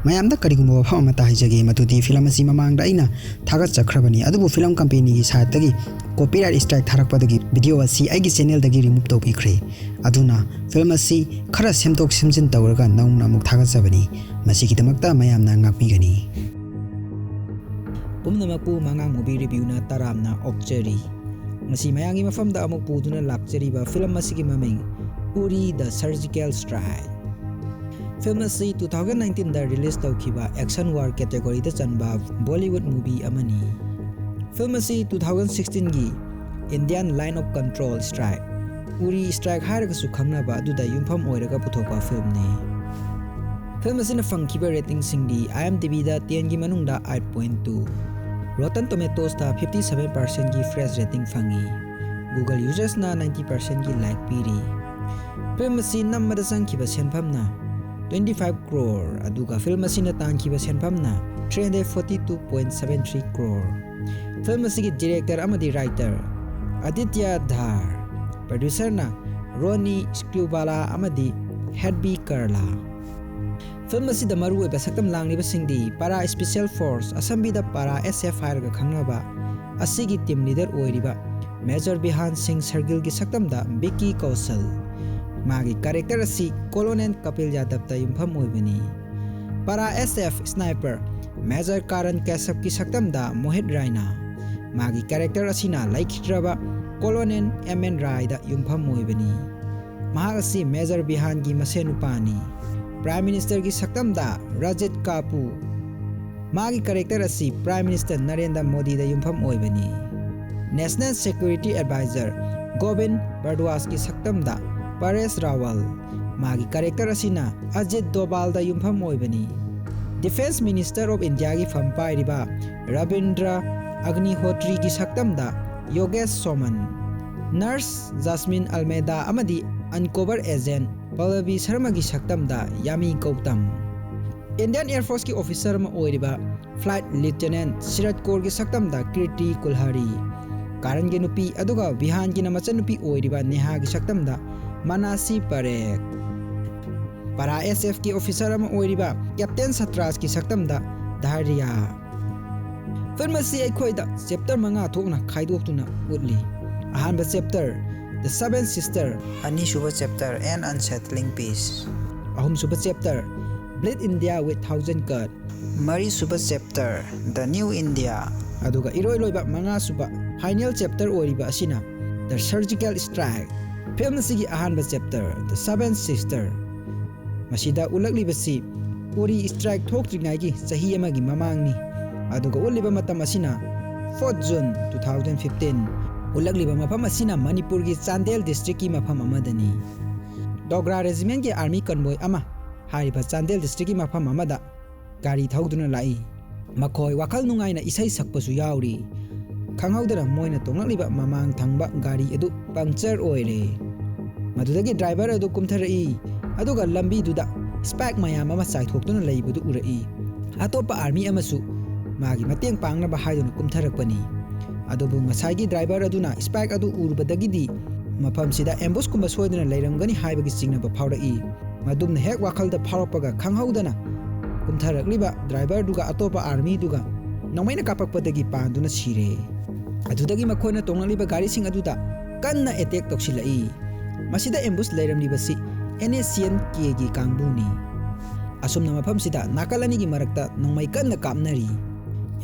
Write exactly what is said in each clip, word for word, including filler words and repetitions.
ꯃꯌꯥꯝꯗ ꯀꯔꯤꯒꯨꯝꯕ ꯋꯥꯐꯝ ꯑꯃꯠꯇ ꯍꯥꯏꯖꯒꯦ, ꯃꯗꯨꯗꯤ ꯐꯤꯂꯝ ꯑꯁꯤ ꯃꯃꯥꯡꯗ ꯑꯩꯅ ꯊꯥꯒꯠꯆꯈ꯭ꯔꯕꯅꯤ, ꯑꯗꯨꯕꯨ ꯐꯤꯂꯝ ꯀꯝꯄꯦꯅꯤꯒꯤ ꯁꯥꯏꯠꯇꯒꯤ ꯀꯣꯄꯤꯔꯥꯏꯠ ꯁ꯭ꯇ꯭ꯔꯥꯏꯛ ꯊꯥꯔꯛꯄꯗꯒꯤ ꯚꯤꯗꯤꯑꯣ ꯑꯁꯤ ꯑꯩꯒꯤ ꯆꯦꯅꯦꯜꯗꯒꯤ ꯔꯤꯃꯨꯚ ꯇꯧꯕꯤꯈ꯭ꯔꯦ꯫ ꯑꯗꯨꯅ ꯐꯤꯂꯝ ꯑꯁꯤ ꯈꯔ ꯁꯦꯝꯗꯣꯛ ꯁꯦꯝꯖꯤꯟ ꯇꯧꯔꯒ ꯅꯧꯅ ꯑꯃꯨꯛ ꯊꯥꯒꯠꯆꯕꯅꯤ꯫ ꯃꯁꯤꯒꯤꯗꯃꯛꯇ ꯃꯌꯥꯝꯅ ꯉꯥꯛꯄꯤꯒꯅꯤ꯫ ꯄꯨꯝꯅꯃꯛꯄꯨ ꯃꯉꯥꯡ ꯃꯨꯚꯤ ꯔꯤꯚ꯭ꯌꯨꯅ ꯇꯔꯥꯝꯅ ꯑꯣꯛꯆꯔꯤ꯫ ꯉꯁꯤ ꯃꯌꯥꯝꯒꯤ ꯃꯐꯝꯗ ꯑꯃꯨꯛ ꯄꯨꯗꯨꯅ ꯂꯥꯛꯆꯔꯤꯕ ꯐꯤꯂꯝ ꯑꯁꯤꯒꯤ ꯃꯃꯤꯡ Uri the surgical strike. Film ꯑꯁꯤ two thousand nineteenꯗ ꯔꯤꯂꯤꯖ ꯇꯧꯈꯤꯕ ꯑꯦꯛꯁꯟ ꯋꯥꯔ ꯀꯦꯇꯦꯒꯣꯔꯤꯗ ꯆꯟꯕ ꯕꯣꯂꯤꯋꯨꯗ ꯃꯨꯚꯤ ꯑꯃꯅꯤ꯫ ꯐꯤꯂꯝ ꯑꯁꯤ two thousand sixteenꯒꯤ Indian Line of Control Strike, Uri strike ꯍꯥꯏꯔꯒꯁꯨ ꯈꯪꯅꯕ ꯑꯗꯨꯗ ꯌꯨꯝꯐꯝ ꯑꯣꯏꯔꯒ ꯄꯨꯊꯣꯛꯄ ꯐꯤꯂꯝꯅꯤ꯫ ꯐꯤꯂꯝ ꯑꯁꯤꯅ ꯐꯪꯈꯤꯕ ꯔꯦꯇꯤꯡꯁꯤꯡꯗꯤ IMDbꯗ tenꯒꯤ ꯃꯅꯨꯡꯗ eight point two, Rotten Tomatoesꯇ fifty seven percentꯀꯤ fresh rating ꯐꯪꯉꯤ꯫ Google usersꯅ ninety percentꯀꯤ like ꯄꯤꯔꯤ꯫ ꯐꯤꯂꯝ ꯑꯁꯤ ꯅꯝꯕꯗ ꯆꯪꯈꯤꯕ ꯁꯦꯟꯐꯝꯅ twenty five crore, ꯑꯗꯨꯒ ꯐꯤꯂꯝ ꯑꯁꯤꯅ ꯇꯥꯟꯈꯤꯕ ꯁꯦꯟꯐꯝꯅ three hundred forty two point seven three crore꯫ Film ꯑꯁꯤꯒꯤ ꯗꯤꯔꯦꯛꯇꯔ ꯑꯃꯗꯤ ꯔꯥꯏꯇꯔ ꯑꯗꯤꯇ꯭ꯌ ꯙꯥꯔ, ꯄ꯭ꯔꯣꯗ꯭ꯌꯨꯁꯔꯅ ꯔꯣꯅꯤ ꯁ꯭ꯀ꯭ꯔꯨꯕꯥꯂꯥ ꯑꯃꯗꯤ ꯍꯦꯠꯕꯤ ꯀꯔꯂꯥ꯫ ꯐꯤꯂꯝ ꯑꯁꯤꯗ ꯃꯔꯨꯑꯣꯏꯕ ꯁꯛꯇꯝ ꯂꯥꯡꯂꯤꯕꯁꯤꯡꯗꯤ ꯄꯥꯔꯥ ꯁ꯭ꯄꯦꯁꯤꯌꯦꯜ ꯐꯣꯔꯁ, ꯑꯁꯝꯕꯤꯗ ꯄꯥꯔꯥ S F ꯍꯥꯏꯔꯒ ꯈꯪꯅꯕ, ꯑꯁꯤꯒꯤ ꯇꯤꯝ ꯂꯤꯗꯔ ꯑꯣꯏꯔꯤꯕ ꯃꯦꯖꯔ ꯕꯤꯍꯥꯟ ꯁꯤꯡ ꯁꯔꯒꯤꯜꯒꯤ ꯁꯛꯇꯝꯗ ꯕꯤꯀꯤ ꯀꯧꯁꯜ꯫ ꯃꯥꯒꯤ ꯀꯦꯔꯦꯛꯇꯔ ꯑꯁꯤ ꯀꯣꯂꯣꯅꯦꯜ ꯀꯄꯤꯜ ꯌꯥꯗꯕꯇ ꯌꯨꯝꯐꯝ ꯑꯣꯏꯕꯅꯤ꯫ ꯄꯥꯔꯥ S F ꯁ꯭ꯅꯥꯏꯄꯔ ꯃꯦꯖꯔ ꯀꯥꯔꯟ ꯀꯦꯁꯞꯀꯤ ꯁꯛꯇꯝꯗ ꯃꯣꯍꯤꯠ ꯔꯥꯏꯅꯥ꯫ ꯃꯥꯒꯤ ꯀꯦꯔꯦꯛꯇꯔ ꯑꯁꯤꯅ ꯂꯩꯈꯤꯗ꯭ꯔꯕ ꯀꯣꯂꯣꯅꯦꯜ M N ꯔꯥꯏꯗ ꯌꯨꯝꯐꯝ ꯑꯣꯏꯕꯅꯤ꯫ ꯃꯍꯥꯛ ꯑꯁꯤ ꯃꯦꯖꯔ ꯕꯤꯍꯥꯟꯒꯤ ꯃꯁꯦꯟ ꯅꯨꯄꯥꯅꯤ꯫ ꯄ꯭ꯔꯥꯏꯝ ꯃꯤꯅꯤꯁꯇꯔꯒꯤ ꯁꯛꯇꯝꯗ ꯔꯖꯤꯠ ꯀꯥꯄꯨ꯫ ꯃꯥꯒꯤ ꯀꯦꯔꯦꯛꯇꯔ ꯑꯁꯤ ꯄ꯭ꯔꯥꯏꯝ ꯃꯤꯅꯤꯁꯇꯔ ꯅꯔꯦꯟꯗ꯭ꯔ ꯃꯣꯗꯤꯗ ꯌꯨꯝꯐꯝ ꯑꯣꯏꯕꯅꯤ꯫ ꯅꯦꯁꯅꯦꯜ ꯁꯦꯀ꯭ꯌꯨꯔꯤꯇꯤ ꯑꯦꯗꯚꯥꯏꯖꯔ ꯒꯣꯕꯤꯟ ꯚꯔꯗ꯭ꯋꯥꯖꯀꯤ ꯁꯛꯇꯝꯗ ꯄꯔꯦꯁ ꯔꯥꯋꯜ꯫ ꯃꯥꯒꯤ ꯀꯦꯔꯦꯛꯇꯔ ꯑꯁꯤꯅ ꯑꯖꯤꯠ ꯗꯣꯚꯥꯜꯗ ꯌꯨꯝꯐꯝ ꯑꯣꯏꯕꯅꯤ꯫ ꯗꯤꯐꯦꯟꯁ ꯃꯤꯅꯤꯁꯇꯔ ꯑꯣꯐ ꯏꯟꯗꯤꯌꯥꯒꯤ ꯐꯝ ꯄꯥꯏꯔꯤꯕ ꯔꯕꯤꯟꯗ꯭ꯔ ꯑꯒꯅꯤꯍꯣꯇ꯭ꯔꯤꯒꯤ ꯁꯛꯇꯝꯗ ꯌꯣꯒꯦꯁ ꯁꯣꯃꯟ꯫ ꯅꯔꯁ ꯖꯥꯁꯃꯤꯟ ꯑꯜꯃꯦꯗꯥ ꯑꯃꯗꯤ ꯑꯟꯀꯣꯚꯔ ꯑꯦꯖꯦꯟ ꯄꯜꯂꯕꯤ ꯁꯔꯃꯒꯤ ꯁꯛꯇꯝꯗ ꯌꯥꯃꯤ ꯒꯧꯇꯝ꯫ ꯏꯟꯗꯤꯌꯟ ꯑꯦꯌꯔ ꯐꯣꯔꯁꯀꯤ ꯑꯣꯐꯤꯁꯔ ꯑꯃ ꯑꯣꯏꯔꯤꯕ ꯐ꯭ꯂꯥꯏꯠ ꯂꯤꯎꯇꯤꯅꯦꯟꯠ ꯁꯤꯔꯠ ꯀꯣꯔꯒꯤ ꯁꯛꯇꯝꯗ ꯀꯤꯔꯇꯤ ꯀꯨꯜꯍꯥꯔꯤ꯫ ꯀꯥꯔꯟꯒꯤ ꯅꯨꯄꯤ ꯑꯗꯨꯒ ꯕꯤꯍꯥꯟꯒꯤꯅ ꯃꯆꯟꯅꯨꯄꯤ ꯑꯣꯏꯔꯤꯕ ꯅꯦꯍꯥꯒꯤ ꯁꯛꯇꯝꯗ ꯃꯅꯥꯁꯤ ꯄꯔꯦꯈ꯫ ꯄꯔꯥ ꯑꯦꯁ ꯑꯦꯐꯀꯤ ꯑꯣꯐꯤꯁꯥꯔ ꯑꯃ ꯑꯣꯏꯔꯤꯕ ꯀꯦꯞꯇꯦꯟ ꯁꯇ꯭ꯔꯥꯖꯀꯤ ꯁꯛꯇꯝꯗ ꯙꯥꯔꯤꯌꯥ꯫ ꯐꯤꯜꯝ ꯑꯁꯤ ꯑꯩꯈꯣꯏꯗ ꯆꯦꯞꯇꯔ ꯃꯉꯥ ꯊꯣꯛꯅ ꯈꯥꯏꯗꯣꯛꯇꯨꯅ ꯎꯠꯂꯤ꯫ ꯑꯍꯥꯟꯕ ꯆꯦꯞꯇꯔ, The Seven Sister꯫ ꯑꯅꯤꯁꯨꯕ ꯆꯦꯞꯇꯔ, An Unsettling Peace꯫ ꯑꯍꯨꯝꯁꯨꯕ chapter, Bleed India with Thousand Cuts꯫ ꯃꯔꯤꯁꯨꯕ ꯆꯦꯞꯇꯔ, The New India꯫ ꯑꯗꯨꯒ ꯏꯔꯣꯏ ꯂꯣꯏꯕ ꯃꯉꯥꯁꯨꯕ, ꯐꯥꯏꯅꯦꯜ ꯆꯦꯞꯇꯔ ꯑꯣꯏꯔꯤꯕ ꯑꯁꯤꯅ The Surgical Strike꯫ ꯐꯤꯜꯝ ꯑꯁꯤꯒꯤ ꯑꯍꯥꯟꯕ ꯆꯦꯞꯇꯔ, The Seven Sister꯫ ꯃꯁꯤꯗ ꯎꯠꯂꯛꯂꯤꯕꯁꯤ ꯎꯔꯤ ꯁ꯭ꯇ꯭ꯔꯥꯏꯛ ꯊꯣꯛꯇ꯭ꯔꯤꯉꯩꯒꯤ ꯆꯍꯤ ꯑꯃꯒꯤ ꯃꯃꯥꯡꯅꯤ꯫ ꯑꯗꯨꯒ ꯎꯠꯂꯤꯕ ꯃꯇꯝ ꯑꯁꯤꯅ fourth June two thousand fifteen꯫ ꯎꯠꯂꯛꯂꯤꯕ ꯃꯐꯝ ꯑꯁꯤꯅ ꯃꯅꯤꯄꯨꯔꯒꯤ ꯆꯥꯟꯗꯦꯜ ꯗꯤꯁꯇ꯭ꯔꯤꯛꯀꯤ ꯃꯐꯝ ꯑꯃꯗꯅꯤ꯫ ꯗꯣꯒ꯭ꯔꯥ ꯔꯦꯖꯤꯃꯦꯟꯒꯤ ꯑꯥꯔꯃꯤ ꯀꯟꯕꯣꯏ ꯑꯃ ꯍꯥꯏꯔꯤꯕ ꯆꯥꯟꯗꯦꯜ ꯗꯤꯁꯇ꯭ꯔꯤꯛꯀꯤ ꯃꯐꯝ ꯑꯃꯗ ꯒꯥꯔꯤ ꯊꯧꯗꯨꯅ ꯂꯥꯛꯏ꯫ ꯃꯈꯣꯏ ꯋꯥꯈꯜ ꯅꯨꯡꯉꯥꯏꯅ ꯏꯁꯩ ꯁꯛꯄꯁꯨ ꯌꯥꯎꯔꯤ꯫ ꯈꯪꯍꯧꯗꯅ ꯃꯣꯏꯅ ꯇꯣꯡꯂꯛꯂꯤꯕ ꯃꯃꯥꯡ ꯊꯪꯕ ꯒꯥꯔꯤ ꯑꯗꯨ ꯄꯪꯆꯔ ꯑꯣꯏꯔꯦ꯫ ꯃꯗꯨꯗꯒꯤ ꯗ꯭ꯔꯥꯏꯚꯔ ꯑꯗꯨ ꯀꯨꯝꯊꯔꯛꯏ, ꯑꯗꯨꯒ ꯂꯝꯕꯤꯗꯨꯗ ꯁ꯭ꯄꯥꯏꯛ ꯃꯌꯥꯝ ꯑꯃ ꯆꯥꯏꯊꯣꯛꯇꯨꯅ ꯂꯩꯕꯗꯨ ꯎꯔꯛꯏ꯫ ꯑꯇꯣꯞꯄ ꯑꯥꯔꯃꯤ ꯑꯃꯁꯨ ꯃꯥꯒꯤ ꯃꯇꯦꯡ ꯄꯥꯡꯅꯕ ꯍꯥꯏꯗꯨꯅ ꯀꯨꯝꯊꯔꯛꯄꯅꯤ꯫ ꯑꯗꯨꯕꯨ ꯉꯁꯥꯏꯒꯤ ꯗ꯭ꯔꯥꯏꯚꯔ ꯑꯗꯨꯅ ꯁ꯭ꯄꯥꯏꯛ ꯑꯗꯨ ꯎꯔꯨꯕꯗꯒꯤꯗꯤ ꯃꯐꯝꯁꯤꯗ ꯑꯦꯝꯕꯨꯁꯀꯨꯝꯕ ꯁꯣꯏꯗꯅ ꯂꯩꯔꯝꯒꯅꯤ ꯍꯥꯏꯕꯒꯤ ꯆꯤꯡꯅꯕ ꯐꯥꯎꯔꯛꯏ꯫ ꯃꯗꯨꯝꯅ ꯍꯦꯛ ꯋꯥꯈꯜꯗ ꯐꯥꯎꯔꯛꯄꯒ, ꯈꯪꯍꯧꯗꯅ ꯀꯨꯝꯊꯔꯛꯂꯤꯕ ꯗ꯭ꯔꯥꯏꯚꯔꯗꯨꯒ ꯑꯇꯣꯞꯄ ꯑꯥꯔꯃꯤꯗꯨꯒ ꯅꯣꯡꯃꯩꯅ ꯀꯥꯞꯄꯛꯄꯗꯒꯤ ꯄꯥꯟꯗꯨꯅ ꯁꯤꯔꯦ꯫ ꯑꯗꯨꯗꯒꯤ ꯃꯈꯣꯏꯅ ꯇꯣꯡꯂꯛꯂꯤꯕ ꯒꯥꯔꯤꯁꯤꯡ ꯑꯗꯨꯗ ꯀꯟꯅ ꯑꯦꯇꯦꯛ ꯇꯧꯁꯤꯜꯂꯛꯏ꯫ ꯃꯁꯤꯗ ambush ꯂꯩꯔꯝꯂꯤꯕꯁꯤ and S C and ꯀꯦꯒꯤ ꯀꯥꯡꯕꯨꯅꯤ꯫ ꯑꯁꯨꯝꯅ ꯃꯐꯝꯁꯤꯗ ꯅꯥꯀꯜ ꯑꯅꯤꯒꯤ ꯃꯔꯛꯇ ꯅꯣꯡꯃꯩ ꯀꯟꯅ ꯀꯥꯞꯅꯔꯤ꯫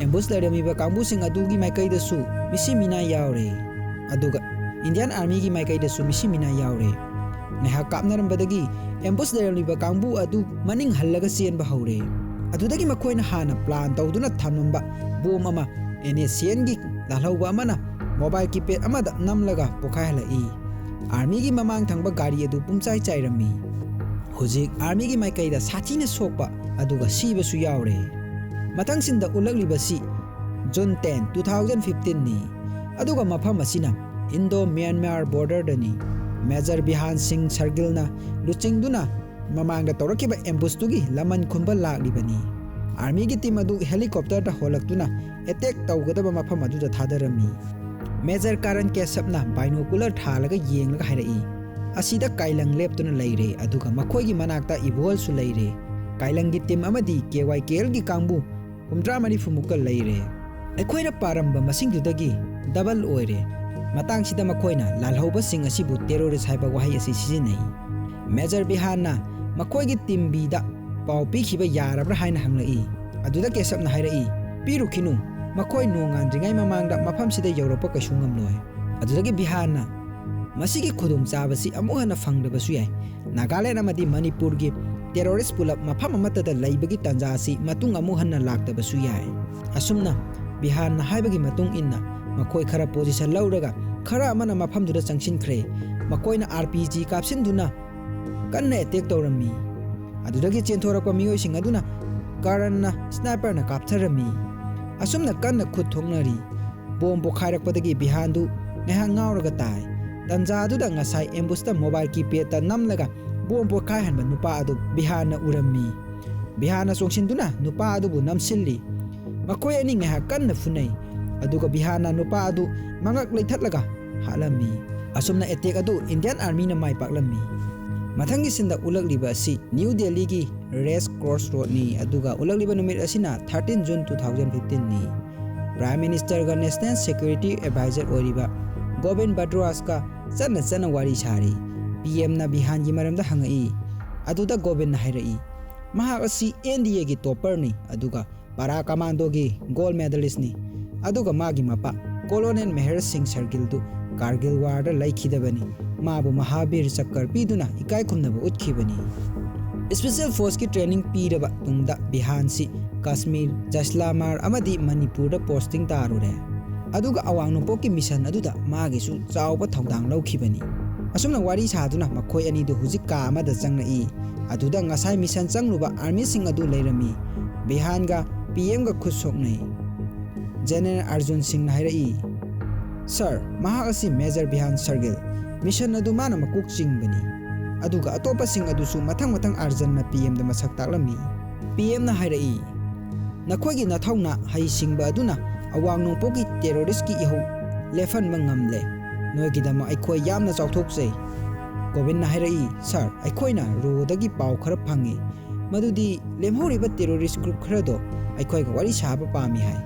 ꯑꯦꯝꯕꯨꯁ ꯂꯩꯔꯝꯃꯤꯕ ꯀꯥꯡꯕꯨꯁꯤꯡ ꯑꯗꯨꯒꯤ ꯃꯥꯏꯀꯩꯗꯁꯨ ꯃꯤꯁꯤ ꯃꯤꯅꯥꯏ ꯌꯥꯎꯔꯦ꯫ ꯑꯗꯨꯒ ꯏꯟꯗꯤꯌꯥꯟ ꯑꯥꯔꯃꯤꯒꯤ ꯃꯥꯏꯀꯩꯗꯁꯨ ꯃꯤꯁꯤ ꯃꯤꯅꯥꯏ ꯌꯥꯎꯔꯦ꯫ ꯉꯥꯏꯍꯥꯛ ꯀꯥꯞꯅꯔꯝꯕꯗꯒꯤ ꯑꯦꯝꯕꯨꯁ ꯂꯩꯔꯝꯂꯤꯕ ꯀꯥꯡꯕꯨ ꯑꯗꯨ ꯃꯅꯤꯡ ꯍꯜꯂꯒ ꯆꯦꯟꯕ ꯍꯧꯔꯦ꯫ ꯑꯗꯨꯗꯒꯤ ꯃꯈꯣꯏꯅ ꯍꯥꯟꯅ ꯄ꯭ꯂꯥꯟ ꯇꯧꯗꯨꯅ ꯊꯝꯂꯝꯕ ꯕꯣꯝ ꯑꯃ ꯑꯦꯟ ꯑꯦꯁ ꯁꯤ ꯑꯦꯟꯒꯤ ꯂꯥꯜꯍꯧꯕ ꯑꯃꯅ ꯃꯣꯕꯥꯏꯜ ꯀꯤꯄꯦꯗ ꯑꯃꯗ ꯅꯝꯂꯒ ꯄꯣꯈꯥꯏꯍꯜꯂꯛꯏ꯫ ꯑꯥꯔꯃꯤꯒꯤ ꯃꯃꯥꯡ ꯊꯪꯕ ꯒꯥꯔꯤ ꯑꯗꯨ ꯄꯨꯝꯆꯥꯏ ꯆꯥꯏꯔꯝꯃꯤ꯫ ꯍꯧꯖꯤꯛ ꯑꯥꯔꯃꯤꯒꯤ ꯃꯥꯏꯀꯩꯗ ꯁꯥꯊꯤꯅ ꯁꯣꯛꯄ ꯑꯗꯨꯒ ꯁꯤꯕꯁꯨ ꯌꯥꯎꯔꯦ꯫ ꯃꯊꯪꯁꯤꯡꯗ ꯎꯠꯂꯛꯂꯤꯕꯁꯤ June ten, two thousand fifteen ꯅꯤ꯫ ꯑꯗꯨꯒ ꯃꯐꯝ ꯑꯁꯤꯅ ꯏꯟꯗꯣ ꯃ꯭ꯌꯥꯟꯃꯥꯔ ꯕꯣꯔꯗꯔꯗꯅꯤ꯫ ꯃꯦꯖꯔ ꯕꯤꯍꯥꯟ ꯁꯤꯡ ꯁꯔꯒꯤꯜꯅ ꯂꯨꯆꯤꯡꯗꯨꯅ ꯃꯃꯥꯡꯗ ꯇꯧꯔꯛꯈꯤꯕ ꯑꯦꯝꯕꯨꯁꯇꯨꯒꯤ ꯂꯃꯟ ꯈꯨꯝꯕ ꯂꯥꯛꯂꯤꯕꯅꯤ꯫ ꯑꯥꯔꯃꯤꯒꯤ ꯇꯤꯝ ꯑꯗꯨ ꯍꯦꯂꯤꯀꯣꯞꯇꯔꯗ ꯍꯣꯜꯂꯛꯇꯨꯅ ꯑꯦꯇꯦꯛ ꯇꯧꯒꯗꯕ ꯃꯐꯝ ꯑꯗꯨꯗ ꯊꯥꯗꯔꯝꯃꯤ꯫ ꯃꯦꯖꯔ ꯀꯥꯔꯟ ꯀꯦꯁꯞꯅ ꯕꯥꯏꯅꯣꯀꯨꯂꯔ ꯊꯥꯜꯂꯒ ꯌꯦꯡꯂꯒ ꯍꯥꯏꯔꯛꯏ, ꯑꯁꯤꯗ ꯀꯥꯏꯂꯪ ꯂꯦꯞꯇꯨꯅ ꯂꯩꯔꯦ, ꯑꯗꯨꯒ ꯃꯈꯣꯏꯒꯤ ꯃꯅꯥꯛꯇ ꯏꯕꯣꯜꯁꯨ ꯂꯩꯔꯦ꯫ ꯀꯥꯏꯂꯪꯒꯤ ꯇꯤꯝ ꯑꯃꯗꯤ ꯀꯦ ꯋꯥꯏ ꯀꯦ ꯑꯦꯜꯒꯤ ꯀꯥꯡꯕꯨ ꯍꯨꯝꯗ꯭ꯔꯥ ꯃꯔꯤꯐꯨꯃꯨꯛꯀ ꯂꯩꯔꯦ꯫ ꯑꯩꯈꯣꯏꯅ ꯄꯥꯔꯝꯕ ꯃꯁꯤꯡꯗꯨꯗꯒꯤ ꯗꯕꯜ ꯑꯣꯏꯔꯦ꯫ ꯃꯇꯥꯡꯁꯤꯗ ꯃꯈꯣꯏꯅ ꯂꯥꯜꯍꯧꯕꯁꯤꯡ ꯑꯁꯤꯕꯨ ꯇꯦꯔꯣꯔꯤꯁ ꯍꯥꯏꯕ ꯋꯥꯍꯩ ꯑꯁꯤ ꯁꯤꯖꯤꯟꯅꯩ꯫ ꯃꯦꯖꯔ ꯕꯤꯍꯥꯟꯅ ꯃꯈꯣꯏꯒꯤ ꯇꯤꯝ ꯕꯤꯗ ꯄꯥꯎ ꯄꯤꯈꯤꯕ ꯌꯥꯔꯕ꯭ꯔꯥ ꯍꯥꯏꯅ ꯍꯪꯂꯛꯏ꯫ ꯑꯗꯨꯗ ꯀꯦꯁꯞꯅ ꯍꯥꯏꯔꯛꯏ, "ꯄꯤꯔꯨꯈꯤꯅꯨ, ꯃꯈꯣꯏ ꯅꯣꯡꯉꯥꯟꯗ꯭ꯔꯤꯉꯩ ꯃꯃꯥꯡꯗ ꯃꯐꯝꯁꯤꯗ ꯌꯧꯔꯛꯄ ꯀꯩꯁꯨ ꯉꯝꯂꯣꯏ"꯫ ꯑꯗꯨꯗꯒꯤ ꯕꯤꯍꯥꯟꯅ, "ꯃꯁꯤꯒꯤ ꯈꯨꯗꯣꯡꯆꯥꯕꯁꯤ ꯑꯃꯨꯛ ꯍꯟꯅ ꯐꯪꯗꯕꯁꯨ ꯌꯥꯏ꯫ ꯅꯥꯒꯥꯂꯦꯟ ꯑꯃꯗꯤ ꯃꯅꯤꯄꯨꯔꯒꯤ ꯇꯦꯔꯣꯔꯤꯁ ꯄꯨꯂꯞ ꯃꯐꯝ ꯑꯃꯠꯇꯗ ꯂꯩꯕꯒꯤ ꯇꯥꯟꯖꯥ ꯑꯁꯤ ꯃꯇꯨꯡ ꯑꯃꯨꯛ ꯍꯟꯅ ꯂꯥꯛꯇꯕꯁꯨ ꯌꯥꯏ"꯫ ꯑꯁꯨꯝꯅ ꯕꯤꯍꯥꯟꯅ ꯍꯥꯏꯕꯒꯤ ꯃꯇꯨꯡ ꯏꯟꯅ ꯃꯈꯣꯏ ꯈꯔ ꯄꯣꯖꯤꯁꯟ ꯂꯧꯔꯒ ꯈꯔ ꯑꯃꯅ ꯃꯐꯝꯗꯨꯗ ꯆꯪꯁꯤꯟꯈ꯭ꯔꯦ꯫ ꯃꯈꯣꯏꯅ ꯑꯥꯔ ꯄꯤ ꯖꯤ ꯀꯥꯞꯁꯤꯟꯗꯨꯅ ꯀꯟꯅ ꯑꯦꯇꯦꯛ ꯇꯧꯔꯝꯃꯤ꯫ ꯑꯗꯨꯗꯒꯤ ꯆꯦꯟꯊꯣꯔꯛꯄ ꯃꯤꯑꯣꯏꯁꯤꯡ ꯑꯗꯨꯅ ꯀꯔꯟꯅ ꯁ꯭ꯅꯥꯏꯄꯔꯅ ꯀꯥꯞꯊꯔꯝꯃꯤ꯫ ꯑꯁꯨꯝꯅ ꯀꯟꯅ ꯈꯨꯠ ꯊꯣꯛꯅꯔꯤ꯫ ꯕꯣꯝ ꯄꯣꯈꯥꯏꯔꯛꯄꯗꯒꯤ ꯕꯤꯍꯥꯟꯗꯨ ꯉꯥꯏꯍꯥꯛ ꯉꯥꯎꯔꯒ ꯇꯥꯏ꯫ ꯇꯟꯖꯥ ꯑꯗꯨꯗ ꯉꯁꯥꯏ ꯑꯦꯝꯕꯨꯁꯇ ꯃꯣꯕꯥꯏꯜ ꯀꯤꯄꯦꯗꯇ ꯅꯝꯂꯒ ꯕꯣꯝ ꯄꯣꯈꯥꯏꯍꯟꯕ ꯅꯨꯄꯥ ꯑꯗꯨ ꯕꯤꯍꯥꯟꯅ ꯎꯔꯝꯃꯤ꯫ ꯕꯤꯍꯥꯟꯅ ꯆꯣꯡꯁꯤꯟꯗꯨꯅ ꯅꯨꯄꯥ ꯑꯗꯨꯕꯨ ꯅꯝꯁꯤꯜꯂꯤ꯫ ꯃꯈꯣꯏ ꯑꯅꯤ ꯉꯥꯏꯍꯥꯛ ꯀꯟꯅ ꯐꯨꯅꯩ꯫ ꯑꯗꯨꯒ ꯕꯤꯍꯥꯟꯅ ꯅꯨꯄꯥ ꯑꯗꯨ ꯃꯉꯛ ꯂꯩꯊꯠꯂꯒ ꯍꯥꯠꯂꯝꯃꯤ꯫ ꯑꯁꯨꯝꯅ ꯑꯦꯇꯦꯛ ꯑꯗꯨ ꯏꯟꯗꯤꯌꯟ ꯑꯥꯔꯃꯤꯅ ꯃꯥꯏ ꯄꯥꯛꯂꯝꯃꯤ꯫ ꯃꯊꯪꯒꯤ ꯁꯤꯟꯗ ꯎꯠꯂꯛꯂꯤꯕ ꯑꯁꯤ ꯅ꯭ꯌꯨ ꯗꯦꯜꯂꯤꯒꯤ ꯔꯦꯁ ꯀ꯭ꯔꯣꯁ ꯔꯣꯗꯅꯤ, ꯑꯗꯨꯒ ꯎꯠꯂꯛꯂꯤꯕ ꯅꯨꯃꯤꯠ ꯑꯁꯤꯅ ꯊꯥꯔꯇꯤꯟ ꯖꯨꯟ ꯇꯨ ꯊꯥꯎꯖꯟ ꯐꯤꯐꯇꯤꯟꯅꯤ꯫ ꯄ꯭ꯔꯥꯏꯝ ꯃꯤꯅꯤꯁꯇꯔꯒ ꯅꯦꯁꯅꯦꯜ ꯁꯦꯀ꯭ꯌꯨꯔꯤꯇꯤ ꯑꯦꯗꯚꯥꯏꯖꯔ ꯑꯣꯏꯔꯤꯕ ꯒꯣꯕꯤꯟ ꯚꯗ꯭ꯔꯥꯁꯀ ꯆꯠꯅ ꯆꯠꯅ ꯋꯥꯔꯤ ꯁꯥꯔꯤ꯫ ꯄꯤ ꯑꯦꯝꯅ ꯕꯤꯍꯥꯟꯒꯤ ꯃꯔꯝꯗ ꯍꯪꯉꯛꯏ꯫ ꯑꯗꯨꯗ ꯒꯣꯕꯤꯟꯅ ꯍꯥꯏꯔꯛꯏ, ꯃꯍꯥꯛ ꯑꯁꯤ ꯑꯦꯟ ꯗꯤ ꯑꯦꯒꯤ ꯇꯣꯞꯄꯔꯅꯤ, ꯑꯗꯨꯒ ꯄꯥꯔꯥ ꯀꯃꯥꯟꯗꯣꯒꯤ ꯒꯣꯜꯗ ꯃꯦꯗꯥꯂꯤꯁꯅꯤ꯫ ꯑꯗꯨꯒ ꯃꯥꯒꯤ ꯃꯄꯥ ꯀꯣꯂꯣꯅꯦꯜ ꯃꯦꯍꯔ ꯁꯤꯡ ꯁꯔꯒꯤꯜꯗꯨ ꯀꯥꯔꯒꯤꯜ ꯋꯥꯔꯗ ꯂꯩꯈꯤꯗꯕꯅꯤ꯫ ꯃꯥꯕꯨ ꯃꯍꯥꯕꯤꯔ ꯆꯀ꯭ꯔ ꯄꯤꯗꯨꯅ ꯏꯀꯥꯏ ꯈꯨꯝꯅꯕ ꯎꯠꯈꯤꯕꯅꯤ꯫ ꯏꯁꯄꯤꯁꯦꯜ ꯐꯣꯔꯁꯀꯤ ꯇ꯭ꯔꯦꯅꯤꯡ ꯄꯤꯔꯕ ꯇꯨꯡꯗ ꯕꯤꯍꯥꯟꯁꯤ ꯀꯥꯁꯃꯤꯔ, ꯖꯁꯂꯥꯃꯥꯔ ꯑꯃꯗꯤ ꯃꯅꯤꯄꯨꯔꯗ ꯄꯣꯁꯇꯤꯡ ꯇꯥꯔꯨꯔꯦ꯫ ꯑꯗꯨꯒ ꯑꯋꯥꯡ ꯅꯣꯡꯄꯣꯛꯀꯤ ꯃꯤꯁꯟ ꯑꯗꯨꯗ ꯃꯥꯒꯤꯁꯨ ꯆꯥꯎꯕ ꯊꯧꯗꯥꯡ ꯂꯧꯈꯤꯕꯅꯤ꯫ ꯑꯁꯨꯝꯅ ꯋꯥꯔꯤ ꯁꯥꯗꯨꯅ ꯃꯈꯣꯏ ꯑꯅꯤꯗꯨ ꯍꯧꯖꯤꯛ ꯀꯥ ꯑꯃꯗ ꯆꯪꯂꯛꯏ꯫ ꯑꯗꯨꯗ ꯉꯁꯥꯏ ꯃꯤꯁꯟ ꯆꯪꯂꯨꯕ ꯑꯥꯔꯃꯤꯁꯤꯡ ꯑꯗꯨ ꯂꯩꯔꯝꯃꯤ꯫ ꯕꯤꯍꯥꯟꯒ ꯄꯤ ꯑꯦꯝꯒ ꯈꯨꯠ ꯁꯣꯛꯅꯩ꯫ ꯖꯦꯅꯦꯔꯦꯜ ꯑꯔꯖꯨꯟ ꯁꯤꯡꯅ ꯍꯥꯏꯔꯛꯏ, "ꯁꯥꯔ, ꯃꯍꯥꯛ ꯑꯁꯤ ꯃꯦꯖꯔ ꯕꯤꯍꯥꯟ ꯁꯔꯒꯤꯜ, ꯃꯤꯁꯟ ꯑꯗꯨ ꯃꯥꯅ ꯃꯀꯣꯛ ꯆꯤꯡꯕꯅꯤ"꯫ ꯑꯗꯨꯒ ꯑꯇꯣꯞꯄꯁꯤꯡ ꯑꯗꯨꯁꯨ ꯃꯊꯪ ꯃꯊꯪ ꯑꯔꯖꯟꯅ ꯄꯤ ꯑꯦꯝꯗ ꯃꯁꯛ ꯇꯥꯛꯂꯝꯃꯤ꯫ ꯄꯤ ꯑꯦꯝꯅ ꯍꯥꯏꯔꯛꯏ, "ꯅꯈꯣꯏꯒꯤ ꯅꯊꯧꯅꯥ ꯍꯩꯁꯤꯡꯕ ꯑꯗꯨꯅ ꯑꯋꯥꯡ ꯅꯣꯡꯄꯣꯛꯀꯤ ꯇꯦꯔꯣꯔꯤꯁꯀꯤ ꯏꯍꯧ ꯂꯦꯞꯍꯟꯕ ꯉꯝꯂꯦ꯫ ꯅꯣꯏꯒꯤꯗꯃꯛ ꯑꯩꯈꯣꯏ ꯌꯥꯝꯅ ꯆꯥꯎꯊꯣꯛꯆꯩ"꯫ ꯒꯣꯕꯤꯟꯅ ꯍꯥꯏꯔꯛꯏ, "ꯁꯥꯔ, ꯑꯩꯈꯣꯏꯅ ꯔꯣꯗꯒꯤ ꯄꯥꯎ ꯈꯔ ꯐꯪꯉꯤ, ꯃꯗꯨꯗꯤ ꯂꯦꯝꯍꯧꯔꯤꯕ terrorist group ꯈꯔꯗꯣ ꯑꯩꯈꯣꯏꯒ ꯋꯥꯔꯤ ꯁꯥꯕ ꯄꯥꯝꯃꯤ ꯍꯥꯏ"꯫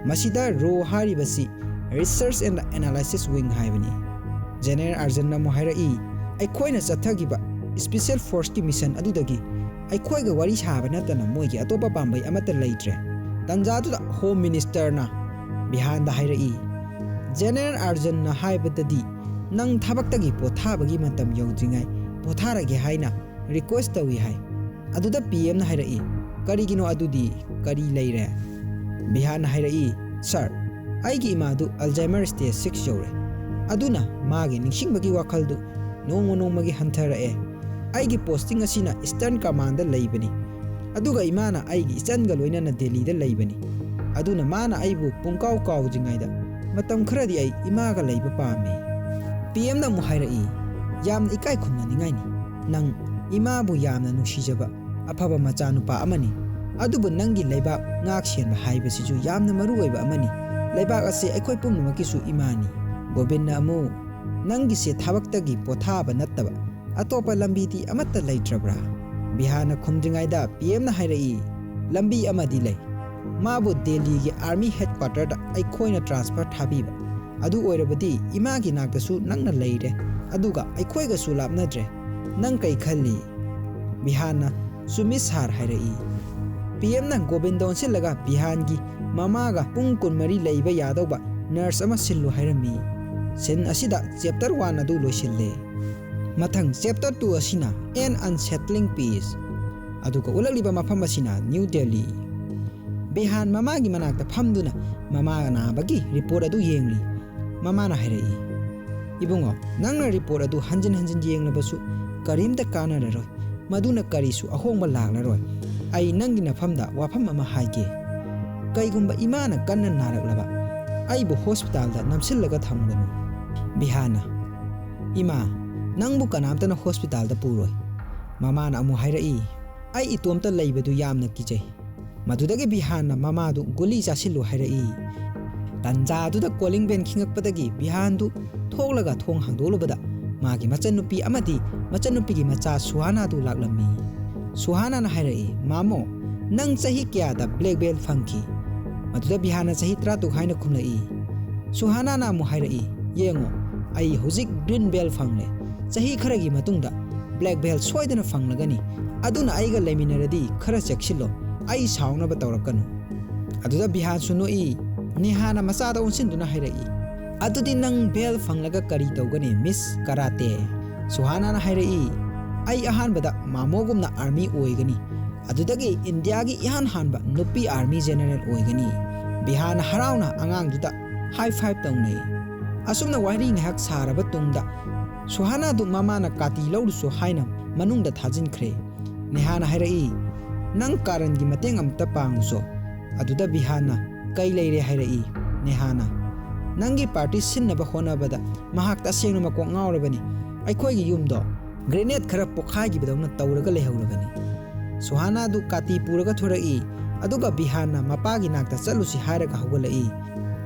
ꯃꯁꯤꯗ ꯔꯣ ꯍꯥꯏꯔꯤꯕꯁꯤ Research and Analysis Wing ꯍꯥꯏꯕꯅꯤ꯫ ꯖꯦꯅꯦꯔꯦꯜ ꯑꯥꯔꯖꯟꯅ ꯑꯃꯨꯛ ꯍꯥꯏꯔꯛꯏ, "ꯑꯩꯈꯣꯏꯅ ꯆꯠꯊꯈꯤꯕ special forceꯀꯤ mission ꯑꯗꯨꯗꯒꯤ ꯑꯩꯈꯣꯏꯒ ꯋꯥꯔꯤ ꯁꯥꯕ ꯅꯠꯇꯅ ꯃꯣꯏꯒꯤ ꯑꯇꯣꯞꯄ ꯄꯥꯝꯕꯩ ꯑꯃꯠꯇ ꯂꯩꯇ꯭ꯔꯦ"꯫ ꯇꯟꯖꯥꯗꯨꯗ ꯍꯣꯝ ꯃꯤꯅꯤꯁꯇꯔꯅ ꯕꯤꯍꯥꯟꯗ ꯍꯥꯏꯔꯛꯏ, "ꯖꯦꯅꯦꯔꯦꯜ ꯑꯥꯔꯖꯟꯅ ꯍꯥꯏꯕꯗꯗꯤ ꯅꯪ ꯊꯕꯛꯇꯒꯤ ꯄꯣꯊꯥꯕꯒꯤ ꯃꯇꯝ ꯌꯧꯗ꯭ꯔꯤꯉꯩ ꯄꯣꯊꯥꯔꯒꯦ ꯍꯥꯏꯅ request ꯇꯧꯏ ꯍꯥꯏ"꯫ ꯑꯗꯨꯗ ꯄꯤ ꯑꯦꯝꯅ ꯍꯥꯏꯔꯛꯏ, "ꯀꯔꯤꯒꯤꯅꯣ ꯑꯗꯨꯗꯤ? ꯀꯔꯤ ꯂꯩꯔꯦ?" ꯕꯤꯍꯥꯟꯅ ꯍꯥꯏꯔꯛꯏ, "ꯁꯥꯔ, ꯑꯩꯒꯤ ꯏꯃꯥꯗꯨ Alzheimer stage six ꯌꯧꯔꯦ꯫ ꯑꯗꯨꯅ ꯃꯥꯒꯤ ꯅꯤꯡꯁꯤꯡꯕꯒꯤ ꯋꯥꯈꯜꯗꯨ ꯅꯣꯡꯃ ꯅꯣꯡꯃꯒꯤ ꯍꯟꯊꯔꯛꯑꯦ꯫ ꯑꯩꯒꯤ posting ꯑꯁꯤꯅ Eastern Commandꯗ ꯂꯩꯕꯅꯤ꯫ ꯑꯗꯨꯒ ꯏꯃꯥꯅ ꯑꯩꯒꯤ ꯏꯆꯟꯒ ꯂꯣꯏꯅꯅ ꯗꯦꯜꯂꯤꯗ ꯂꯩꯕꯅꯤ꯫ ꯑꯗꯨꯅ ꯃꯥꯅ ꯑꯩꯕꯨ ꯄꯨꯡꯀꯥꯎ ꯀꯥꯎꯗ꯭ꯔꯤꯉꯩꯗ ꯃꯇꯝ ꯈꯔꯗꯤ ꯑꯩ ꯏꯃꯥꯒ ꯂꯩꯕ ꯄꯥꯝꯃꯤ"꯫ ꯄꯤ ꯑꯦꯝꯅ ꯑꯃꯨꯛ ꯍꯥꯏꯔꯛꯏ, "ꯌꯥꯝꯅ ꯏꯀꯥꯏ ꯈꯨꯝꯅꯅꯤꯡꯉꯥꯏꯅꯤ꯫ ꯅꯪ ꯏꯃꯥꯕꯨ ꯌꯥꯝꯅ ꯅꯨꯡꯁꯤꯖꯕ ꯑꯐꯕ ꯃꯆꯥꯅꯨꯄꯥ ꯑꯃꯅꯤ꯫ ꯑꯗꯨꯕꯨ ꯅꯪꯒꯤ ꯂꯩꯕꯥꯛ ꯉꯥꯛ ꯁꯦꯟꯕ ꯍꯥꯏꯕꯁꯤꯁꯨ ꯌꯥꯝꯅ ꯃꯔꯨ ꯑꯣꯏꯕ ꯑꯃꯅꯤ꯫ ꯂꯩꯕꯥꯛ ꯑꯁꯤ ꯑꯩꯈꯣꯏ ꯄꯨꯝꯅꯃꯛꯀꯤꯁꯨ ꯏꯃꯥꯅꯤ"꯫ ꯒꯣꯕꯤꯟꯅ ꯑꯃꯨꯛ, "ꯅꯪꯒꯤꯁꯦ ꯊꯕꯛꯇꯒꯤ ꯄꯣꯊꯥꯕ ꯅꯠꯇꯕ ꯑꯇꯣꯞꯄ ꯂꯝꯕꯤꯗꯤ ꯑꯃꯠꯇ ꯂꯩꯇ꯭ꯔꯕ꯭ꯔꯥ?" ꯕꯤꯍꯥꯟꯅ ꯈꯨꯝꯗ꯭ꯔꯤꯉꯩꯗ ꯄꯤ ꯑꯦꯝꯅ ꯍꯥꯏꯔꯛꯏ, "ꯂꯝꯕꯤ ꯑꯃꯗꯤ ꯂꯩ꯫ ꯃꯥꯕꯨ ꯗꯦꯜꯂꯤꯒꯤ army headquarterꯗ ꯑꯩꯈꯣꯏꯅ transfer ꯊꯥꯕꯤꯕ꯫ ꯑꯗꯨ ꯑꯣꯏꯔꯕꯗꯤ ꯏꯃꯥꯒꯤ ꯅꯥꯛꯇꯁꯨ ꯅꯪꯅ ꯂꯩꯔꯦ, ꯑꯗꯨꯒ ꯑꯩꯈꯣꯏꯒꯁꯨ ꯂꯥꯞꯅꯗ꯭ꯔꯦ꯫ ꯅꯪ ꯀꯩ ꯈꯜꯂꯤ?" ꯕꯤꯍꯥꯟꯅ, "ꯆꯨꯝꯃꯤ ꯁꯥꯔ" ꯍꯥꯏꯔꯛꯏ꯫ ꯄꯤ ꯑꯦꯝꯅ ꯒꯣꯕꯤꯟꯗ ꯑꯣꯟꯁꯤꯜꯂꯒ ꯕꯤꯍꯥꯟꯒꯤ ꯃꯃꯥꯒ ꯄꯨꯡ ꯀꯨꯟꯃꯔꯤ ꯂꯩꯕ ꯌꯥꯗꯧꯕ nurse ꯑꯃ ꯁꯤꯜꯂꯨ ꯍꯥꯏꯔꯝꯃꯤ꯫ Scene ꯑꯁꯤꯗ chapter one ꯑꯗꯨ ꯂꯣꯏꯁꯤꯜꯂꯦ꯫ ꯃꯊꯪ chapter two ꯑꯁꯤꯅ An Unsettling Peace꯫ ꯑꯗꯨꯒ ꯎꯠꯂꯛꯂꯤꯕ ꯃꯐꯝ ꯑꯁꯤꯅ ꯅ꯭ꯌꯨ ꯗꯦꯜꯂꯤ꯫ ꯕꯤꯍꯥꯟ ꯃꯃꯥꯒꯤ ꯃꯅꯥꯛꯇ ꯐꯝꯗꯨꯅ ꯃꯃꯥ ꯅꯥꯕꯒꯤ report ꯑꯗꯨ ꯌꯦꯡꯂꯤ꯫ ꯃꯃꯥꯅ ꯍꯥꯏꯔꯛꯏ, "ꯏꯕꯨꯡꯉꯣ, ꯅꯪꯅ report ꯑꯗꯨ ꯍꯟꯖꯤꯟ ꯍꯟꯖꯤꯟ ꯌꯦꯡꯂꯕꯁꯨ ꯀꯔꯤꯝꯇ ꯀꯥꯟꯅꯔꯔꯣꯏ꯫ ꯃꯗꯨꯅ ꯀꯔꯤꯁꯨ ꯑꯍꯣꯡꯕ ꯂꯥꯛꯂꯔꯣꯏ꯫ ꯑꯩ ꯅꯪꯒꯤ ꯅꯐꯝꯗ ꯋꯥꯐꯝ ꯑꯃ ꯍꯥꯏꯒꯦ꯫ ꯀꯩꯒꯨꯝꯕ ꯏꯃꯥꯅ ꯀꯟꯅ ꯅꯥꯔꯛꯂꯕ, ꯑꯩꯕꯨ hospitalꯗ ꯅꯝꯁꯤꯜꯂꯒ ꯊꯝꯒꯅꯨ"꯫ ꯕꯤꯍꯥꯟꯅ, "ꯏꯃꯥ, ꯅꯪꯕꯨ ꯀꯅꯥꯝꯇꯅ hospitalꯗ ꯄꯨꯔꯣꯏ"꯫ ꯃꯃꯥꯅ ꯑꯃꯨꯛ ꯍꯥꯏꯔꯛꯏ, "ꯑꯩ ꯏꯇꯣꯝꯇ ꯂꯩꯕꯗꯨ ꯌꯥꯝꯅ ꯀꯤꯖꯩ"꯫ ꯃꯗꯨꯗꯒꯤ ꯕꯤꯍꯥꯟꯅ ꯃꯃꯥꯗꯨ ꯒꯨꯂꯤ ꯆꯥꯁꯤꯜꯂꯨ ꯍꯥꯏꯔꯛꯏ꯫ ꯇꯟꯖꯥꯗꯨꯗ calling bell ꯈꯤꯡꯉꯛꯄꯗꯒꯤ ꯕꯤꯍꯥꯟꯗꯨ ꯊꯣꯛꯂꯒ ꯊꯣꯡ ꯍꯥꯡꯗꯣꯛꯂꯨꯕꯗ ꯃꯥꯒꯤ ꯃꯆꯟꯅꯨꯄꯤ ꯑꯃꯗꯤ ꯃꯆꯟꯅꯨꯄꯤꯒꯤ ꯃꯆꯥ ꯁꯨꯍꯥꯅꯥꯗꯨ ꯂꯥꯛꯂꯝꯃꯤ꯫ ꯁꯨꯍꯥꯅꯥꯅ ꯍꯥꯏꯔꯛꯏ, "ꯃꯥꯃꯣ, ꯅꯪ ꯆꯍꯤ ꯀꯌꯥꯗ black belt ꯐꯪꯈꯤ?" ꯃꯗꯨꯗ ꯕꯤꯍꯥꯟꯅ ꯆꯍꯤ ꯇꯔꯥꯇꯔꯨꯛ ꯍꯥꯏꯅ ꯈꯨꯝꯂꯛꯏ꯫ ꯁꯨꯍꯥꯅꯥꯅ ꯑꯃꯨꯛ ꯍꯥꯏꯔꯛꯏ, "ꯌꯦꯡꯉꯣ, ꯑꯩ ꯍꯧꯖꯤꯛ green belt ꯐꯪꯂꯦ꯫ ꯆꯍꯤ ꯈꯔꯒꯤ ꯃꯇꯨꯡꯗ black belt ꯁꯣꯏꯗꯅ ꯐꯪꯂꯒꯅꯤ꯫ ꯑꯗꯨꯅ ꯑꯩꯒ ꯂꯩꯃꯤꯟꯅꯔꯗꯤ ꯈꯔ ꯆꯦꯛꯁꯤꯜꯂꯣ, ꯑꯩ ꯁꯥꯎꯅꯕ ꯇꯧꯔꯛꯀꯅꯨ꯫" ꯑꯗꯨꯗ ꯕꯤꯍꯥꯟꯁꯨ ꯅꯣꯛꯏ꯫ ꯅꯦꯍꯥꯅ ꯃꯆꯥꯗ ꯑꯣꯟꯁꯤꯟꯗꯨꯅ ꯍꯥꯏꯔꯛꯏ, "ꯑꯗꯨꯗꯤ ꯅꯪ belt ꯐꯪꯂꯒ ꯀꯔꯤ ꯇꯧꯒꯅꯤ, Miss Karate?" ꯁꯨꯍꯥꯅꯥꯅ ꯍꯥꯏꯔꯛꯏ, "ꯑꯩ ꯑꯍꯥꯟꯕꯗ ꯃꯥꯃꯣꯒꯨꯝꯅ army ꯑꯣꯏꯒꯅꯤ, ꯑꯗꯨꯗꯒꯤ ꯏꯟꯗꯤꯌꯥꯒꯤ ꯏꯍꯥꯟ ꯍꯥꯟꯕ ꯅꯨꯄꯤ army general ꯑꯣꯏꯒꯅꯤ꯫" ꯕꯤꯍꯥꯟꯅ ꯍꯔꯥꯎꯅ ꯑꯉꯥꯡꯗꯨꯗ high five ꯇꯧꯅꯩ꯫ ꯑꯁꯨꯝꯅ ꯋꯥꯔꯤ ꯉꯥꯏꯍꯥꯛ ꯁꯥꯔꯕ ꯇꯨꯡꯗ ꯁꯨꯍꯥꯅꯥꯗꯨ ꯃꯃꯥꯅ ꯀꯥꯇꯤ ꯂꯧꯔꯨꯁꯨ ꯍꯥꯏꯅ ꯃꯅꯨꯡꯗ ꯊꯥꯖꯤꯟꯈ꯭ꯔꯦ꯫ ꯅꯦꯍꯥꯅ ꯍꯥꯏꯔꯛꯏ, "ꯅꯪ ꯀꯥꯔꯟꯒꯤ ꯃꯇꯦꯡ ꯑꯃꯇ ꯄꯥꯡꯉꯨꯁꯣ꯫" ꯑꯗꯨꯗ ꯕꯤꯍꯥꯟꯅ, "ꯀꯩ ꯂꯩꯔꯦ?" ꯍꯥꯏꯔꯛꯏ꯫ ꯅꯦꯍꯥꯅ, "ꯅꯪꯒꯤ party ꯁꯤꯟꯅꯕ ꯍꯣꯠꯅꯕꯗ ꯃꯍꯥꯛ ꯇꯁꯦꯡꯅ ꯃꯀꯣꯛ ꯉꯥꯎꯔꯕꯅꯤ꯫ ꯑꯩꯈꯣꯏꯒꯤ ꯌꯨꯝꯗꯣ grenade ꯈꯔ ꯄꯣꯈꯥꯏꯈꯤꯕꯗꯧꯅ ꯇꯧꯔꯒ ꯂꯩꯍꯧꯔꯕꯅꯤ꯫" ꯁꯨꯍꯥꯅꯥꯗꯨ ꯀꯥꯇꯤ ꯄꯨꯔꯒ ꯊꯣꯔꯛꯏ, ꯑꯗꯨꯒ ꯕꯤꯍꯥꯟꯅ ꯃꯄꯥꯒꯤ ꯅꯥꯛꯇ ꯆꯠꯂꯨꯁꯤ ꯍꯥꯏꯔꯒ ꯍꯧꯒꯠꯂꯛꯏ꯫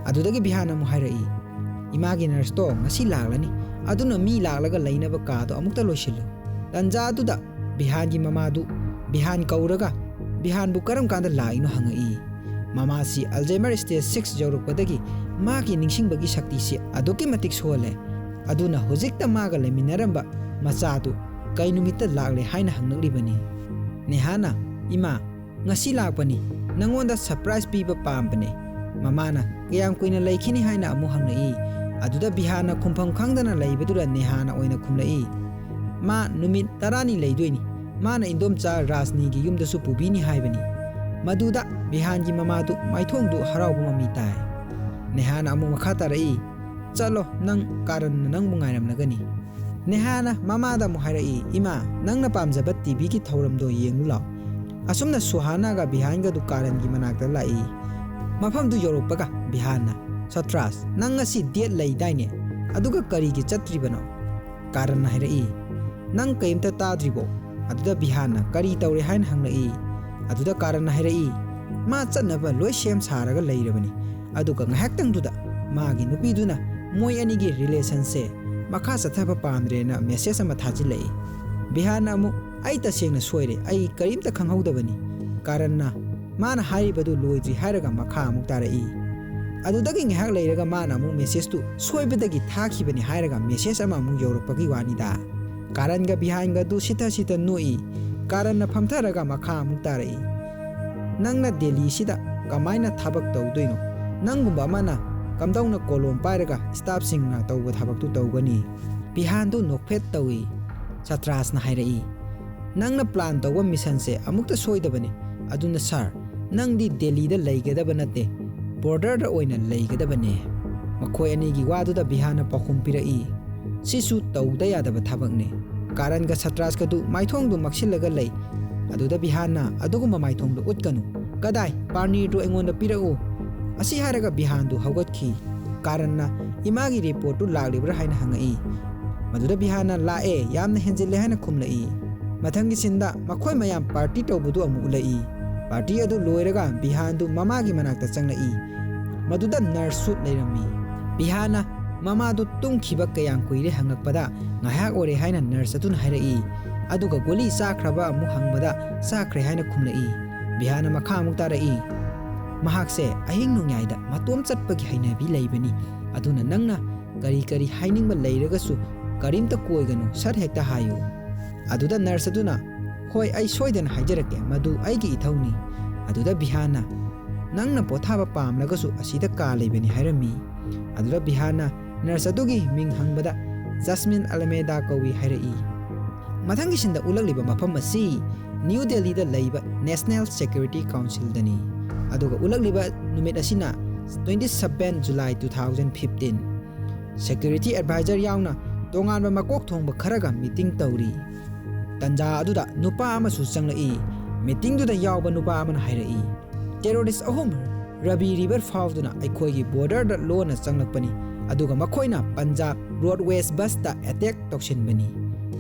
ꯑꯗꯨꯗꯒꯤ ꯕꯤꯍꯥꯟꯅ ꯑꯃꯨꯛ ꯍꯥꯏꯔꯛꯏ, "ꯏꯃꯥꯒꯤ nurseꯇꯣ ꯉꯁꯤ ꯂꯥꯛꯂꯅꯤ, ꯑꯗꯨꯅ ꯃꯤ ꯂꯥꯛꯂꯒ ꯂꯩꯅꯕ ꯀꯥꯗꯣ ꯑꯃꯨꯛꯇ ꯂꯣꯏꯁꯤꯜꯂꯨ꯫" ꯇꯟꯖꯥ ꯑꯗꯨꯗ ꯕꯤꯍꯥꯟꯒꯤ ꯃꯃꯥꯗꯨ ꯕꯤꯍꯥꯟ ꯀꯧꯔꯒ ꯕꯤꯍꯥꯟꯕꯨ ꯀꯔꯝ ꯀꯥꯟꯗ ꯂꯥꯛꯏꯅꯣ ꯍꯪꯉꯛꯏ꯫ ꯃꯃꯥꯁꯤ Alzheimer stage six ꯌꯧꯔꯛꯄꯗꯒꯤ ꯃꯥꯒꯤ ꯅꯤꯡꯁꯤꯡꯕꯒꯤ ꯁꯛꯇꯤꯁꯤ ꯑꯗꯨꯛꯀꯤ ꯃꯇꯤꯛ ꯁꯣꯜꯂꯦ꯫ ꯑꯗꯨꯅ ꯍꯧꯖꯤꯛꯇ ꯃꯥꯒ ꯂꯩꯃꯤꯟꯅꯔꯝꯕ ꯃꯆꯥꯗꯨ ꯀꯩ ꯅꯨꯃꯤꯠꯇ ꯂꯥꯛꯂꯦ ꯍꯥꯏꯅ ꯍꯪꯂꯛꯂꯤꯕꯅꯤ꯫ ꯅꯦꯍꯥꯅ, "ꯏꯃꯥ, ꯉꯁꯤ ꯂꯥꯛꯄꯅꯤ, ꯅꯪꯉꯣꯟꯗ surprise ꯄꯤꯕ ꯄꯥꯝꯕꯅꯦ꯫" ꯃꯃꯥꯅ, "ꯀꯌꯥꯝ ꯀꯨꯏꯅ ꯂꯩꯈꯤꯅꯤ?" ꯍꯥꯏꯅ ꯑꯃꯨꯛ ꯍꯪꯂꯛꯏ꯫ ꯑꯗꯨꯗ ꯕꯤꯍꯥꯟꯅ ꯈꯨꯝꯐꯝ ꯈꯪꯗꯅ ꯂꯩꯕꯗꯨꯗ ꯅꯦꯍꯥꯅ ꯑꯣꯏꯅ ꯈꯨꯝꯂꯛꯏ, "ꯃꯥ ꯅꯨꯃꯤꯠ ꯇꯔꯥꯅꯤ ꯂꯩꯗꯣꯏꯅꯤ꯫ ꯃꯥꯅ ꯏꯟꯗꯣꯝꯆꯥ ꯔꯥꯖꯅꯤꯒꯤ ꯌꯨꯝꯗꯁꯨ ꯄꯨꯕꯤꯅꯤ ꯍꯥꯏꯕꯅꯤ꯫" ꯃꯗꯨꯗ ꯕꯤꯍꯥꯟꯒꯤ ꯃꯃꯥꯗꯨ ꯃꯥꯏꯊꯣꯡꯗꯨ ꯍꯔꯥꯎꯕ ꯃꯃꯤ ꯇꯥꯏ꯫ ꯅꯦꯍꯥꯅ ꯑꯃꯨꯛ ꯃꯈꯥ ꯇꯥꯔꯛꯏ, "ꯆꯠꯂꯣ, ꯅꯪ ꯀꯥꯔꯟꯅ ꯅꯪꯕꯨ ꯉꯥꯏꯔꯝꯂꯒꯅꯤ꯫" ꯅꯦꯍꯥꯅ ꯃꯃꯥꯗ ꯑꯃꯨꯛ ꯍꯥꯏꯔꯛꯏ, "ꯏꯃꯥ, ꯅꯪꯅ ꯄꯥꯝꯖꯕ ꯇꯤꯚꯤꯒꯤ ꯊꯧꯔꯝꯗꯣ ꯌꯦꯡꯂꯨ ꯂꯥꯎ꯫" ꯑꯁꯨꯝꯅ ꯁꯨꯍꯥꯅꯥꯒ ꯕꯤꯍꯥꯟꯒꯗꯨ ꯀꯥꯔꯟꯒꯤ ꯃꯅꯥꯛꯇ ꯂꯥꯛꯏ꯫ ꯃꯐꯝꯗꯨ ꯌꯧꯔꯛꯄꯒ ꯕꯤꯍꯥꯟꯅ, "ꯁꯇ꯭ꯔꯥꯁ, ꯅꯪ ꯉꯁꯤ date ꯂꯩꯗꯥꯏꯅꯦ? ꯑꯗꯨꯒ ꯀꯔꯤꯒꯤ ꯆꯠꯇ꯭ꯔꯤꯕꯅꯣ?" ꯀꯥꯔꯟꯅ ꯍꯥꯏꯔꯛꯏ, "ꯅꯪ ꯀꯔꯤꯝꯇ ꯇꯥꯗ꯭ꯔꯤꯕꯣ?" ꯑꯗꯨꯗ ꯕꯤꯍꯥꯟꯅ, "ꯀꯔꯤ ꯇꯧꯔꯦ?" ꯍꯥꯏꯅ ꯍꯪꯂꯛꯏ꯫ ꯑꯗꯨꯗ ꯀꯥꯔꯟꯅ ꯍꯥꯏꯔꯛꯏ, "ꯃꯥ ꯆꯠꯅꯕ ꯂꯣꯏ ꯁꯦꯝ ꯁꯥꯔꯒ ꯂꯩꯔꯕꯅꯤ꯫ ꯑꯗꯨꯒ ꯉꯥꯏꯍꯥꯛꯇꯪꯗꯨꯗ ꯃꯥꯒꯤ ꯅꯨꯄꯤꯗꯨꯅ ꯃꯣꯏ ꯑꯅꯤꯒꯤ relationꯁꯦ ꯃꯈꯥ ꯆꯠꯊꯕ ꯄꯥꯝꯗ꯭ꯔꯦꯅ ꯃꯦꯁꯦꯖ ꯑꯃ ꯊꯥꯖꯤꯜꯂꯛꯏ꯫ ꯕꯤꯍꯥꯟꯅ ꯑꯃꯨꯛ, "ꯑꯩ ꯇꯁꯦꯡꯅ ꯁꯣꯏꯔꯦ, ꯑꯩ ꯀꯔꯤꯝꯇ ꯈꯪꯍꯧꯗꯕꯅꯤ"꯫ ꯀꯥꯔꯟꯅ, "ꯃꯥꯅ ꯍꯥꯏꯔꯤꯕꯗꯨ ꯂꯣꯏꯗ꯭ꯔꯤ" ꯍꯥꯏꯔꯒ ꯃꯈꯥ ꯑꯃꯨꯛ ꯇꯥꯔꯛꯏ꯫ ꯑꯗꯨꯗꯒꯤ ꯉꯥꯏꯍꯥꯛ ꯂꯩꯔꯒ ꯃꯥꯅ ꯑꯃꯨꯛ ꯃꯦꯁꯦꯖꯇꯨ ꯁꯣꯏꯕꯗꯒꯤ ꯊꯥꯈꯤꯕꯅꯤ ꯍꯥꯏꯔꯒ ꯃꯦꯁꯦꯖ ꯑꯃ ꯑꯃꯨꯛ ꯌꯧꯔꯛꯄꯒꯤ ꯋꯥꯅꯤꯗ꯫ ꯀꯥꯔꯟꯒ ꯕꯤꯍꯥꯟꯒ ꯑꯗꯨ ꯁꯤꯊ ꯁꯤꯊ ꯅꯣꯛꯏ꯫ ꯀꯥꯔꯟꯅ ꯐꯝꯊꯔꯒ ꯃꯈꯥ ꯑꯃꯨꯛ ꯇꯥꯔꯛꯏ꯫ "ꯅꯪꯅ ꯗꯦꯜꯂꯤꯁꯤꯗ ꯀꯃꯥꯏꯅ ꯊꯕꯛ ꯇꯧꯗꯣꯏꯅꯣ? ꯅꯪꯒꯨꯝꯕ ꯑꯃꯅ ꯀꯝꯗꯧꯅ ꯀꯣꯂꯣꯝ ꯄꯥꯏꯔꯒ ꯁ꯭ꯇꯥꯐꯁꯤꯡꯅ ꯇꯧꯕ ꯊꯕꯛꯇꯨ ꯇꯧꯒꯅꯤ?" ꯕꯤꯍꯥꯟꯗꯨ ꯅꯣꯛꯐꯦꯠ ꯇꯧꯏ꯫ ꯁꯇ꯭ꯔꯥꯁꯅ ꯍꯥꯏꯔꯛꯏ, "ꯅꯪꯅ ꯄ꯭ꯂꯥꯟ ꯇꯧꯕ ꯃꯤꯁꯟꯁꯦ ꯑꯃꯨꯛꯇ ꯁꯣꯏꯗꯕꯅꯤ꯫ ꯑꯗꯨꯅ ꯁꯥꯔ, ꯅꯪꯗꯤ ꯗꯦꯜꯂꯤꯗ ꯂꯩꯒꯗꯕ ꯅꯠꯇꯦ, ꯕꯣꯔꯗꯔꯗ ꯑꯣꯏꯅ ꯂꯩꯒꯗꯕꯅꯦ꯫" ꯃꯈꯣꯏ ꯑꯅꯤꯒꯤ ꯋꯥꯗꯨꯗ ꯕꯤꯍꯥꯟꯅ ꯄꯥꯎꯈꯨꯝ ꯄꯤꯔꯛꯏ, "ꯁꯤꯁꯨ ꯇꯧꯗ ꯌꯥꯗꯕ ꯊꯕꯛꯅꯤ꯫" ꯀꯥꯔꯟꯒ ꯁꯇ꯭ꯔꯥꯁꯀꯗꯨ ꯃꯥꯏꯊꯣꯡꯗꯨ ꯃꯛꯁꯤꯜꯂꯒ ꯂꯩ꯫ ꯑꯗꯨꯗ ꯕꯤꯍꯥꯟꯅ, "ꯑꯗꯨꯒꯨꯝꯕ ꯃꯥꯏꯊꯣꯡꯗꯨ ꯎꯠꯀꯅꯨ꯫ ꯀꯗꯥꯏ? ꯄꯥꯔꯅꯤꯔꯗꯨ ꯑꯩꯉꯣꯟꯗ ꯄꯤꯔꯛꯎ꯫" ꯑꯁꯤ ꯍꯥꯏꯔꯒ ꯕꯤꯍꯥꯟꯗꯨ ꯍꯧꯒꯠꯈꯤ꯫ ꯀꯥꯔꯟꯅ, "ꯏꯃꯥꯒꯤ ꯔꯤꯄꯣꯔꯠꯇꯨ ꯂꯥꯛꯂꯤꯕ꯭ꯔꯥ?" ꯍꯥꯏꯅ ꯍꯪꯉꯛꯏ꯫ ꯃꯗꯨꯗ ꯕꯤꯍꯥꯟꯅ, "ꯂꯥꯛꯑꯦ, ꯌꯥꯝꯅ ꯍꯦꯟꯖꯤꯜꯂꯦ" ꯍꯥꯏꯅ ꯈꯨꯝꯂꯛꯏ꯫ ꯃꯊꯪꯒꯤ ꯁꯤꯟꯗ ꯃꯈꯣꯏ ꯃꯌꯥꯝ ꯄꯥꯔꯇꯤ ꯇꯧꯕꯗꯨ ꯑꯃꯨꯛ ꯎꯠꯂꯛꯏ꯫ ꯄꯥꯔꯇꯤ ꯑꯗꯨ ꯂꯣꯏꯔꯒ ꯕꯤꯍꯥꯟꯗꯨ ꯃꯃꯥꯒꯤ ꯃꯅꯥꯛꯇ ꯆꯪꯂꯛꯏ꯫ ꯃꯗꯨꯗ ꯅꯔꯁꯁꯨ ꯂꯩꯔꯝꯃꯤ꯫ ꯕꯤꯍꯥꯟꯅ ꯃꯃꯥꯗꯨ ꯇꯨꯝꯈꯤꯕ ꯀꯌꯥꯝ ꯀꯨꯏꯔꯦ ꯍꯪꯂꯛꯄꯗ, "ꯉꯥꯏꯍꯥꯛ ꯑꯣꯏꯔꯦ" ꯍꯥꯏꯅ ꯅꯔꯁ ꯑꯗꯨꯅ ꯍꯥꯏꯔꯛꯏ꯫ ꯑꯗꯨꯒ "ꯒꯨꯂꯤ ꯆꯥꯈ꯭ꯔꯕ?" ꯑꯃꯨꯛ ꯍꯪꯕꯗ, "ꯆꯥꯈ꯭ꯔꯦ" ꯍꯥꯏꯅ ꯈꯨꯝꯂꯛꯏ꯫ ꯕꯤꯍꯥꯟꯅ ꯃꯈꯥ ꯑꯃꯨꯛ ꯇꯥꯔꯛꯏ, "ꯃꯍꯥꯛꯁꯦ ꯑꯍꯤꯡ ꯅꯣꯡꯌꯥꯏꯗ ꯃꯇꯣꯝ ꯆꯠꯄꯒꯤ ꯍꯩꯅꯕꯤ ꯂꯩꯕꯅꯤ꯫ ꯑꯗꯨꯅ ꯅꯪꯅ ꯀꯔꯤ ꯀꯔꯤ ꯍꯥꯏꯅꯤꯡꯕ ꯂꯩꯔꯒꯁꯨ ꯀꯔꯤꯝꯇ ꯀꯣꯏꯒꯅꯨ, ꯁꯠ ꯍꯦꯛꯇ ꯍꯥꯏꯌꯨ꯫" ꯑꯗꯨꯗ ꯅꯔꯁ ꯑꯗꯨꯅ, "ꯍꯣꯏ, ꯑꯩ ꯁꯣꯏꯗꯅ ꯍꯥꯏꯖꯔꯛꯀꯦ, ꯃꯗꯨ ꯑꯩꯒꯤ ꯏꯊꯧꯅꯤ꯫" ꯑꯗꯨꯗ ꯕꯤꯍꯥꯟꯅ, "ꯅꯪꯅ ꯄꯣꯊꯥꯕ ꯄꯥꯝꯂꯒꯁꯨ ꯑꯁꯤꯗ ꯀꯥ ꯂꯩꯕꯅꯤ" ꯍꯥꯏꯔꯝꯃꯤ꯫ ꯑꯗꯨꯗ ꯕꯤꯍꯥꯟꯅ ꯅꯔꯁ ꯑꯗꯨꯒꯤ ꯃꯤꯡ ꯍꯪꯕꯗ, "ꯖꯁꯃꯤꯟ ꯑꯜꯃꯦꯗꯥ ꯀꯧꯏ" ꯍꯥꯏꯔꯛꯏ꯫ ꯃꯊꯪꯒꯤ ꯁꯤꯟꯗ ꯎꯠꯂꯛꯂꯤꯕ ꯃꯐꯝ ꯑꯁꯤ ꯅ꯭ꯌꯨ ꯗꯦꯜꯂꯤꯗ ꯂꯩꯕ ꯅꯦꯁꯅꯦꯜ ꯁꯦꯀ꯭ꯌꯨꯔꯤꯇꯤ ꯀꯥꯎꯟꯁꯤꯜꯗꯅꯤ꯫ ꯑꯗꯨꯒ ꯎꯠꯂꯛꯂꯤꯕ ꯅꯨꯃꯤꯠ ꯑꯁꯤꯅ twenty seven July two thousand fifteen꯫ Security adviser ꯌꯥꯎꯅ ꯇꯣꯉꯥꯟꯕ ꯃꯀꯣꯛ ꯊꯣꯡꯕ ꯈꯔꯒ ꯃꯤꯇꯤꯡ ꯇꯧꯔꯤ꯫ ꯇꯟꯖꯥ ꯑꯗꯨꯗ ꯅꯨꯄꯥ ꯑꯃꯁꯨ ꯆꯪꯂꯛꯏ꯫ ꯃꯤꯇꯤꯡꯗꯨꯗ ꯌꯥꯎꯕ ꯅꯨꯄꯥ ꯑꯃꯅ ꯍꯥꯏꯔꯛꯏ, "ꯇꯦꯔꯣꯔꯤꯁ ꯑꯍꯨꯝ ꯔꯕꯤ ꯔꯤꯚꯔ ꯐꯥꯎꯗꯨꯅ ꯑꯩꯈꯣꯏꯒꯤ ꯕꯣꯔꯗꯔꯗ ꯂꯣꯟꯅ ꯆꯪꯂꯛꯄꯅꯤ, ꯑꯗꯨꯒ ꯃꯈꯣꯏꯅ ꯄꯟꯖꯥꯕ ꯔꯣꯗꯋꯦꯁ ꯕꯁꯇ ꯑꯦꯇꯦꯛ ꯇꯧꯁꯤꯟꯕꯅꯤ꯫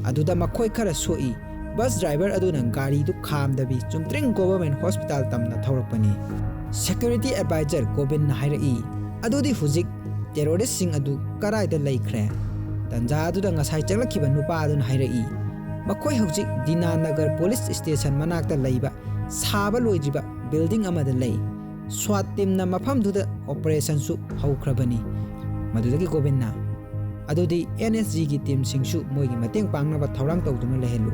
ꯑꯗꯨꯗ ꯃꯈꯣꯏ ꯈꯔ ꯁꯣꯛꯏ꯫ ꯕꯁ ꯗ꯭ꯔꯥꯏꯚꯔ ꯑꯗꯨꯅ ꯒꯥꯔꯤꯗꯨ ꯈꯥꯝꯗꯕꯤ ꯆꯨꯝꯇ꯭ꯔꯤꯡ ꯒꯣꯚꯔꯃꯦꯟ ꯍꯣꯁꯄꯤꯇꯥꯜ ꯇꯝꯅ ꯊꯧꯔꯛꯄꯅꯤ꯫" ꯁꯦꯀ꯭ꯌꯨꯔꯤꯇꯤ ꯑꯦꯗꯚꯥꯏꯖꯔ ꯒꯣꯕꯤꯟꯅ ꯍꯥꯏꯔꯛꯏ, "ꯑꯗꯨꯗꯤ ꯍꯧꯖꯤꯛ ꯇꯦꯔꯣꯔꯤꯁꯁꯤꯡ ꯑꯗꯨ ꯀꯗꯥꯏꯗ ꯂꯩꯈ꯭ꯔꯦ?" ꯇꯟꯖꯥ ꯑꯗꯨꯗ ꯉꯁꯥꯏ ꯆꯪꯂꯛꯈꯤꯕ ꯅꯨꯄꯥ ꯑꯗꯨꯅ ꯍꯥꯏꯔꯛꯏ, ꯃꯈꯣꯏ ꯍꯧꯖꯤꯛ ꯗꯤꯅꯥ ꯅꯒꯔ ꯄꯨꯂꯤꯁ ꯁ꯭ꯇꯦꯁꯟ ꯃꯅꯥꯛꯇ ꯂꯩꯕ ꯁꯥꯕ ꯂꯣꯏꯗ꯭ꯔꯤꯕ ꯕꯤꯜꯗꯤꯡ ꯑꯃꯗ ꯂꯩ꯫ ꯁ꯭ꯋꯥꯠ ꯇꯤꯝꯅ ꯃꯐꯝꯗꯨꯗ ꯑꯣꯄꯔꯦꯁꯟꯁꯨ ꯍꯧꯈ꯭ꯔꯕꯅꯤ꯫ ꯃꯗꯨꯗꯒꯤ ꯒꯣꯕꯤꯟꯅ, "ꯑꯗꯨꯗꯤ ꯑꯦꯟ ꯑꯦꯁ ꯖꯤꯒꯤ ꯇꯤꯝꯁꯤꯡꯁꯨ ꯃꯣꯏꯒꯤ ꯃꯇꯦꯡ ꯄꯥꯡꯅꯕ ꯊꯧꯔꯥꯡ ꯇꯧꯗꯨꯅ ꯂꯩꯍꯜꯂꯨ꯫"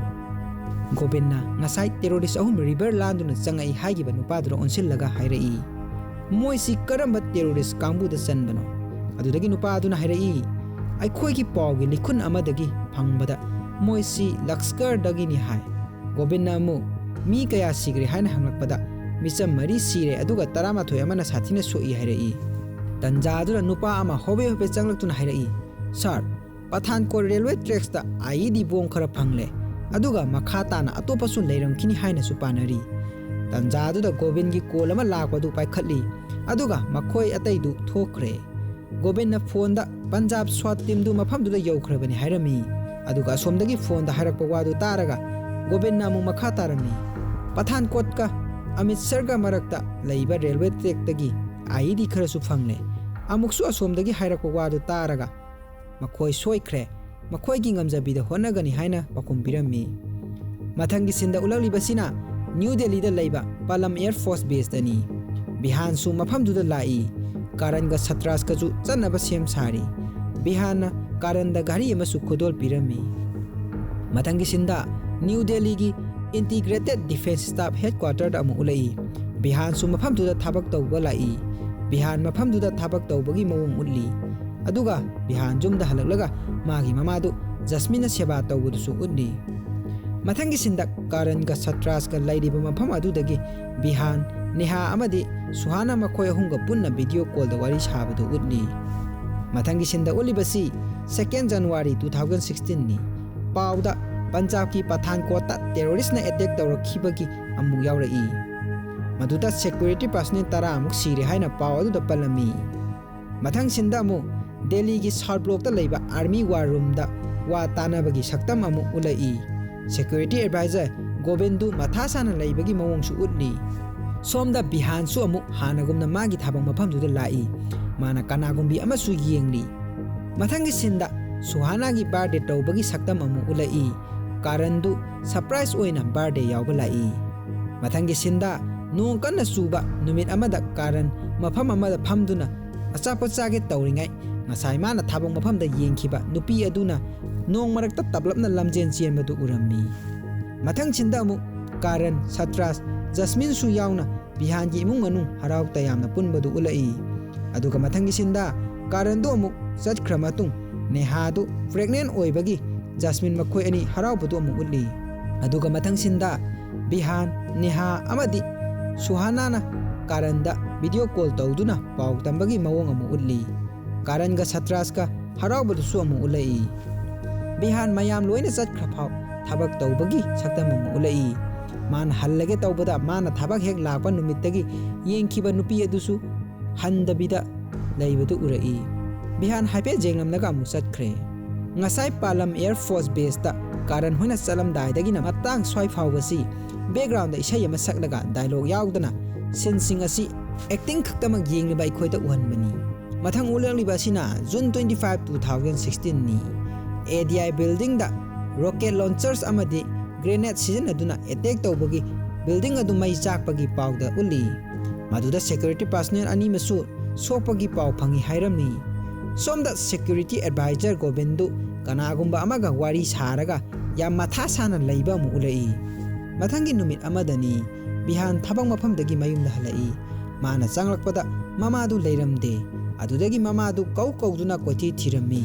ꯒꯣꯕꯤꯟꯅ ꯉꯁꯥꯏ ꯇꯦꯔꯣꯔꯤꯁ ꯑꯍꯨꯝ ꯔꯤꯚꯔ ꯂꯥꯟꯗꯨꯅ ꯆꯪꯉꯛꯏ ꯍꯥꯏꯈꯤꯕ ꯅꯨꯄꯥꯗꯨꯗ ꯑꯣꯟꯁꯤꯜꯂꯒ ꯍꯥꯏꯔꯛꯏ, "ꯃꯣꯏꯁꯤ ꯀꯔꯝꯕ ꯇꯦꯔꯣꯔꯤꯁ ꯀꯥꯡꯕꯨꯗ ꯆꯟꯕꯅꯣ?" ꯑꯗꯨꯗꯒꯤ ꯅꯨꯄꯥ ꯑꯗꯨꯅ ꯍꯥꯏꯔꯛꯏ, "ꯑꯩꯈꯣꯏꯒꯤ ꯄꯥꯎꯒꯤ ꯂꯤꯈꯨꯟ ꯑꯃꯗꯒꯤ ꯐꯪꯕꯗ ꯃꯣꯏꯁꯤ ꯂꯛꯁꯀꯔꯗꯒꯤꯅꯤ ꯍꯥꯏ꯫" ꯒꯣꯕꯤꯟꯅ ꯑꯃꯨꯛ, "ꯃꯤ ꯀꯌꯥ ꯁꯤꯈ꯭ꯔꯦ?" ꯍꯥꯏꯅ ꯍꯪꯂꯛꯄꯗ, "ꯃꯤꯆꯝ ꯃꯔꯤ ꯁꯤꯔꯦ, ꯑꯗꯨꯒ ꯇꯔꯥꯃꯥꯊꯣꯏ ꯑꯃꯅ ꯁꯥꯊꯤꯅ ꯁꯣꯛꯏ" ꯍꯥꯏꯔꯛꯏ꯫ ꯇꯟꯖꯥ ꯑꯗꯨꯗ ꯅꯨꯄꯥ ꯑꯃ ꯍꯣꯕꯦ ꯍꯣꯕꯦ ꯆꯪꯂꯛꯇꯨꯅ ꯍꯥꯏꯔꯛꯏ, "ꯁꯥꯔ, ꯄꯊꯥꯟꯀꯣꯠ ꯔꯦꯜꯋꯦ ꯇ꯭ꯔꯦꯛꯁꯇ ꯑꯥꯏ ꯏ ꯗꯤ ꯕꯣꯝ ꯈꯔ ꯐꯪꯂꯦ, ꯑꯗꯨꯒ ꯃꯈꯥ ꯇꯥꯅ ꯑꯇꯣꯞꯄꯁꯨ ꯂꯩꯔꯝꯈꯤꯅꯤ ꯍꯥꯏꯅꯁꯨ ꯄꯥꯅꯔꯤ꯫" ꯇꯟꯖꯥ ꯑꯗꯨꯗ ꯒꯣꯕꯤꯟꯒꯤ ꯀꯣꯜ ꯑꯃ ꯂꯥꯛꯄꯗꯨ ꯄꯥꯏꯈꯠꯂꯤ, ꯑꯗꯨꯒ ꯃꯈꯣꯏ ꯑꯇꯩꯗꯨ ꯊꯣꯛꯈ꯭ꯔꯦ꯫ ꯒꯣꯕꯤꯟꯅ ꯐꯣꯟꯗ ꯄꯟꯖꯥꯕ ꯁ꯭ꯋꯥꯠ ꯇꯤꯝꯗꯨ ꯃꯐꯝꯗꯨꯗ ꯌꯧꯈ꯭ꯔꯕꯅꯤ ꯍꯥꯏꯔꯝꯃꯤ꯫ ꯑꯗꯨꯒ ꯑꯁꯣꯝꯗꯒꯤ ꯐꯣꯟꯗ ꯍꯥꯏꯔꯛꯄ ꯋꯥꯗꯨ ꯇꯥꯔꯒ ꯒꯣꯕꯤꯟꯅ ꯑꯃꯨꯛ ꯃꯈꯥ ꯇꯥꯔꯝꯃꯤ, "ꯄꯊꯥꯟꯀꯣꯠꯀ ꯑꯃꯤꯠꯁꯔꯒ ꯃꯔꯛꯇ ꯂꯩꯕ ꯔꯦꯜꯋꯦ ꯇ꯭ꯔꯦꯛꯇꯒꯤ ꯑꯥꯏ ꯏ ꯗꯤ ꯈꯔꯁꯨ ꯐꯪꯂꯦ꯫" ꯑꯃꯨꯛꯁꯨ ꯑꯁꯣꯝꯗꯒꯤ ꯍꯥꯏꯔꯛꯄ ꯋꯥꯗꯨ ꯇꯥꯔꯒ, "ꯃꯈꯣꯏ ꯁꯣꯏꯈ꯭ꯔꯦ, ꯃꯈꯣꯏꯒꯤ ꯉꯝꯖꯕꯤꯗ ꯍꯣꯠꯅꯒꯅꯤ" ꯍꯥꯏꯅ ꯄꯥꯎꯈꯨꯝ ꯄꯤꯔꯝꯃꯤ꯫ ꯃꯊꯪꯒꯤ ꯁꯤꯟꯗ ꯎꯠꯂꯛꯂꯤꯕꯁꯤꯅ ꯅ꯭ꯌꯨ ꯗꯦꯜꯂꯤꯗ ꯂꯩꯕ ꯄꯥꯂꯝ ꯑꯦꯌꯔ ꯐꯣꯔꯁ ꯕꯦꯁꯇꯅꯤ꯫ ꯕꯤꯍꯥꯟꯁꯨ ꯃꯐꯝꯗꯨꯗ ꯂꯥꯛꯏ꯫ ꯀꯥꯔꯟꯒ ꯁꯇ꯭ꯔꯥꯁꯀꯁꯨ ꯆꯠꯅꯕ ꯁꯦꯝ ꯁꯥꯔꯤ꯫ ꯕꯤꯍꯥꯟꯅ ꯀꯥꯔꯟꯗ ꯘꯥꯔꯤ ꯑꯃꯁꯨ ꯈꯨꯗꯣꯜ ꯄꯤꯔꯝꯃꯤ꯫ ꯃꯊꯪꯒꯤ ꯁꯤꯟꯗ ꯅ꯭ꯌꯨ ꯗꯦꯜꯂꯤꯒꯤ ꯏꯟꯇꯤꯒ꯭ꯔꯦꯇꯦꯗ ꯗꯤꯐꯦꯟꯁ ꯁ꯭ꯇꯥꯐ ꯍꯦꯗꯀ꯭ꯋꯥꯇꯔꯗ ꯑꯃꯨꯛ ꯎꯠꯂꯛꯏ꯫ ꯕꯤꯍꯥꯟꯁꯨ ꯃꯐꯝꯗꯨꯗ ꯊꯕꯛ ꯇꯧꯕ ꯂꯥꯛꯏ꯫ ꯕꯤꯍꯥꯟ ꯃꯐꯝꯗꯨꯗ ꯊꯕꯛ ꯇꯧꯕꯒꯤ ꯃꯑꯣꯡ ꯎꯠꯂꯤ꯫ ꯑꯗꯨꯒ ꯕꯤꯍꯥꯟ ꯌꯨꯝꯗ ꯍꯜꯂꯛꯂꯒ ꯃꯥꯒꯤ ꯃꯃꯥꯗꯨ ꯖꯁꯃꯤꯟꯅ ꯁꯦꯕꯥ ꯇꯧꯕꯗꯨꯁꯨ ꯎꯠꯂꯤ꯫ ꯃꯊꯪꯒꯤ ꯁꯤꯟꯗ ꯀꯥꯔꯟꯒ ꯁꯇ꯭ꯔꯥꯁꯀ ꯂꯩꯔꯤꯕ ꯃꯐꯝ ꯑꯗꯨꯗꯒꯤ ꯕꯤꯍꯥꯟ, ꯅꯦꯍꯥ ꯑꯃꯗꯤ ꯁꯨꯍꯥꯅ ꯃꯈꯣꯏ ꯑꯍꯨꯝꯒ ꯄꯨꯟꯅ ꯚꯤꯗꯤꯑꯣ ꯀꯣꯜꯗ ꯋꯥꯔꯤ ꯁꯥꯕꯗꯨ ꯎꯠꯂꯤ꯫ ꯃꯊꯪꯒꯤ ꯁꯤꯟꯗ ꯎꯠꯂꯤꯕꯁꯤ second January two thousand sixteen ꯅꯤ꯫ ꯄꯥꯎꯗ ꯄꯟꯖꯥꯕꯀꯤ ꯄꯊꯥꯟꯀꯣꯠꯇ ꯇꯦꯔꯣꯔꯤꯁꯅ ꯑꯦꯇꯦꯛ ꯇꯧꯔꯛꯈꯤꯕꯒꯤ ꯑꯃꯨꯛ ꯌꯥꯎꯔꯛꯏ꯫ ꯃꯗꯨꯗ ꯁꯦꯀ꯭ꯌꯨꯔꯤꯇꯤ ꯄꯔꯁꯅꯦꯜ ꯇꯔꯥꯃꯨꯛ ꯁꯤꯔꯦ ꯍꯥꯏꯅ ꯄꯥꯎ ꯑꯗꯨꯗ ꯄꯜꯂꯝꯃꯤ꯫ ꯃꯊꯪ ꯁꯤꯟꯗ ꯑꯃꯨꯛ ꯗꯦꯜꯂꯤꯒꯤ ꯁꯥꯎꯠ ꯕ꯭ꯂꯣꯛꯇ ꯂꯩꯕ ꯑꯥꯔꯃꯤ ꯋꯥꯔ ꯔꯨꯝꯗ ꯋꯥ ꯇꯥꯅꯕꯒꯤ ꯁꯛꯇꯝ ꯑꯃꯨꯛ ꯎꯠꯂꯛꯏ꯫ ꯁꯦꯀ꯭ꯌꯨꯔꯤꯇꯤ ꯑꯦꯗꯚꯥꯏꯖꯔ ꯒꯣꯕꯤꯟꯗꯨ ꯃꯊꯥ ꯁꯥꯅ ꯂꯩꯕꯒꯤ ꯃꯑꯣꯡꯁꯨ ꯎꯠꯂꯤ꯫ ꯁꯣꯝꯗ ꯕꯤꯍꯥꯟꯁꯨ ꯑꯃꯨꯛ ꯍꯥꯟꯅꯒꯨꯝꯅ ꯃꯥꯒꯤ ꯊꯥꯕꯝ ꯃꯐꯝꯗꯨꯗ ꯂꯥꯛꯏ꯫ ꯃꯥꯅ ꯀꯅꯥꯒꯨꯝꯕꯤ ꯑꯃꯁꯨ ꯌꯦꯡꯂꯤ꯫ ꯃꯊꯪꯒꯤ ꯁꯤꯟꯗ ꯁꯨꯍꯥꯅꯥꯒꯤ ꯕꯥꯔꯗꯦ ꯇꯧꯕꯒꯤ ꯁꯛꯇꯝ ꯑꯃꯨꯛ ꯎꯠꯂꯛꯏ꯫ ꯀꯥꯔꯟꯗꯨ ꯁꯔꯄ꯭ꯔꯥꯏꯖ ꯑꯣꯏꯅ ꯕꯥꯔꯗꯦ ꯌꯥꯎꯕ ꯂꯥꯛꯏ꯫ ꯃꯊꯪꯒꯤ ꯁꯤꯟꯗ ꯅꯣꯡ ꯀꯟꯅ ꯆꯨꯕ ꯅꯨꯃꯤꯠ ꯑꯃꯗ ꯀꯥꯔꯟ ꯃꯐꯝ ꯑꯃꯗ ꯐꯝꯗꯨꯅ ꯑꯆꯥꯄꯣꯠ ꯆꯥꯒꯦ ꯇꯧꯔꯤꯉꯩ ꯉꯁꯥꯏ ꯃꯥꯅ ꯊꯕꯛ ꯃꯐꯝꯗ ꯌꯦꯡꯈꯤꯕ ꯅꯨꯄꯤ ꯑꯗꯨꯅ ꯅꯣꯡ ꯃꯔꯛꯇ ꯇꯞꯂꯞꯅ ꯂꯝꯖꯦꯟ ꯆꯦꯟꯕꯗꯨ ꯎꯔꯝꯃꯤ꯫ ꯃꯊꯪ ꯁꯤꯟꯗ ꯑꯃꯨꯛ ꯀꯥꯔꯟ, ꯁꯇ꯭ꯔꯥꯁ, ꯖꯁꯃꯤꯟꯁꯨ ꯌꯥꯎꯅ ꯕꯤꯍꯥꯟꯒꯤ ꯏꯃꯨꯡ ꯃꯅꯨꯡ ꯍꯔꯥꯎ ꯇꯌꯥꯝꯅ ꯄꯨꯟꯕꯗꯨ ꯎꯠꯂꯛꯏ꯫ ꯑꯗꯨꯒ ꯃꯊꯪꯒꯤ ꯁꯤꯟꯗ ꯀꯥꯔꯟꯗꯨ ꯑꯃꯨꯛ ꯆꯠꯈ꯭ꯔ ꯃꯇꯨꯡ ꯅꯦꯍꯥꯗꯨ ꯄ꯭ꯔꯦꯒꯅꯦꯟ ꯑꯣꯏꯕꯒꯤ ꯖꯁꯃꯤꯟ ꯃꯈꯣꯏ ꯑꯅꯤ ꯍꯔꯥꯎꯕꯗꯨ ꯑꯃꯨꯛ ꯎꯠꯂꯤ꯫ ꯑꯗꯨꯒ ꯃꯊꯪ ꯁꯤꯟꯗ ꯕꯤꯍꯥꯟ, ꯅꯦꯍꯥ ꯑꯃꯗꯤ ꯁꯨꯍꯥꯅꯥꯅ ꯀꯥꯔꯟꯗ ꯚꯤꯗꯤꯑꯣ ꯀꯣꯜ ꯇꯧꯗꯨꯅ ꯄꯥꯎ ꯇꯝꯕꯒꯤ ꯃꯑꯣꯡ ꯑꯃꯨꯛ ꯎꯠꯂꯤ꯫ ꯀꯥꯔꯟꯒ ꯁꯇ꯭ꯔꯥꯁꯀ ꯍꯔꯥꯎꯕꯗꯨꯁꯨ ꯑꯃꯨꯛ ꯎꯠꯂꯛꯏ꯫ ꯕꯤꯍꯥꯟ ꯃꯌꯥꯝ ꯂꯣꯏꯅ ꯆꯠꯈ꯭ꯔ ꯐꯥꯎ ꯊꯕꯛ ꯇꯧꯕꯒꯤ ꯁꯛꯇꯝ ꯑꯃꯨꯛ ꯎꯠꯂꯛꯏ꯫ ꯃꯥꯅ ꯍꯜꯂꯒꯦ ꯇꯧꯕꯗ ꯃꯥꯅ ꯊꯕꯛ ꯍꯦꯛ ꯂꯥꯛꯄ ꯅꯨꯃꯤꯠꯇꯒꯤ ꯌꯦꯡꯈꯤꯕ ꯅꯨꯄꯤ ꯑꯗꯨꯁꯨ ꯍꯟꯗꯕꯤꯗ ꯂꯩꯕꯗꯨ ꯎꯔꯛꯏ꯫ ꯕꯤꯍꯥꯟ ꯍꯥꯏꯐꯦꯠ ꯌꯦꯡꯂꯝꯂꯒ ꯑꯃꯨꯛ ꯆꯠꯈ꯭ꯔꯦ꯫ ꯉꯁꯥꯏ ꯄꯥꯂꯝ ꯑꯦꯌꯔ ꯐꯣꯔꯁ ꯕꯦꯁꯇ ꯀꯥꯔꯟ ꯍꯣꯏꯅ ꯆꯠꯂꯝꯗꯥꯏꯗꯒꯤꯅ ꯃꯇꯥꯡ ꯁ꯭ꯋꯥꯏ ꯐꯥꯎꯕꯁꯤ ꯕꯦꯛꯒ꯭ꯔꯥꯎꯟꯗ ꯏꯁꯩ ꯑꯃ ꯁꯛꯂꯒ ꯗꯥꯏꯂꯣꯒ ꯌꯥꯎꯗꯅ ꯁꯤꯟꯁꯤꯡ ꯑꯁꯤ ꯑꯦꯛꯇꯤꯡ ꯈꯛꯇꯃꯛ ꯌꯦꯡꯂꯤꯕ ꯑꯩꯈꯣꯏꯗ ꯎꯍꯟꯕꯅꯤ꯫ ꯃꯊꯪ ꯎꯠꯂꯛꯂꯤꯕ ꯑꯁꯤꯅ June twenty five, two thousand sixteen ꯅꯤ꯫ ꯑꯦ ꯗꯤ ꯑꯥꯏ ꯕꯤꯜꯗꯤꯡꯗ ꯔꯣꯀꯦꯠ ꯂꯣꯟꯆꯔꯁ ꯑꯃꯗꯤ ꯒ꯭ꯔꯦꯅꯦꯗ ꯁꯤꯖꯤꯟꯅꯗꯨꯅ ꯑꯦꯇꯦꯛ ꯇꯧꯕꯒꯤ ꯕꯤꯜꯗꯤꯡ ꯑꯗꯨ ꯃꯩ ꯆꯥꯛꯄꯒꯤ ꯄꯥꯎꯗ ꯎꯠꯂꯤ꯫ ꯃꯗꯨꯗ ꯁꯦꯀ꯭ꯌꯨꯔꯤꯇꯤ ꯄꯥꯔꯁꯣꯅꯦꯜ ꯑꯅꯤꯃꯁꯨ ꯁꯣꯛꯄꯒꯤ ꯄꯥꯎ ꯐꯪꯏ ꯍꯥꯏꯔꯝꯃꯤ꯫ ꯁꯣꯝꯗ ꯁꯦꯀ꯭ꯌꯨꯔꯤꯇꯤ ꯑꯦꯗꯚꯥꯏꯖꯔ ꯒꯣꯕꯤꯟꯗꯨ ꯀꯅꯥꯒꯨꯝꯕ ꯑꯃꯒ ꯋꯥꯔꯤ ꯁꯥꯔꯒ ꯌꯥꯝ ꯃꯊꯥ ꯁꯥꯅ ꯂꯩꯕ ꯑꯃꯨꯛ ꯎꯠꯂꯛꯏ꯫ ꯃꯊꯪꯒꯤ ꯅꯨꯃꯤꯠ ꯑꯃꯗꯅꯤ ꯕꯤꯍꯥꯟ ꯊꯕꯛ ꯃꯐꯝꯗꯒꯤ ꯃꯌꯨꯝꯗ ꯍꯜꯂꯛꯏ꯫ ꯃꯥꯅ ꯆꯪꯂꯛꯄꯗ ꯃꯃꯥꯗꯨ ꯂꯩꯔꯝꯗꯦ꯫ ꯑꯗꯨꯗꯒꯤ ꯃꯃꯥꯗꯨ ꯀꯧ ꯀꯧꯗꯨꯅ ꯀꯣꯏꯊꯤ ꯊꯤꯔꯝꯃꯤ꯫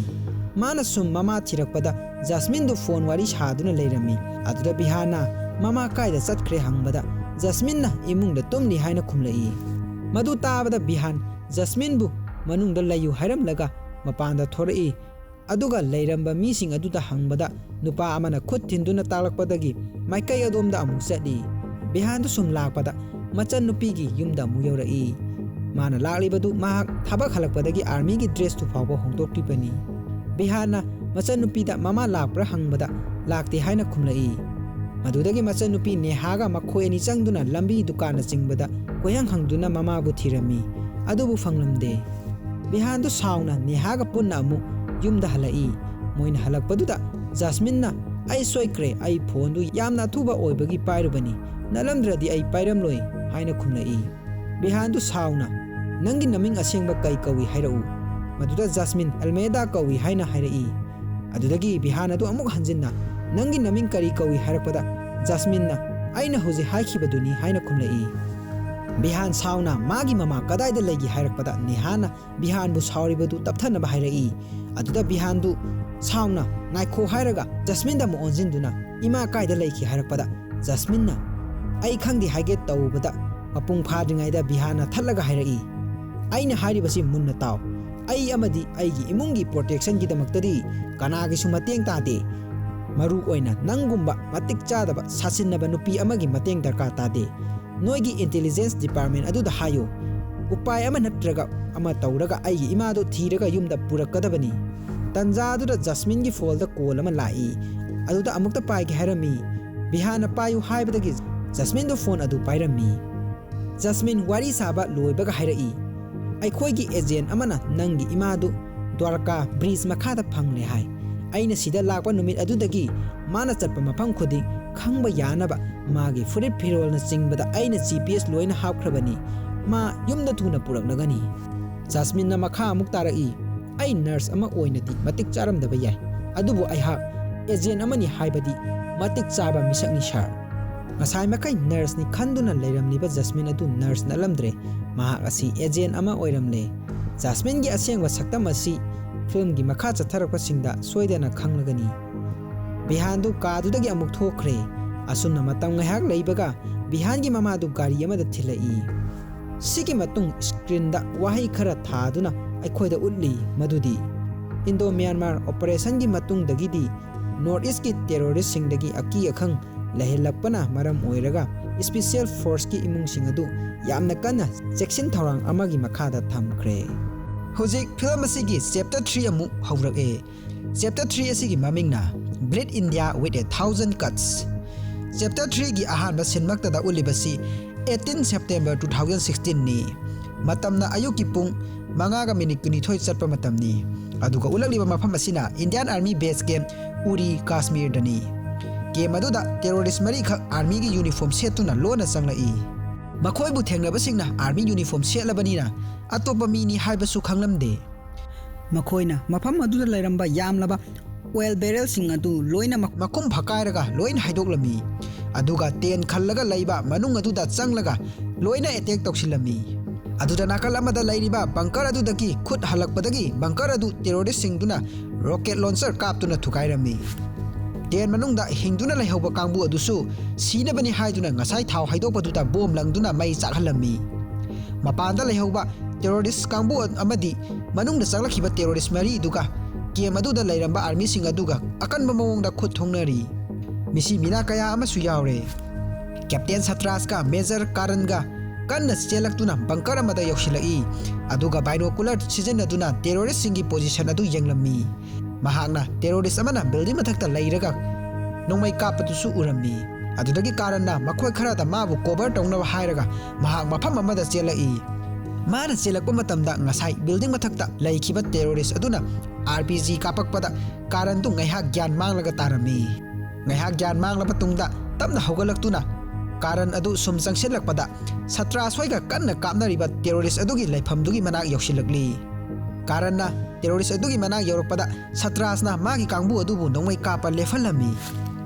ꯃꯥꯅ ꯁꯨꯝ ꯃꯃꯥ ꯊꯤꯔꯛꯄꯗ ꯖꯁꯃꯤꯟꯗꯨ ꯐꯣꯟ ꯋꯥꯔꯤ ꯁꯥꯗꯨꯅ ꯂꯩꯔꯝꯃꯤ꯫ ꯑꯗꯨꯗ ꯕꯤꯍꯥꯟꯅ ꯃꯃꯥ ꯀꯥꯏꯗ ꯆꯠꯈ꯭ꯔꯦ ꯍꯪꯕꯗ ꯖꯁꯃꯤꯟꯅ ꯏꯃꯨꯡꯗ ꯇꯨꯝꯂꯤ ꯍꯥꯏꯅ ꯈꯨꯝꯂꯛꯏ꯫ ꯃꯗꯨ ꯇꯥꯕꯗ ꯕꯤꯍꯥꯟ ꯖꯁꯃꯤꯟꯕꯨ ꯃꯅꯨꯡꯗ ꯂꯩꯌꯨ ꯍꯥꯏꯔꯝꯂꯒ ꯃꯄꯥꯟꯗ ꯊꯣꯔꯛꯏ꯫ ꯑꯗꯨꯒ ꯂꯩꯔꯝꯕ ꯃꯤꯁꯤꯡ ꯑꯗꯨꯗ ꯍꯪꯕꯗ ꯅꯨꯄꯥ ꯑꯃꯅ ꯈꯨꯠ ꯊꯤꯟꯗꯨꯅ ꯇꯥꯛꯂꯛꯄꯗꯒꯤ ꯃꯥꯏꯀꯩ ꯑꯗꯣꯝꯗ ꯑꯃꯨꯛ ꯆꯠꯂꯤ꯫ ꯕꯤꯍꯥꯟꯗꯨ ꯁꯨꯝ ꯂꯥꯛꯄꯗ ꯃꯆꯟꯅꯨꯄꯤꯒꯤ ꯌꯨꯝꯗ ꯑꯃꯨꯛ ꯌꯧꯔꯛꯏ꯫ ꯃꯥꯅ ꯂꯥꯛꯂꯤꯕꯗꯨ ꯃꯍꯥꯛ ꯊꯕꯛ ꯍꯜꯂꯛꯄꯗꯒꯤ ꯑꯥꯔꯃꯤꯒꯤ ꯗ꯭ꯔꯦꯁꯇꯨ ꯐꯥꯎꯕ ꯍꯣꯡꯗꯣꯛꯂꯤꯕꯅꯤ꯫ ꯕꯤꯍꯥꯟꯅ ꯃꯆꯟꯅꯨꯄꯤꯗ ꯃꯃꯥ ꯂꯥꯛꯄ꯭ꯔꯥ ꯍꯪꯕꯗ ꯂꯥꯛꯇꯦ ꯍꯥꯏꯅ ꯈꯨꯝꯂꯛꯏ꯫ ꯃꯗꯨꯗꯒꯤ ꯃꯆꯟꯅꯨꯄꯤ ꯅꯦꯍꯥꯒ ꯃꯈꯣꯏ ꯑꯅꯤ ꯆꯪꯗꯨꯅ ꯂꯝꯕꯤ ꯗꯨꯀꯥꯟꯅꯆꯤꯡꯕꯗ ꯀꯣꯏꯍꯪ ꯍꯪꯗꯨꯅ ꯃꯃꯥꯕꯨ ꯊꯤꯔꯝꯃꯤ꯫ ꯑꯗꯨꯕꯨ ꯐꯪꯂꯝꯗꯦ꯫ ꯕꯤꯍꯥꯟꯗꯨ ꯁꯥꯎꯅ ꯅꯦꯍꯥꯒ ꯄꯨꯟꯅ ꯑꯃꯨꯛ ꯌꯨꯝꯗ ꯍꯜꯂꯛꯏ꯫ ꯃꯣꯏꯅ ꯍꯜꯂꯛꯄꯗꯨꯗ ꯖꯥꯁꯃꯤꯟꯅ, "ꯑꯩ ꯁꯣꯏꯈ꯭ꯔꯦ, ꯑꯩ ꯐꯣꯟꯗꯨ ꯌꯥꯝꯅ ꯑꯊꯨꯕ ꯑꯣꯏꯕꯒꯤ ꯄꯥꯏꯔꯨꯕꯅꯤ, ꯅꯠꯂꯝꯗ꯭ꯔꯗꯤ ꯑꯩ ꯄꯥꯏꯔꯝꯂꯣꯏ" ꯍꯥꯏꯅ ꯈꯨꯝꯂꯛꯏ꯫ ꯕꯤꯍꯥꯟꯗꯨ ꯁꯥꯎꯅ, "ꯅꯪꯒꯤ ꯅꯃꯤꯡ ꯑꯁꯦꯡꯕ ꯀꯩ ꯀꯧꯏ ꯍꯥꯏꯔꯛꯎ"꯫ ꯃꯗꯨꯗ ꯖꯥꯁꯃꯤꯟ, "ꯑꯜꯃꯦꯗꯥ ꯀꯧꯏ" ꯍꯥꯏꯅ ꯍꯥꯏꯔꯛꯏ꯫ ꯑꯗꯨꯗꯒꯤ ꯕꯤꯍꯥꯟ ꯑꯗꯨ ꯑꯃꯨꯛ ꯍꯟꯖꯤꯟꯅ, "ꯅꯪꯒꯤ ꯅꯃꯤꯡ ꯀꯔꯤ ꯀꯧꯏ?" ꯍꯥꯏꯔꯛꯄꯗ ꯖꯥꯁꯃꯤꯟꯅ, "ꯑꯩꯅ ꯍꯧꯖꯤꯛ ꯍꯥꯏꯈꯤꯕꯗꯨꯅꯤ" ꯍꯥꯏꯅ ꯈꯨꯝꯂꯛꯏ꯫ ꯕꯤꯍꯥꯟ ꯁꯥꯎꯅ, "ꯃꯥꯒꯤ ꯃꯃꯥ ꯀꯗꯥꯏꯗ ꯂꯩꯒꯦ?" ꯍꯥꯏꯔꯛꯄꯗ ꯅꯦꯍꯥꯅ ꯕꯤꯍꯥꯟꯕꯨ ꯁꯥꯎꯔꯤꯕꯗꯨ ꯇꯞꯊꯅꯕ ꯍꯥꯏꯔꯛꯏ꯫ ꯑꯗꯨꯗ ꯕꯤꯍꯥꯟꯗꯨ ꯁꯥꯎꯅ, "ꯉꯥꯏꯈꯣ" ꯍꯥꯏꯔꯒ ꯖꯁꯃꯤꯟꯗ ꯑꯃꯨꯛ ꯑꯣꯟꯁꯤꯟꯗꯨꯅ, "ꯏꯃꯥ ꯀꯥꯏꯗ ꯂꯩꯈꯤ?" ꯍꯥꯏꯔꯛꯄꯗ ꯖꯁꯃꯤꯟꯅ, "ꯑꯩ ꯈꯪꯗꯦ" ꯍꯥꯏꯒꯦ ꯇꯧꯕꯗ ꯃꯄꯨꯡ ꯐꯥꯗ꯭ꯔꯤꯉꯩꯗ ꯕꯤꯍꯥꯟꯅ ꯊꯠꯂꯒ ꯍꯥꯏꯔꯛꯏ, "ꯑꯩꯅ ꯍꯥꯏꯔꯤꯕꯁꯤ ꯃꯨꯟꯅ ꯇꯥꯎ꯫ ꯑꯩ ꯑꯃꯗꯤ ꯑꯩꯒꯤ ꯏꯃꯨꯡꯒꯤ ꯄ꯭ꯔꯣꯇꯦꯛꯁꯟꯒꯤꯗꯃꯛꯇꯗꯤ ꯀꯅꯥꯒꯤꯁꯨ ꯃꯇꯦꯡ ꯇꯥꯗꯦ꯫ ꯃꯔꯨ ꯑꯣꯏꯅ ꯅꯪꯒꯨꯝꯕ ꯃꯇꯤꯛ ꯆꯥꯗꯕ ꯁꯥꯁꯤꯟꯅꯕ ꯅꯨꯄꯤ ꯑꯃꯒꯤ ꯃꯇꯦꯡ ꯗꯔꯀꯥꯔ ꯇꯥꯗꯦ꯫ ꯅꯣꯏꯒꯤ ꯏꯟꯇꯦꯂꯤꯖꯦꯟꯁ ꯗꯤꯄꯥꯔꯠꯃꯦꯟ ꯑꯗꯨꯗ ꯍꯥꯏꯌꯨ꯫ ꯎꯄꯥꯏ ꯑꯃ ꯅꯠꯇ꯭ꯔꯒ ꯑꯃ ꯇꯧꯔꯒ ꯑꯩꯒꯤ ꯏꯃꯥꯗꯨ ꯊꯤꯔꯒ ꯌꯨꯝꯗ ꯄꯨꯔꯛꯀꯗꯕꯅꯤ"꯫ ꯇꯟꯖꯥ ꯑꯗꯨꯗ ꯖꯁꯃꯤꯟꯒꯤ ꯐꯣꯟꯗ ꯀꯣꯜ ꯑꯃ ꯂꯥꯛꯏ꯫ ꯑꯗꯨꯗ ꯑꯃꯨꯛꯇ ꯄꯥꯏꯒꯦ ꯍꯥꯏꯔꯝꯃꯤ꯫ ꯕꯤꯍꯥꯟꯅ ꯄꯥꯏꯌꯨ ꯍꯥꯏꯕꯗꯒꯤ ꯖꯁꯃꯤꯟꯗꯨ ꯐꯣꯟ ꯑꯗꯨ ꯄꯥꯏꯔꯝꯃꯤ꯫ ꯖꯁꯃꯤꯟ ꯋꯥꯔꯤ ꯁꯥꯕ ꯂꯣꯏꯕꯒ ꯍꯥꯏꯔꯛꯏ, "ꯑꯩꯈꯣꯏꯒꯤ ꯑꯦꯖꯦꯟ ꯑꯃꯅ ꯅꯪꯒꯤ ꯏꯃꯥꯗꯨ ꯗ꯭ꯋꯥꯔꯀꯥ ꯕ꯭ꯔꯤꯖ ꯃꯈꯥꯗ ꯐꯪꯂꯦ ꯍꯥꯏ꯫ ꯑꯩꯅ ꯁꯤꯗ ꯂꯥꯛꯄ ꯅꯨꯃꯤꯠ ꯑꯗꯨꯗꯒꯤ ꯃꯥꯅ ꯆꯠꯄ ꯃꯐꯝ ꯈꯨꯗꯤꯡ ꯈꯪꯕ ꯌꯥꯅꯕ ꯃꯥꯒꯤ ꯐꯨꯔꯤꯠ ꯐꯤꯔꯣꯜꯅ ꯆꯤꯡꯕꯗ ꯑꯩꯅ ꯖꯤ ꯄꯤ ꯑꯦꯁ ꯂꯣꯏꯅ ꯍꯥꯞꯈ꯭ꯔꯕꯅꯤ꯫ ꯃꯥ ꯌꯨꯝꯗ ꯊꯨꯅ ꯄꯨꯔꯛꯂꯒꯅꯤ"꯫ ꯖꯥꯁꯃꯤꯟꯅ ꯃꯈꯥ ꯑꯃꯨꯛ ꯇꯥꯔꯛꯏ, "ꯑꯩ ꯅꯔꯁ ꯑꯃ ꯑꯣꯏꯅꯗꯤ ꯃꯇꯤꯛ ꯆꯥꯔꯝꯗꯕ ꯌꯥꯏ, ꯑꯗꯨꯕꯨ ꯑꯩꯍꯥꯛ ꯑꯦꯖꯦꯟ ꯑꯃꯅꯤ ꯍꯥꯏꯕꯗꯤ ꯃꯇꯤꯛ ꯆꯥꯕ ꯃꯤꯁꯛꯅꯤ, ꯁꯥꯔ"꯫ ꯉꯁꯥꯏ ꯃꯈꯩ ꯅꯔꯁꯅꯤ ꯈꯟꯗꯨꯅ ꯂꯩꯔꯝꯂꯤꯕ ꯖꯁꯃꯤꯟ ꯑꯗꯨ ꯅꯔꯁ ꯅꯠꯂꯝꯗ꯭ꯔꯦ, ꯃꯍꯥꯛ ꯑꯁꯤ ꯑꯦꯖꯦꯟ ꯑꯃ ꯑꯣꯏꯔꯝꯂꯦ꯫ ꯖꯥꯁꯃꯤꯟꯒꯤ ꯑꯁꯦꯡꯕ ꯁꯛꯇꯝ ꯑꯁꯤ ꯐꯤꯂꯝꯒꯤ ꯃꯈꯥ ꯆꯠꯊꯔꯛꯄꯁꯤꯡꯗ ꯁꯣꯏꯗꯅ ꯈꯪꯂꯒꯅꯤ꯫ ꯕꯤꯍꯥꯟꯗꯨ ꯀꯥꯗꯨꯗꯒꯤ ꯑꯃꯨꯛ ꯊꯣꯛꯈ꯭ꯔꯦ꯫ ꯑꯁꯨꯝꯅ ꯃꯇꯝ ꯉꯥꯏꯍꯥꯛ ꯂꯩꯕꯒ ꯕꯤꯍꯥꯟꯒꯤ ꯃꯃꯥꯗꯨ ꯒꯥꯔꯤ ꯑꯃꯗ ꯊꯤꯜꯂꯛꯏ꯫ ꯁꯤꯒꯤ ꯃꯇꯨꯡ ꯁ꯭ꯀ꯭ꯔꯤꯟꯗ ꯋꯥꯍꯩ ꯈꯔ ꯊꯥꯗꯨꯅ ꯑꯩꯈꯣꯏꯗ ꯎꯠꯂꯤ, ꯃꯗꯨꯗꯤ ꯏꯟꯗꯣ ꯃ꯭ꯌꯥꯟꯃꯥꯔ ꯑꯣꯄꯔꯦꯁꯟꯒꯤ ꯃꯇꯨꯡꯗꯒꯤꯗꯤ ꯅꯣꯔꯠ ꯏꯁꯀꯤ ꯇꯦꯔꯣꯔꯤꯁꯁꯤꯡꯗꯒꯤ ꯑꯀꯤ ꯑꯈꯪ ꯂꯩꯍꯜꯂꯛꯄꯅ ꯃꯔꯝ ꯑꯣꯏꯔꯒ ꯏꯁꯄꯤꯁꯦꯜ ꯐꯣꯔꯁꯀꯤ ꯏꯃꯨꯡꯁꯤꯡ ꯑꯗꯨ ꯌꯥꯝꯅ ꯀꯟꯅ ꯆꯦꯛꯁꯤꯟ ꯊꯧꯔꯥꯡ ꯑꯃꯒꯤ ꯃꯈꯥꯗ ꯊꯝꯈ꯭ꯔꯦ꯫ ꯍꯧꯖꯤꯛ ꯐꯤꯂꯝ ꯑꯁꯤꯒꯤ ꯆꯦꯞꯇꯔ ꯊ꯭ꯔꯤ ꯑꯃꯨꯛ ꯍꯧꯔꯛꯑꯦ꯫ ꯆꯦꯞꯇꯔ ꯊ꯭ꯔꯤ ꯑꯁꯤꯒꯤ ꯃꯃꯤꯡꯅ Bleed India with a Thousand Cuts꯫ Chapter ꯊ꯭ꯔꯤꯒꯤ ꯑꯍꯥꯟꯕ ꯁꯤꯟꯃꯛꯇꯗ ꯎꯠꯂꯤꯕꯁꯤ eighteen September two thousand sixteen ꯅꯤ꯫ ꯃꯇꯝꯅ ꯑꯌꯨꯛꯀꯤ ꯄꯨꯡ ꯃꯉꯥꯒ ꯃꯤꯅꯤꯠ ꯀꯨꯟꯅꯤꯊꯣꯏ ꯆꯠꯄ ꯃꯇꯝꯅꯤ꯫ ꯑꯗꯨꯒ ꯎꯠꯂꯛꯂꯤꯕ ꯃꯐꯝ ꯑꯁꯤꯅ Indian Army Base Camp ꯎꯔꯤ, ꯀꯥꯁꯃꯤꯔꯗꯅꯤ꯫ ꯀꯦꯝ ꯑꯗꯨꯗ ꯇꯦꯔꯣꯔꯤꯁ ꯃꯔꯤꯈꯛ ꯑꯥꯔꯃꯤꯒꯤ ꯌꯨꯅꯤꯐꯣꯔꯝ ꯁꯦꯠꯇꯨꯅ ꯂꯣꯟꯅ ꯆꯪꯂꯛꯏ꯫ ꯃꯈꯣꯏꯕꯨ ꯊꯦꯡꯅꯕꯁꯤꯡꯅ ꯑꯥꯔꯃꯤ ꯌꯨꯅꯤꯐꯣꯔꯝ ꯁꯦꯠꯂꯕꯅꯤꯅ ꯑꯇꯣꯞꯄ ꯃꯤꯅꯤ ꯍꯥꯏꯕꯁꯨ ꯈꯪꯂꯝꯗꯦ꯫ ꯃꯈꯣꯏꯅ ꯃꯐꯝ ꯑꯗꯨꯗ ꯂꯩꯔꯝꯕ ꯌꯥꯝꯂꯕ ꯑꯣꯏꯜ ꯕꯦꯔꯦꯜꯁꯤꯡ ꯑꯗꯨ ꯂꯣꯏꯅ ꯃꯈꯨꯝ ꯐꯀꯥꯏꯔꯒ ꯂꯣꯏꯅ ꯍꯥꯏꯗꯣꯛꯂꯝꯃꯤ꯫ ꯑꯗꯨꯒ ꯇꯦꯟ ꯈꯜꯂꯒ ꯂꯩꯕ ꯃꯅꯨꯡ ꯑꯗꯨꯗ ꯆꯪꯂꯒ ꯂꯣꯏꯅ ꯑꯦꯇꯦꯛ ꯇꯧꯁꯤꯜꯂꯝꯃꯤ꯫ ꯑꯗꯨꯗ ꯅꯥꯀꯜ ꯑꯃꯗ ꯂꯩꯔꯤꯕ ꯕꯪꯀꯔ ꯑꯗꯨꯗꯒꯤ ꯈꯨꯠ ꯍꯜꯂꯛꯄꯗꯒꯤ ꯕꯪꯀꯔ ꯑꯗꯨ ꯇꯦꯔꯣꯔꯤꯁꯁꯤꯡꯗꯨꯅ ꯔꯣꯀꯦꯠ ꯂꯣꯟꯆꯔ ꯀꯥꯞꯇꯨꯅ ꯊꯨꯒꯥꯏꯔꯝꯃꯤ꯫ ꯇꯦꯟ ꯃꯅꯨꯡꯗ ꯍꯤꯡꯗꯨꯅ ꯂꯩꯍꯧꯕ ꯀꯥꯡꯕꯨ ꯑꯗꯨꯁꯨ ꯁꯤꯅꯕꯅꯤ ꯍꯥꯏꯗꯨꯅ ꯉꯁꯥꯏ ꯊꯥꯎ ꯍꯩꯗꯣꯛꯄꯗꯨꯗ ꯕꯣꯝ ꯂꯪꯗꯨꯅ ꯃꯩ ꯆꯥꯛꯍꯜꯂꯝꯃꯤ꯫ ꯃꯄꯥꯟꯗ ꯂꯩꯍꯧꯕ ꯇꯦꯔꯣꯔꯤꯁ ꯀꯥꯡꯕꯨ ꯑꯃꯗꯤ ꯃꯅꯨꯡꯗ ꯆꯪꯂꯛꯈꯤꯕ ꯇꯦꯔꯣꯔꯤꯁ ꯃꯔꯤꯗꯨꯒ ꯀꯦꯝ ꯑꯗꯨꯗ ꯂꯩꯔꯝꯕ ꯑꯥꯔꯃꯤꯁꯤꯡ ꯑꯗꯨꯒ ꯑꯀꯟꯕ ꯃꯑꯣꯡꯗ ꯈꯨꯠ ꯊꯣꯡꯅꯔꯤ꯫ ꯃꯤꯁꯤ ꯃꯤꯅꯥ ꯀꯌꯥ ꯑꯃꯁꯨ ꯌꯥꯎꯔꯦ꯫ ꯀꯦꯞꯇꯦꯟ ꯁꯇ꯭ꯔꯥꯁꯀ ꯃꯦꯖꯔ ꯀꯥꯔꯟꯒ ꯀꯟꯅ ꯆꯦꯜꯂꯛꯇꯨꯅ ꯕꯪꯀꯔ ꯑꯃꯗ ꯌꯧꯁꯤꯜꯂꯛꯏ꯫ ꯑꯗꯨꯒ ꯕꯥꯏꯅꯣꯀꯨꯂꯔ ꯁꯤꯖꯤꯟꯅꯗꯨꯅ ꯇꯦꯔꯣꯔꯤꯁꯁꯤꯡꯒꯤ ꯄꯣꯖꯤꯁꯟ ꯑꯗꯨ ꯌꯦꯡꯂꯝꯃꯤ꯫ ꯃꯍꯥꯛꯅ ꯇꯦꯔꯣꯔꯤꯁ ꯑꯃꯅ ꯕꯤꯜꯗꯤꯡ ꯃꯊꯛꯇ ꯂꯩꯔꯒ ꯅꯣꯡꯃꯩ ꯀꯥꯞꯄꯗꯨꯁꯨ ꯎꯔꯝꯃꯤ꯫ ꯑꯗꯨꯗꯒꯤ ꯀꯥꯔꯟꯅ ꯃꯈꯣꯏ ꯈꯔꯗ ꯃꯥꯕꯨ ꯀꯣꯚꯔ ꯇꯧꯅꯕ ꯍꯥꯏꯔꯒ ꯃꯍꯥꯛ ꯃꯐꯝ ꯑꯃꯗ ꯆꯦꯜꯂꯛꯏ꯫ ꯃꯥꯅ ꯆꯦꯜꯂꯛꯄ ꯃꯇꯝꯗ ꯉꯁꯥꯏ ꯕꯤꯜꯗꯤꯡ ꯃꯊꯛꯇ ꯂꯩꯈꯤꯕ ꯇꯦꯔꯣꯔꯤꯁ ꯑꯗꯨꯅ ꯑꯥꯔ ꯄꯤ ꯖꯤ ꯀꯥꯞꯄꯛꯄꯗ ꯀꯥꯔꯟꯗꯨ ꯉꯥꯏꯍꯥꯛ ꯒ꯭ꯌꯥꯟ ꯃꯥꯡꯂꯒ ꯇꯥꯔꯝꯃꯤ꯫ ꯉꯥꯏꯍꯥꯛ ꯒ꯭ꯌꯥꯟ ꯃꯥꯡꯂꯕ ꯇꯨꯡꯗ ꯇꯞꯅ ꯍꯧꯒꯠꯂꯛꯇꯨꯅ ꯀꯥꯔꯟ ꯑꯗꯨ ꯁꯨꯝ ꯆꯪꯁꯤꯜꯂꯛꯄꯗ ꯁꯇ꯭ꯔꯥꯁ ꯍꯣꯏꯒ ꯀꯟꯅ ꯀꯥꯞꯅꯔꯤꯕ ꯇꯦꯔꯣꯔꯤꯁ ꯑꯗꯨꯒꯤ ꯂꯩꯐꯝꯗꯨꯒꯤ ꯃꯅꯥꯛ ꯌꯧꯁꯤꯜꯂꯛꯂꯤ꯫ ꯀꯥꯔꯟꯅ ꯇꯦꯔꯣꯔꯤꯁ ꯑꯗꯨꯒꯤ ꯃꯅꯥꯛ ꯌꯧꯔꯛꯄꯗ ꯁꯇ꯭ꯔꯥꯁꯅ ꯃꯥꯒꯤ ꯀꯥꯡꯕꯨ ꯑꯗꯨꯕꯨ ꯅꯣꯡꯃꯩ ꯀꯥꯞꯄ ꯂꯦꯞꯍꯜꯂꯝꯃꯤ꯫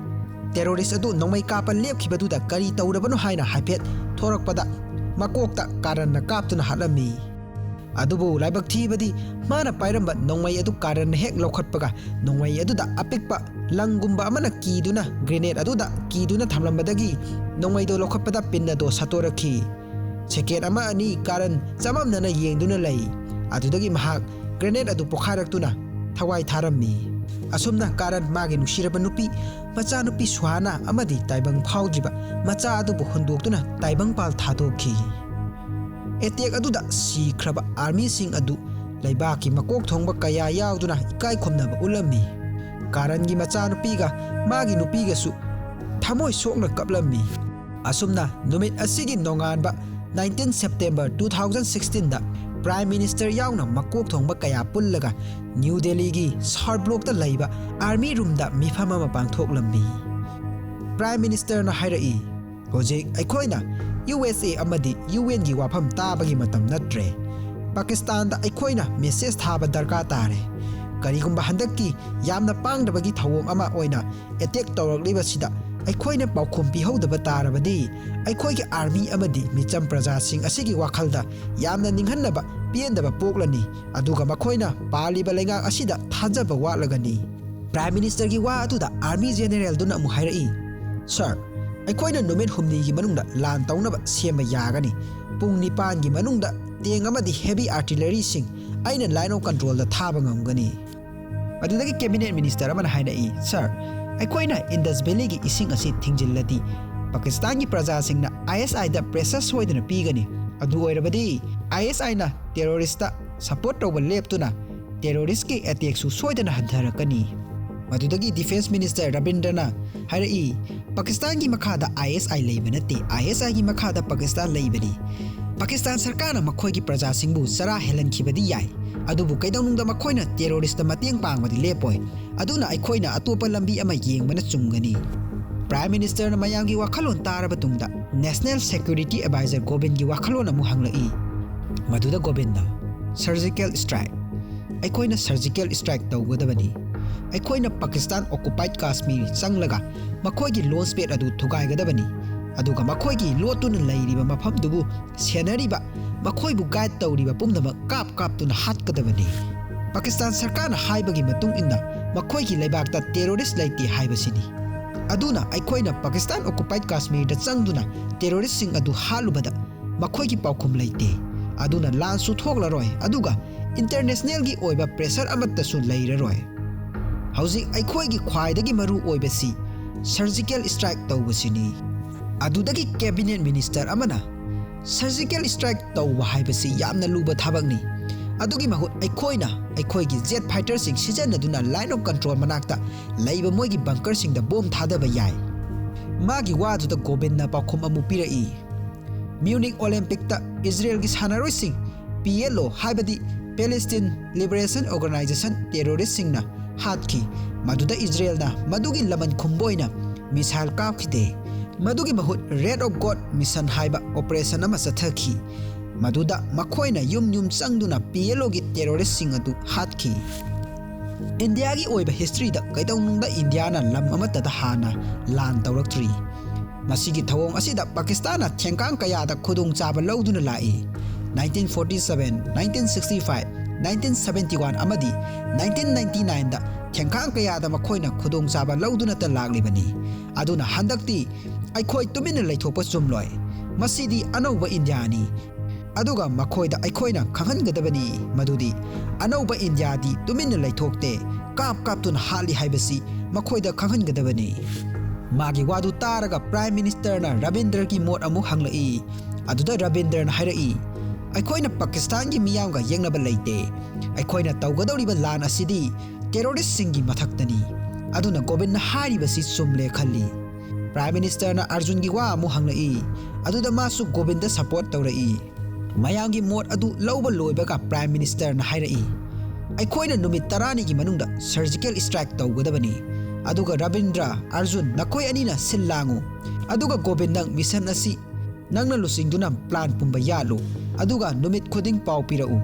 ꯇꯦꯔꯣꯔꯤꯁ ꯑꯗꯨ ꯅꯣꯡꯃꯩ ꯀꯥꯞꯄ ꯂꯦꯞꯈꯤꯕꯗꯨꯗ ꯀꯔꯤ ꯇꯧꯔꯕꯅꯣ ꯍꯥꯏꯅ ꯍꯥꯏꯐꯦꯠ ꯊꯣꯔꯛꯄꯗ ꯃꯀꯣꯛꯇ ꯀꯥꯔꯟꯅ ꯀꯥꯞꯇꯨꯅ ꯍꯥꯠꯂꯝꯃꯤ꯫ ꯑꯗꯨꯕꯨ ꯂꯥꯏꯕꯛ ꯊꯤꯕꯗꯤ ꯃꯥꯅ ꯄꯥꯏꯔꯝꯕ ꯅꯣꯡꯃꯩ ꯑꯗꯨ ꯀꯥꯔꯟꯅ ꯍꯦꯛ ꯂꯧꯈꯠꯄꯒ ꯅꯣꯡꯃꯩ ꯑꯗꯨꯗ ꯑꯄꯤꯛꯄ ꯂꯪꯒꯨꯝꯕ ꯑꯃꯅ ꯀꯤꯗꯨꯅ ꯒ꯭ꯔꯦꯅꯦꯗ ꯑꯗꯨꯗ ꯀꯤꯗꯨꯅ ꯊꯝꯂꯝꯕꯗꯒꯤ ꯅꯣꯡꯃꯩꯗꯣ ꯂꯧꯈꯠꯄꯗ ꯄꯤꯟ ꯑꯗꯣ ꯁꯠꯇꯣꯔꯛꯈꯤ꯫ ꯁꯦꯀꯦꯟ ꯑꯃ ꯑꯅꯤ ꯀꯥꯔꯟ ꯆꯃꯝꯅꯅ ꯌꯦꯡꯗꯨꯅ ꯂꯩ꯫ ꯑꯗꯨꯗꯒꯤ ꯃꯍꯥꯛ ꯒ꯭ꯔꯦꯅꯦꯗ ꯑꯗꯨ ꯄꯣꯈꯥꯏꯔꯛꯇꯨꯅ ꯊꯋꯥꯏ ꯊꯥꯔꯝꯃꯤ꯫ ꯑꯁꯨꯝꯅ ꯀꯥꯔꯟ ꯃꯥꯒꯤ ꯅꯨꯡꯁꯤꯔꯕ ꯅꯨꯄꯤ, ꯃꯆꯥꯅꯨꯄꯤ ꯁꯨꯍꯥꯅꯥ ꯑꯃꯗꯤ ꯇꯥꯏꯕꯪ ꯐꯥꯎꯗ꯭ꯔꯤꯕ ꯃꯆꯥ ꯑꯗꯨꯕꯨ ꯍꯨꯟꯗꯣꯛꯇꯨꯅ ꯇꯥꯏꯕꯪꯄꯥꯜ ꯊꯥꯗꯣꯛꯈꯤ꯫ ꯑꯦꯇꯦꯛ ꯑꯗꯨꯗ ꯁꯤꯈ꯭ꯔꯕ ꯑꯥꯔꯃꯤꯁꯤꯡ ꯑꯗꯨ ꯂꯩꯕꯥꯛꯀꯤ ꯃꯀꯣꯛ ꯊꯣꯡꯕ ꯀꯌꯥ ꯌꯥꯎꯗꯨꯅ ꯏꯀꯥꯏ ꯈꯨꯝꯅꯕ ꯎꯠꯂꯝꯃꯤ꯫ ꯀꯥꯔꯟꯒꯤ ꯃꯆꯥꯅꯨꯄꯤꯒ ꯃꯥꯒꯤ ꯅꯨꯄꯤꯒꯁꯨ ꯊꯃꯣꯏ ꯁꯣꯛꯅ ꯀꯞꯂꯝꯃꯤ꯫ ꯑꯁꯨꯝꯅ ꯅꯨꯃꯤꯠ ꯑꯁꯤꯒꯤ ꯅꯣꯡꯉꯥꯟꯕ nineteen September two thousand sixteen ꯗ Prime Minister ꯌꯥꯎꯅ ꯃꯀꯣꯛ ꯊꯣꯡꯕ ꯀꯌꯥ ꯄꯨꯜꯂꯒ ꯅ꯭ꯌꯨ ꯗꯦꯜꯂꯤꯒꯤ ꯁꯥꯎꯠ ꯕ꯭ꯂꯣꯛꯇ ꯂꯩꯕ ꯑꯥꯔꯃꯤ ꯔꯨꯝꯗ ꯃꯤꯐꯝ ꯑꯃ ꯄꯥꯡꯊꯣꯛꯂꯝꯃꯤ꯫ Prime Ministerꯅ ꯍꯥꯏꯔꯛꯏ, "ꯍꯧꯖꯤꯛ ꯑꯩꯈꯣꯏꯅ ꯌꯨ ꯑꯦꯁ ꯑꯦ ꯑꯃꯗꯤ ꯌꯨ ꯑꯦꯟꯒꯤ ꯋꯥꯐꯝ ꯇꯥꯕꯒꯤ ꯃꯇꯝ ꯅꯠꯇ꯭ꯔꯦ꯫ ꯄꯥꯀꯤꯁꯇꯥꯟꯗ ꯑꯩꯈꯣꯏꯅ ꯃꯦꯁꯦꯖ ꯊꯥꯕ ꯗꯔꯀꯥꯔ ꯇꯥꯔꯦ꯫ ꯀꯔꯤꯒꯨꯝꯕ ꯍꯟꯗꯛꯀꯤ ꯌꯥꯝꯅ ꯄꯥꯡꯗꯕꯒꯤ ꯊꯧꯑꯣꯡ ꯑꯃ ꯑꯣꯏꯅ ꯑꯦꯇꯦꯛ ꯇꯧꯔꯛꯂꯤꯕꯁꯤꯗ ꯑꯩꯈꯣꯏꯅ ꯄꯥꯎꯈꯨꯝ ꯄꯤꯍꯧꯗꯕ ꯇꯥꯔꯕꯗꯤ, ꯑꯩꯈꯣꯏꯒꯤ ꯑꯥꯔꯃꯤ ꯑꯃꯗꯤ ꯃꯤꯆꯝ ꯄ꯭ꯔꯖꯥꯁꯤꯡ ꯑꯁꯤꯒꯤ ꯋꯥꯈꯜꯗ ꯌꯥꯝꯅ ꯅꯤꯡꯍꯟꯅꯕ, ꯄꯦꯟꯗꯕ ꯄꯣꯛꯂꯅꯤ, ꯑꯗꯨꯒ ꯃꯈꯣꯏꯅ ꯄꯥꯜꯂꯤꯕ ꯂꯩꯉꯥꯛ ꯑꯁꯤꯗ ꯊꯥꯖꯕ ꯋꯥꯠꯂꯒꯅꯤ"꯫ Prime Ministerꯒꯤ ꯋꯥ ꯑꯗꯨꯗ ꯑꯥꯔꯃꯤ ꯖꯦꯅꯦꯔꯦꯜꯗꯨꯅ ꯑꯃꯨꯛ ꯍꯥꯏꯔꯛꯏ, "ꯁꯥꯔ, ꯑꯩꯈꯣꯏꯅ ꯅꯨꯃꯤꯠ ꯍꯨꯝꯅꯤꯒꯤ ꯃꯅꯨꯡꯗ ꯂꯥꯟ ꯇꯧꯅꯕ ꯁꯦꯝꯕ ꯌꯥꯒꯅꯤ꯫ ꯄꯨꯡ ꯅꯤꯄꯥꯟꯒꯤ ꯃꯅꯨꯡꯗ ꯇꯦꯡ ꯑꯃꯗꯤ ꯍꯦꯚꯤ ꯑꯥꯔꯇꯤꯂꯔꯤꯁꯤꯡ ꯑꯩꯅ ꯂꯥꯏꯟ ꯑꯣꯐ ꯀꯟꯇ꯭ꯔꯣꯜꯗ ꯊꯥꯕ ꯉꯝꯒꯅꯤ"꯫ ꯑꯗꯨꯗꯒꯤ ꯀꯦꯕꯤꯅꯦꯠ ꯃꯤꯅꯤꯁꯇꯔ ꯑꯃꯅ ꯍꯥꯏꯔꯛꯏ, "ꯁꯥꯔ, ꯑꯩꯈꯣꯏꯅ ꯏꯟꯗꯁ ꯚꯦꯂꯤꯒꯤ ꯏꯁꯤꯡ ꯑꯁꯤ ꯊꯤꯡꯖꯤꯜꯂꯗꯤ ꯄꯥꯀꯤꯁꯇꯥꯟꯒꯤ ꯄ꯭ꯔꯖꯥꯁꯤꯡꯅ ꯑꯥꯏ ꯑꯦꯁ ꯑꯥꯏꯗ ꯄ꯭ꯔꯦꯁꯔ ꯁꯣꯏꯗꯅ ꯄꯤꯒꯅꯤ꯫ ꯑꯗꯨ ꯑꯣꯏꯔꯕꯗꯤ ꯑꯥꯏ ꯑꯦꯁ ꯑꯥꯏꯅ ꯇꯦꯔꯣꯔꯤꯁꯇ ꯁꯄꯣꯔꯠ ꯇꯧꯕ ꯂꯦꯞꯇꯨꯅ ꯇꯦꯔꯣꯔꯤꯁꯀꯤ ꯑꯦꯇꯦꯛꯁꯨ ꯁꯣꯏꯗꯅ ꯍꯟꯊꯔꯛꯀꯅꯤ"꯫ ꯃꯗꯨꯗꯒꯤ ꯗꯤꯐꯦꯟꯁ ꯃꯤꯅꯤꯁꯇꯔ ꯔꯕꯤꯟꯗ꯭ꯔꯅ ꯍꯥꯏꯔꯛꯏ, "ꯄꯥꯀꯤꯁꯇꯥꯟꯒꯤ ꯃꯈꯥꯗ ꯑꯥꯏ ꯑꯦꯁ ꯑꯥꯏ ꯂꯩꯕ ꯅꯠꯇꯦ, ꯑꯥꯏ ꯑꯦꯁ ꯑꯥꯏꯒꯤ ꯃꯈꯥꯗ ꯄꯥꯀꯤꯁꯇꯥꯟ ꯂꯩꯕꯅꯤ꯫ ꯄꯥꯀꯤꯁꯇꯥꯟ ꯁꯔꯀꯥꯔꯅ ꯃꯈꯣꯏꯒꯤ ꯄ꯭ꯔꯖꯥꯁꯤꯡꯕꯨ ꯆꯔꯥ ꯍꯦꯜꯍꯟꯈꯤꯕꯗꯤ ꯌꯥꯏ, ꯑꯗꯨꯕꯨ ꯀꯩꯗꯧꯅꯨꯡꯗ ꯃꯈꯣꯏꯅ ꯇꯦꯔꯣꯔꯤꯁꯇ ꯃꯇꯦꯡ ꯄꯥꯡꯕꯗꯤ ꯂꯦꯞꯄꯣꯏ꯫ ꯑꯗꯨꯅ ꯑꯩꯈꯣꯏꯅ ꯑꯇꯣꯞꯄ ꯂꯝꯕꯤ ꯑꯃ ꯌꯦꯡꯕꯅ ꯆꯨꯝꯒꯅꯤ"꯫ Prime Ministerꯅ ꯃꯌꯥꯝꯒꯤ ꯋꯥꯈꯜꯂꯣꯟ ꯇꯥꯔꯕ ꯇꯨꯡꯗ National Security Advisor ꯒꯣꯕꯤꯟꯒꯤ ꯋꯥꯈꯜꯂꯣꯟ ꯑꯃꯨꯛ ꯍꯪꯂꯛꯏ꯫ ꯃꯗꯨꯗ ꯒꯣꯕꯤꯟꯅ, "ꯁꯔꯖꯤꯀꯦꯜ ꯁ꯭ꯇ꯭ꯔꯥꯏꯛ, ꯑꯩꯈꯣꯏꯅ ꯁꯔꯖꯤꯀꯦꯜ ꯁ꯭ꯇ꯭ꯔꯥꯏꯛ ꯇꯧꯒꯗꯕꯅꯤ꯫ ꯑꯩꯈꯣꯏꯅ ꯄꯥꯀꯤꯁꯇꯥꯟ ꯑꯣꯀꯨꯄꯥꯏꯗ ꯀꯥꯁꯃꯤꯔ ꯆꯪꯂꯒ ꯃꯈꯣꯏꯒꯤ ꯂꯣꯟꯆ ꯄꯦꯗ ꯑꯗꯨ ꯊꯨꯒꯥꯏꯒꯗꯕꯅꯤ꯫ ꯑꯗꯨꯒ ꯃꯈꯣꯏꯒꯤ ꯂꯣꯠꯇꯨꯅ ꯂꯩꯔꯤꯕ ꯃꯐꯝꯗꯨꯕꯨ ꯁꯦꯟꯅꯔꯤꯕ, ꯃꯈꯣꯏꯕꯨ ꯒꯥꯏꯗ ꯇꯧꯔꯤꯕ ꯄꯨꯝꯅꯃꯛ ꯀꯥꯞ ꯀꯥꯞꯇꯨꯅ ꯍꯥꯠꯀꯗꯕꯅꯤ꯫ ꯄꯥꯀꯤꯁꯇꯥꯟ ꯁꯔꯀꯥꯔꯅ ꯍꯥꯏꯕꯒꯤ ꯃꯇꯨꯡ ꯏꯟꯅ ꯃꯈꯣꯏꯒꯤ ꯂꯩꯕꯥꯛꯇ ꯇꯦꯔꯣꯔꯤꯁ ꯂꯩꯇꯦ ꯍꯥꯏꯕꯁꯤꯅꯤ꯫ ꯑꯗꯨꯅ ꯑꯩꯈꯣꯏꯅ ꯄꯥꯀꯤꯁꯇꯥꯟ ꯑꯣꯀꯨꯄꯥꯏꯗ ꯀꯥꯁꯃꯤꯔꯗ ꯆꯪꯗꯨꯅ ꯇꯦꯔꯣꯔꯤꯁꯁꯤꯡ ꯑꯗꯨ ꯍꯥꯠꯂꯨꯕꯗ ꯃꯈꯣꯏꯒꯤ ꯄꯥꯎꯈꯨꯝ ꯂꯩꯇꯦ꯫ ꯑꯗꯨꯅ ꯂꯥꯟꯁꯨ ꯊꯣꯛꯂꯔꯣꯏ, ꯑꯗꯨꯒ ꯏꯟꯇꯔꯅꯦꯁꯅꯦꯜꯒꯤ ꯑꯣꯏꯕ ꯄ꯭ꯔꯦꯁꯔ ꯑꯃꯠꯇꯁꯨ ꯂꯩꯔꯔꯣꯏ꯫ ꯍꯧꯖꯤꯛ ꯑꯩꯈꯣꯏꯒꯤ ꯈ꯭ꯋꯥꯏꯗꯒꯤ ꯃꯔꯨ ꯑꯣꯏꯕꯁꯤ ꯁꯔꯖꯤꯀꯦꯜ ꯁ꯭ꯇ꯭ꯔꯥꯏꯛ ꯇꯧꯕꯁꯤꯅꯤ"꯫ ꯑꯗꯨꯗꯒꯤ ꯀꯦꯕꯤꯅꯦꯠ ꯃꯤꯅꯤꯁꯇꯔ ꯑꯃꯅ, "ꯁꯔꯖꯤꯀꯦꯜ ꯁ꯭ꯇ꯭ꯔꯥꯏꯛ ꯇꯧꯕ ꯍꯥꯏꯕꯁꯤ ꯌꯥꯝꯅ ꯂꯨꯕ ꯊꯕꯛꯅꯤ꯫ ꯑꯗꯨꯒꯤ ꯃꯍꯨꯠ ꯑꯩꯈꯣꯏꯅ ꯑꯩꯈꯣꯏꯒꯤ ꯖꯦꯠ ꯐꯥꯏꯇꯔꯁꯤꯡ ꯁꯤꯖꯤꯟꯅꯗꯨꯅ ꯂꯥꯏꯟ ꯑꯣꯐ ꯀꯟꯇ꯭ꯔꯣꯜ ꯃꯅꯥꯛꯇ ꯂꯩꯕ ꯃꯣꯏꯒꯤ ꯕꯪꯀꯔꯁꯤꯡꯗ ꯕꯣꯝ ꯊꯥꯗꯕ ꯌꯥꯏ"꯫ ꯃꯥꯒꯤ ꯋꯥꯗꯨꯗ ꯒꯣꯕꯤꯟꯅ ꯄꯥꯎꯈꯨꯝ ꯑꯃꯨꯛ ꯄꯤꯔꯛꯏ, "ꯃ꯭ꯌꯨꯅꯤꯛ ꯑꯣꯂꯦꯝꯄꯤꯛꯇ ꯏꯖꯔꯦꯜꯒꯤ ꯁꯥꯟꯅꯔꯣꯏꯁꯤꯡ ꯄꯤ ꯑꯦꯜ ꯑꯣ, ꯍꯥꯏꯕꯗꯤ Palestine Liberation Organization terroristꯁꯤꯡꯅ ꯍꯥꯠꯈꯤ꯫ ꯃꯗꯨꯗ ꯏꯖꯔꯦꯜꯅ ꯃꯗꯨꯒꯤ ꯂꯃꯟ ꯈꯨꯝꯕ ꯑꯣꯏꯅ missile ꯀꯥꯞꯈꯤꯗꯦ꯫ ꯃꯗꯨꯒꯤ ꯃꯍꯨꯠ Wrath of God Mission ꯍꯥꯏꯕ operation ꯑꯃ ꯆꯠꯊꯈꯤ, ꯃꯗꯨꯗ ꯃꯈꯣꯏꯅ ꯌꯨꯝ ꯌꯨꯝ ꯆꯪꯗꯨꯅ ꯄꯤ ꯑꯦꯜ ꯑꯣꯒꯤ terroristꯁꯤꯡ ꯑꯗꯨ ꯍꯥꯠꯈꯤ꯫ ꯏꯟꯗꯤꯌꯥꯒꯤ ꯑꯣꯏꯕ historyꯗ ꯀꯩꯗꯧꯅꯨꯡꯗ ꯏꯟꯗꯤꯌꯥꯅ ꯂꯝ ꯑꯃꯠꯇꯗ ꯍꯥꯟꯅ ꯂꯥꯟ ꯇꯧꯔꯛꯇ꯭ꯔꯤ꯫ ꯃꯁꯤꯒꯤ ꯊꯧꯑꯣꯡ ꯑꯁꯤꯗ ꯄꯥꯀꯤꯁꯇꯥꯟꯅ ꯊꯦꯡꯀꯥꯡ ꯀꯌꯥꯗ ꯈꯨꯗꯣꯡꯆꯥꯕ ꯂꯧꯗꯨꯅ ꯂꯥꯛꯏ꯫ nineteen forty seven, nineteen sixty five, nineteen seventy one ꯑꯃꯗꯤ nineteen ninety nineꯗ ꯊꯦꯡꯀꯥꯡ ꯀꯌꯥꯗ ꯃꯈꯣꯏꯅ ꯈꯨꯗꯣꯡꯆꯥꯕ ꯂꯧꯗꯨꯅꯇ ꯂꯥꯛꯂꯤꯕꯅꯤ꯫ ꯑꯗꯨꯅ ꯍꯟꯗꯛꯇꯤ ꯑꯩꯈꯣꯏ ꯇꯨꯃꯤꯟꯅ ꯂꯩꯊꯣꯛꯄ ꯆꯨꯝꯂꯣꯏ꯫ ꯃꯁꯤꯗꯤ ꯑꯅꯧꯕ ꯏꯟꯗꯤꯌꯥꯅꯤ꯫ ꯑꯗꯨꯒ ꯃꯈꯣꯏꯗ ꯑꯩꯈꯣꯏꯅ ꯈꯪꯍꯟꯒꯗꯕꯅꯤ ꯃꯗꯨꯗꯤ ꯑꯅꯧꯕ ꯏꯟꯗꯤꯌꯥꯗꯤ ꯇꯨꯃꯤꯟꯅ ꯂꯩꯊꯣꯛꯇꯦ, ꯀꯥꯞ ꯀꯥꯞꯇꯨꯅ ꯍꯥꯠꯂꯤ ꯍꯥꯏꯕꯁꯤ ꯃꯈꯣꯏꯗ ꯈꯪꯍꯟꯒꯗꯕꯅꯤ꯫ ꯃꯥꯒꯤ ꯋꯥꯗꯨ ꯇꯥꯔꯒ Prime Ministerꯅ ꯔꯕꯤꯟꯗ꯭ꯔꯒꯤ ꯃꯣꯠ ꯑꯃꯨꯛ ꯍꯪꯂꯛꯏ꯫ ꯑꯗꯨꯗ ꯔꯕꯤꯟꯗ꯭ꯔꯅ ꯍꯥꯏꯔꯛꯏ, "ꯑꯩꯈꯣꯏꯅ ꯄꯥꯀꯤꯁꯇꯥꯟꯒꯤ ꯃꯤꯌꯥꯝꯒ ꯌꯦꯛꯅꯕ ꯂꯩꯇꯦ꯫ ꯑꯩꯈꯣꯏꯅ ꯇꯧꯒꯗꯧꯔꯤꯕ ꯂꯥꯟ ꯑꯁꯤꯗꯤ terroristꯁꯤꯡꯒꯤ ꯃꯊꯛꯇꯅꯤ꯫ ꯑꯗꯨꯅ ꯒꯣꯕꯤꯟꯗꯅ ꯍꯥꯏꯔꯤꯕꯁꯤ ꯆꯨꯝꯂꯦ ꯈꯜꯂꯤ꯫" Prime Ministerꯅ ꯑꯔꯖꯨꯟꯒꯤ ꯋꯥ ꯑꯃꯨꯛ ꯍꯪꯂꯛꯏ꯫ ꯑꯗꯨꯗ ꯃꯥꯁꯨ ꯒꯣꯕꯤꯟꯗ support ꯇꯧꯔꯛꯏ꯫ ꯃꯌꯥꯝꯒꯤ ꯃꯣꯠ ꯑꯗꯨ ꯂꯧꯕ ꯂꯣꯏꯕꯒ Prime Ministerꯅ ꯍꯥꯏꯔꯛꯏ, "ꯑꯩꯈꯣꯏꯅ ꯅꯨꯃꯤꯠ ꯇꯔꯥꯅꯤꯒꯤ ꯃꯅꯨꯡꯗ surgical strike ꯇꯧꯒꯗꯕꯅꯤ꯫ ꯑꯗꯨꯒ ꯔꯕꯤꯟꯗ꯭ꯔ, ꯑꯔꯖꯨꯟ, ꯅꯈꯣꯏ ꯑꯅꯤꯅ ꯁꯤꯜ ꯂꯥꯡꯉꯨ꯫ ꯑꯗꯨꯒ ꯒꯣꯕꯤꯟ, ꯅꯪ mission ꯑꯁꯤ ꯅꯪꯅ ꯂꯨꯆꯤꯡꯗꯨꯅ plan ꯄꯨꯝꯕ ꯌꯥꯠꯂꯨ꯫ ꯑꯗꯨꯒ ꯅꯨꯃꯤꯠ ꯈꯨꯗꯤꯡ ꯄꯥꯎ ꯄꯤꯔꯛꯎ꯫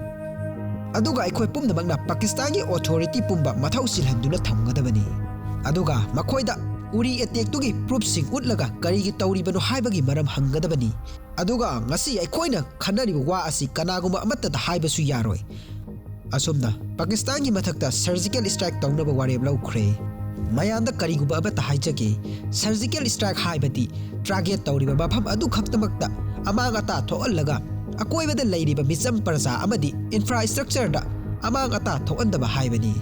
ꯑꯗꯨꯒ ꯑꯩꯈꯣꯏ ꯄꯨꯝꯅꯃꯛꯅ ꯄꯥꯀꯤꯁꯇꯥꯟꯒꯤ authority ꯄꯨꯝꯕ ꯃꯊꯧ ꯁꯤꯜꯍꯟꯗꯨꯅ ꯊꯝꯒꯗꯕꯅꯤ꯫ ꯑꯗꯨꯒ ꯃꯈꯣꯏꯗ ꯎꯔꯤ attackꯇꯨꯒꯤ proofꯁꯤꯡ ꯎꯠꯂꯒ ꯀꯔꯤꯒꯤ ꯇꯧꯔꯤꯕꯅꯣ ꯍꯥꯏꯕꯒꯤ ꯃꯔꯝ ꯍꯪꯒꯗꯕꯅꯤ꯫ ꯑꯗꯨꯒ ꯉꯁꯤ ꯑꯩꯈꯣꯏꯅ ꯈꯟꯅꯔꯤꯕ ꯋꯥ ꯑꯁꯤ ꯀꯅꯥꯒꯨꯝꯕ ꯑꯃꯠꯇꯗ ꯍꯥꯏꯕꯁꯨ ꯌꯥꯔꯣꯏ꯫" ꯑꯁꯨꯝꯅ ꯄꯥꯀꯤꯁꯇꯥꯟꯒꯤ ꯃꯊꯛꯇ surgical strike ꯇꯧꯅꯕ ꯋꯥꯔꯦꯞ ꯂꯧꯈ꯭ꯔꯦ꯫ ꯃꯌꯥꯝꯗ ꯀꯔꯤꯒꯨꯝꯕ ꯑꯃꯠꯇ ꯍꯥꯏꯖꯒꯦ, surgical strike ꯍꯥꯏꯕꯗꯤ target ꯇꯧꯔꯤꯕ ꯃꯐꯝ ꯑꯗꯨ ꯈꯛꯇꯃꯛꯇ ꯑꯃꯥꯡ ꯑꯇꯥ ꯊꯣꯛꯍꯜꯂꯒ ꯑꯀꯣꯏꯕꯗ ꯂꯩꯔꯤꯕ ꯃꯤꯆꯝ ꯄ꯭ꯔꯖꯥ ꯑꯃꯗꯤ infrastructureꯗ ꯑꯃꯥꯡ ꯑꯇꯥ ꯊꯣꯛꯍꯟꯗꯕ ꯍꯥꯏꯕꯅꯤ꯫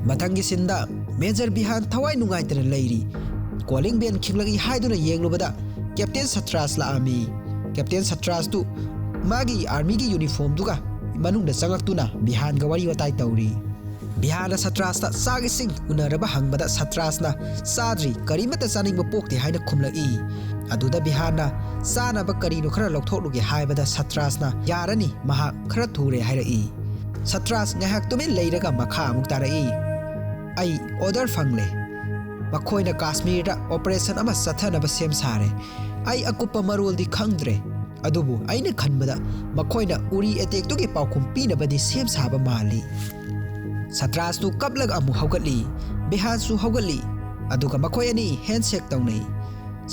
ꯃꯊꯪꯒꯤ sceneꯗ Major ꯕꯤꯍꯥꯟ ꯊꯋꯥꯏ ꯅꯨꯡꯉꯥꯏꯇꯅ ꯂꯩꯔꯤ꯫ Calling bell ꯈꯤꯡꯂꯛꯏ ꯍꯥꯏꯗꯨꯅ ꯌꯦꯡꯂꯨꯕꯗ Captain ꯁꯇ꯭ꯔꯥꯖ ꯂꯥꯛꯑꯝꯃꯤ꯫ Captain ꯁꯇ꯭ꯔꯥꯖꯇꯨ ꯃꯥꯒꯤ armyꯒꯤ uniformꯗꯨꯒ ꯃꯅꯨꯡꯗ ꯆꯪꯉꯛꯇꯨꯅ ꯕꯤꯍꯥꯟꯒ ꯋꯥꯔꯤ ꯋꯥꯇꯥꯏ ꯇꯧꯔꯤ꯫ ꯕꯤꯍꯥꯟꯅ ꯁꯇ꯭ꯔꯥꯁꯇ ꯆꯥꯛ ꯏꯁꯤꯡ ꯎꯅꯔꯕ ꯍꯪꯕꯗ ꯁꯇ꯭ꯔꯥꯁꯅ "ꯆꯥꯗ꯭ꯔꯤ, ꯀꯔꯤꯃꯠꯇ ꯆꯥꯅꯤꯡꯕ ꯄꯣꯛꯇꯦ" ꯍꯥꯏꯅ ꯈꯨꯝꯂꯛꯏ꯫ ꯑꯗꯨꯗ ꯕꯤꯍꯥꯟꯅ "ꯆꯥꯅꯕ ꯀꯔꯤꯅꯣ ꯈꯔ ꯂꯧꯊꯣꯛꯂꯨꯒꯦ" ꯍꯥꯏꯕꯗ ꯁꯇ꯭ꯔꯥꯁꯅ "ꯌꯥꯔꯅꯤ, ꯃꯍꯥꯛ ꯈꯔ ꯊꯨꯔꯦ" ꯍꯥꯏꯔꯛꯏ꯫ ꯁꯇ꯭ꯔꯥꯁ ꯉꯥꯏꯍꯥꯛ ꯇꯨꯃꯤꯟ ꯂꯩꯔꯒ ꯃꯈꯥ ꯑꯃꯨꯛ ꯇꯥꯔꯛꯏ꯫ "ꯑꯩ ꯑꯣꯔꯗꯔ ꯐꯪꯂꯦ꯫ ꯃꯈꯣꯏꯅ ꯀꯥꯁꯃꯤꯔꯗ ꯑꯣꯄꯔꯦꯁꯟ ꯑꯃ ꯆꯠꯊꯅꯕ ꯁꯦꯝ ꯁꯥꯔꯦ꯫ ꯑꯩ ꯑꯀꯨꯞꯄ ꯃꯔꯣꯜꯗꯤ ꯈꯪꯗ꯭ꯔꯦ, ꯑꯗꯨꯕꯨ ꯑꯩꯅ ꯈꯟꯕꯗ ꯃꯈꯣꯏꯅ ꯎꯔꯤ ꯑꯦꯇꯦꯛꯇꯨꯒꯤ ꯄꯥꯎꯈꯨꯝ ꯄꯤꯅꯕꯗꯤ ꯁꯦꯝ ꯁꯥꯕ ꯃꯥꯜꯂꯤ"꯫ ꯁꯇ꯭ꯔꯥꯁꯇꯨ ꯀꯞꯂꯒ ꯑꯃꯨꯛ ꯍꯧꯒꯠꯂꯤ꯫ ꯕꯤꯍꯥꯟꯁꯨ ꯍꯧꯒꯠꯂꯤ꯫ ꯑꯗꯨꯒ ꯃꯈꯣꯏ ꯑꯅꯤ ꯍꯦꯟꯁꯦꯛ ꯇꯧꯅꯩ꯫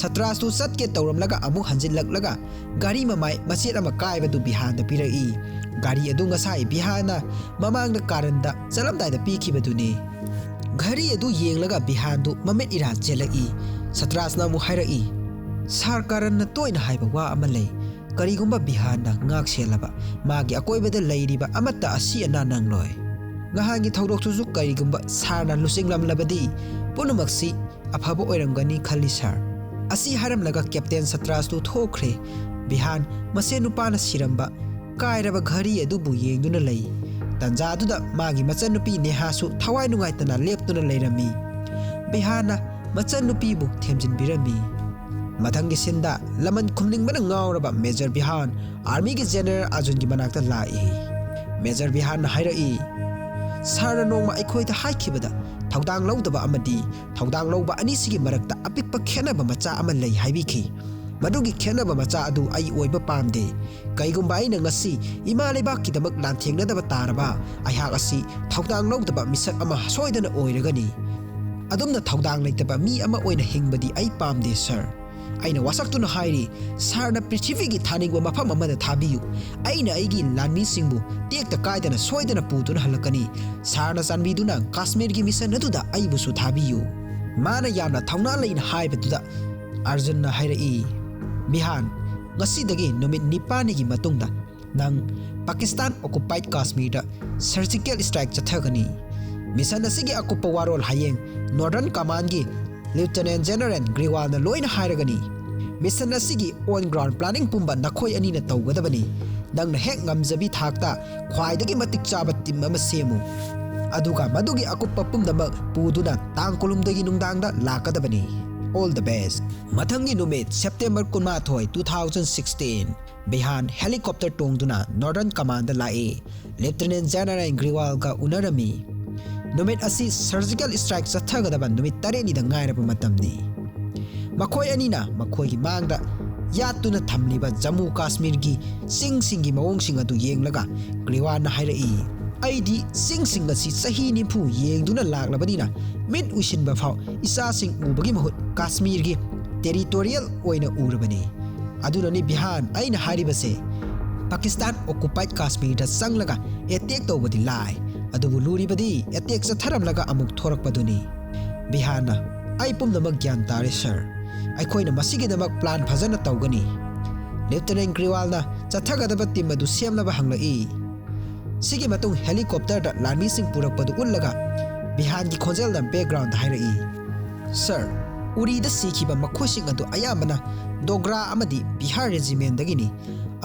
ꯁꯇ꯭ꯔꯥꯁꯇꯨ ꯆꯠꯀꯦ ꯇꯧꯔꯝꯂꯒ ꯑꯃꯨꯛ ꯍꯟꯖꯤꯜꯂꯛꯂꯒ ꯒꯥꯔꯤ ꯃꯃꯥꯏ ꯃꯆꯦꯠ ꯑꯃ ꯀꯥꯏꯕꯗꯨ ꯕꯤꯍꯥꯟꯗ ꯄꯤꯔꯛꯏ꯫ ꯒꯥꯔꯤ ꯑꯗꯨ ꯉꯁꯥꯏ ꯕꯤꯍꯥꯟꯅ ꯃꯃꯥꯡꯗ ꯀꯥꯔꯟꯗ ꯆꯠꯂꯝꯗꯥꯏꯗ ꯄꯤꯈꯤꯕꯗꯨꯅꯤ꯫ ꯘꯔꯤ ꯑꯗꯨ ꯌꯦꯡꯂꯒ ꯕꯤꯍꯥꯟꯗꯨ ꯃꯃꯤꯠ ꯏꯔꯥ ꯆꯦꯜꯂꯛꯏ꯫ ꯁꯇ꯭ꯔꯥꯁꯅ ꯑꯃꯨꯛ ꯍꯥꯏꯔꯛꯏ, "ꯁꯥꯔ ꯀꯥꯔꯟꯅ ꯇꯣꯏꯅ ꯍꯥꯏꯕ ꯋꯥ ꯑꯃ ꯂꯩ, ꯀꯔꯤꯒꯨꯝꯕ ꯕꯤꯍꯥꯟꯅ ꯉꯥꯛ ꯁꯦꯜꯂꯕ, ꯃꯥꯒꯤ ꯑꯀꯣꯏꯕꯗ ꯂꯩꯔꯤꯕ ꯑꯃꯠꯇ ꯑꯁꯤ ꯑꯅꯥ ꯅꯪꯂꯣꯏ꯫ ꯉꯍꯥꯟꯒꯤ ꯊꯧꯗꯣꯛꯇꯨꯁꯨ ꯀꯔꯤꯒꯨꯝꯕ ꯁꯥꯔꯅ ꯂꯨꯆꯤꯡꯂꯝꯂꯕꯗꯤ ꯄꯨꯝꯅꯃꯛꯁꯤ ꯑꯐꯕ ꯑꯣꯏꯔꯝꯒꯅꯤ ꯈꯜꯂꯤ ꯁꯥꯔ"꯫ ꯑꯁꯤ ꯍꯥꯏꯔꯝꯂꯒ ꯀꯦꯞꯇꯦꯟ ꯁꯇ꯭ꯔꯥꯁꯇꯨ ꯊꯣꯛꯈ꯭ꯔꯦ꯫ ꯕꯤꯍꯥꯟ ꯃꯁꯦ ꯅꯨꯄꯥꯅ ꯁꯤꯔꯝꯕ ꯀꯥꯏꯔꯕ ꯘꯔꯤ ꯑꯗꯨꯕꯨ ꯌꯦꯡꯗꯨꯅ ꯂꯩ꯫ ꯇꯟꯖꯥꯗꯨꯗ ꯃꯥꯒꯤ ꯃꯆꯟꯅꯨꯄꯤ ꯅꯦꯍꯥꯁꯨ ꯊꯋꯥꯏ ꯅꯨꯡꯉꯥꯏꯇꯅ ꯂꯦꯞꯇꯨꯅ ꯂꯩꯔꯝꯃꯤ꯫ ꯕꯤꯍꯥꯟꯅ ꯃꯆꯟꯅꯨꯄꯤꯕꯨ ꯊꯦꯝꯖꯤꯟꯕꯤꯔꯝꯃꯤ꯫ ꯃꯊꯪꯒꯤ ꯁꯤꯟꯗ ꯂꯃꯟ ꯈꯨꯝꯅꯤꯡꯕꯅ ꯉꯥꯎꯔꯕ ꯃꯦꯖꯔ ꯕꯤꯍꯥꯟ ꯑꯥꯔꯃꯤꯒꯤ ꯖꯦꯅꯔꯦꯜ ꯑꯥꯖꯨꯟꯒꯤ ꯃꯅꯥꯛꯇ ꯂꯥꯛꯏ꯫ ꯃꯦꯖꯔ ꯕꯤꯍꯥꯟꯅ ꯍꯥꯏꯔꯛꯏ, "ꯁꯥꯔꯅ ꯅꯣꯡꯃ ꯑꯩꯈꯣꯏꯗ ꯍꯥꯏꯈꯤꯕꯗ ꯊꯧꯗꯥꯡ ꯂꯧꯗꯕ ꯑꯃꯗꯤ ꯊꯧꯗꯥꯡ ꯂꯧꯕ ꯑꯅꯤꯁꯤꯒꯤ ꯃꯔꯛꯇ ꯑꯄꯤꯛꯄ ꯈꯦꯠꯅꯕ ꯃꯆꯥ ꯑꯃ ꯂꯩ ꯍꯥꯏꯕꯤꯈꯤ꯫ ꯃꯗꯨꯒꯤ ꯈꯦꯠꯅꯕ ꯃꯆꯥ ꯑꯗꯨ ꯑꯩ ꯑꯣꯏꯕ ꯄꯥꯝꯗꯦ꯫ ꯀꯩꯒꯨꯝꯕ ꯑꯩꯅ ꯉꯁꯤ ꯏꯃꯥ ꯂꯩꯕꯥꯛꯀꯤꯗꯃꯛ ꯂꯥꯟꯊꯦꯡꯅꯗꯕ ꯇꯥꯔꯕ, ꯑꯩꯍꯥꯛ ꯑꯁꯤ ꯊꯧꯗꯥꯡ ꯂꯧꯗꯕ ꯃꯤꯁꯛ ꯑꯃ ꯁꯣꯏꯗꯅ ꯑꯣꯏꯔꯒꯅꯤ꯫ ꯑꯗꯨꯝꯅ ꯊꯧꯗꯥꯡ ꯂꯩꯇꯕ ꯃꯤ ꯑꯃ ꯑꯣꯏꯅ ꯍꯤꯡꯕꯗꯤ ꯑꯩ ꯄꯥꯝꯗꯦ, ꯁꯥꯔ"꯫ ꯑꯩꯅ ꯋꯥꯁꯛꯇꯨꯅ ꯍꯥꯏꯔꯤ, "ꯁꯥꯔꯅ ꯄ꯭ꯔꯤꯊꯤꯕꯤꯒꯤ ꯊꯥꯅꯤꯡꯕ ꯃꯐꯝ ꯑꯃꯗ ꯊꯥꯕꯤꯌꯨ꯫ ꯑꯩꯅ ꯑꯩꯒꯤ ꯂꯥꯟꯃꯤꯁꯤꯡꯕꯨ ꯇꯦꯛꯇ ꯀꯥꯏꯗꯅ ꯁꯣꯏꯗꯅ ꯄꯨꯗꯨꯅ ꯍꯜꯂꯛꯀꯅꯤ꯫ ꯁꯥꯔꯅ ꯆꯥꯟꯕꯤꯗꯨꯅ ꯀꯥꯁꯃꯤꯔꯒꯤ ꯃꯤꯁꯟ ꯑꯗꯨꯗ ꯑꯩꯕꯨꯁꯨ ꯊꯥꯕꯤꯌꯨ"꯫ ꯃꯥꯅ ꯌꯥꯝꯅ ꯊꯧꯅꯥ ꯂꯩꯅ ꯍꯥꯏꯕꯗꯨꯗ ꯑꯥꯔꯖꯨꯟꯅ ꯍꯥꯏꯔꯛꯏ, "ꯕꯤꯍꯥꯟ, ꯉꯁꯤꯗꯒꯤ ꯅꯨꯃꯤꯠ ꯅꯤꯄꯥꯟꯅꯤꯒꯤ ꯃꯇꯨꯡꯗ ꯅꯪ ꯄꯥꯀꯤꯁꯇꯥꯟ ꯑꯣꯀꯨꯄꯥꯏꯗ ꯀꯥꯁꯃꯤꯔꯗ ꯁꯔꯖꯤꯀꯦꯜ ꯁ꯭ꯇ꯭ꯔꯥꯏꯛ ꯆꯠꯊꯒꯅꯤ꯫ ꯃꯤꯁꯟ ꯑꯁꯤꯒꯤ ꯑꯀꯨꯞꯄ ꯋꯥꯔꯣꯜ ꯍꯌꯦꯡ ꯅꯣꯔꯗꯔꯟ ꯀꯃꯥꯟꯒꯤ ꯂꯤꯎꯇꯤꯅꯦꯟ ꯖꯦꯅꯔꯦꯜ ꯒ꯭ꯔꯤꯋꯥꯜꯅ ꯂꯣꯏꯅ ꯍꯥꯏꯔꯒꯅꯤ꯫ ꯃꯤꯁꯟ ꯑꯁꯤꯒꯤ ꯑꯣꯟ ꯒ꯭ꯔꯥꯎꯟ ꯄ꯭ꯂꯥꯅꯤꯡ ꯄꯨꯝꯕ ꯅꯈꯣꯏ ꯑꯅꯤꯅ ꯇꯧꯒꯗꯕꯅꯤ꯫ ꯅꯪꯅ ꯍꯦꯛ ꯉꯝꯖꯕꯤ ꯊꯥꯛꯇ ꯈ꯭ꯋꯥꯏꯗꯒꯤ ꯃꯇꯤꯛ ꯆꯥꯕ ꯇꯤꯝ ꯑꯃ ꯁꯦꯝꯃꯨ"꯫ ꯑꯗꯨꯒ ꯃꯗꯨꯒꯤ ꯑꯀꯨꯞꯄ ꯄꯨꯝꯅꯃꯛ ꯄꯨꯗꯨꯅ ꯇꯥꯡ ꯀꯨꯟꯍꯨꯝꯗꯣꯏꯒꯤ ꯅꯨꯡꯗꯥꯡꯗ ꯂꯥꯛꯀꯗꯕꯅꯤ꯫ All the best꯫ ꯃꯊꯪꯒꯤ ꯅꯨꯃꯤꯠ, September ꯀꯨꯟꯃꯥꯊꯣꯏ, two thousand sixteen, ꯕꯤꯍꯥꯟ helicopter ꯇꯣꯡꯗꯨꯅ Northern Commandꯗ ꯂꯥꯛꯏ꯫ Lieutenant General Grewalꯒ ꯎꯅꯔꯝꯃꯤ꯫ ꯅꯨꯃꯤꯠ ꯑꯁꯤ surgical strike ꯆꯠꯊꯒꯗꯕ ꯅꯨꯃꯤꯠ ꯇꯔꯦꯠꯅꯤꯗ ꯉꯥꯏꯔꯕ ꯃꯇꯝꯅꯤ꯫ ꯃꯈꯣꯏ ꯑꯅꯤꯅ ꯃꯈꯣꯏꯒꯤ ꯃꯥꯡꯗ ꯌꯥꯠꯇꯨꯅ ꯊꯝꯂꯤꯕ ꯖꯝꯃꯨ ꯀꯥꯁꯃꯤꯔꯒꯤ ꯆꯤꯡꯁꯤꯡꯒꯤ ꯃꯑꯣꯡꯁꯤꯡ ꯑꯗꯨ ꯌꯦꯡꯂꯒ ꯒ꯭ꯔꯤꯋꯥꯜꯅ ꯍꯥꯏꯔꯛꯏ, "ꯑꯩꯗꯤ ꯆꯤꯡꯁꯤꯡ ꯑꯁꯤ ꯆꯍꯤ ꯅꯤꯐꯨ ꯌꯦꯡꯗꯨꯅ ꯂꯥꯛꯂꯕꯅꯤꯅ ꯃꯤꯠ ꯎꯏꯁꯤꯟꯕ ꯐꯥꯎ ꯏꯆꯥꯁꯤꯡ ꯎꯕꯒꯤ ꯃꯍꯨꯠ ꯀꯥꯁꯃꯤꯔꯒꯤ territorial ꯑꯣꯏꯅ ꯎꯔꯕꯅꯤ꯫ ꯑꯗꯨꯅꯅꯤ ꯕꯤꯍꯥꯟ ꯑꯩꯅ ꯍꯥꯏꯔꯤꯕꯁꯦ, ꯄꯥꯀꯤꯁꯇꯥꯟ occupied ꯀꯥꯁꯃꯤꯔꯗ ꯆꯪꯂꯒ attack ꯇꯧꯕꯗꯤ ꯂꯥꯏ, ꯑꯗꯨꯕꯨ ꯂꯨꯔꯤꯕꯗꯤ attack ꯆꯠꯊꯔꯝꯂꯒ ꯑꯃꯨꯛ ꯊꯣꯔꯛꯄꯗꯨꯅꯤ꯫" ꯕꯤꯍꯥꯟꯅ, "ꯑꯩ ꯄꯨꯝꯅꯃꯛ ꯒ꯭ꯌꯥꯟ ꯇꯥꯔꯦ ꯁꯔ꯫ ꯑꯩꯈꯣꯏꯅ ꯃꯁꯤꯒꯤꯗꯃꯛ plan ꯐꯖꯅ ꯇꯧꯒꯅꯤ꯫" Lieutenant ꯒ꯭ꯔꯤꯋꯥꯜꯅ ꯆꯠꯊꯒꯗꯕ team ꯑꯗꯨ ꯁꯦꯝꯅꯕ ꯍꯪꯂꯛꯏ꯫ ꯁꯤꯒꯤ ꯃꯇꯨꯡ helicopterꯗ ꯂꯥꯟꯃꯤꯁꯤꯡ ꯄꯨꯔꯛꯄꯗꯨ ꯎꯠꯂꯒ ꯕꯤꯍꯥꯟꯒꯤ ꯈꯣꯟꯖꯦꯜꯅ backgroundꯗ ꯍꯥꯏꯔꯛꯏ, "ꯁꯔ, ꯎꯔꯤꯗ ꯁꯤꯈꯤꯕ ꯃꯈꯣꯏꯁꯤꯡ ꯑꯗꯨ ꯑꯌꯥꯝꯕꯅ ꯗꯣꯒ꯭ꯔꯥ ꯑꯃꯗꯤ ꯕꯤꯍꯥꯔ regimentꯗꯒꯤꯅꯤ꯫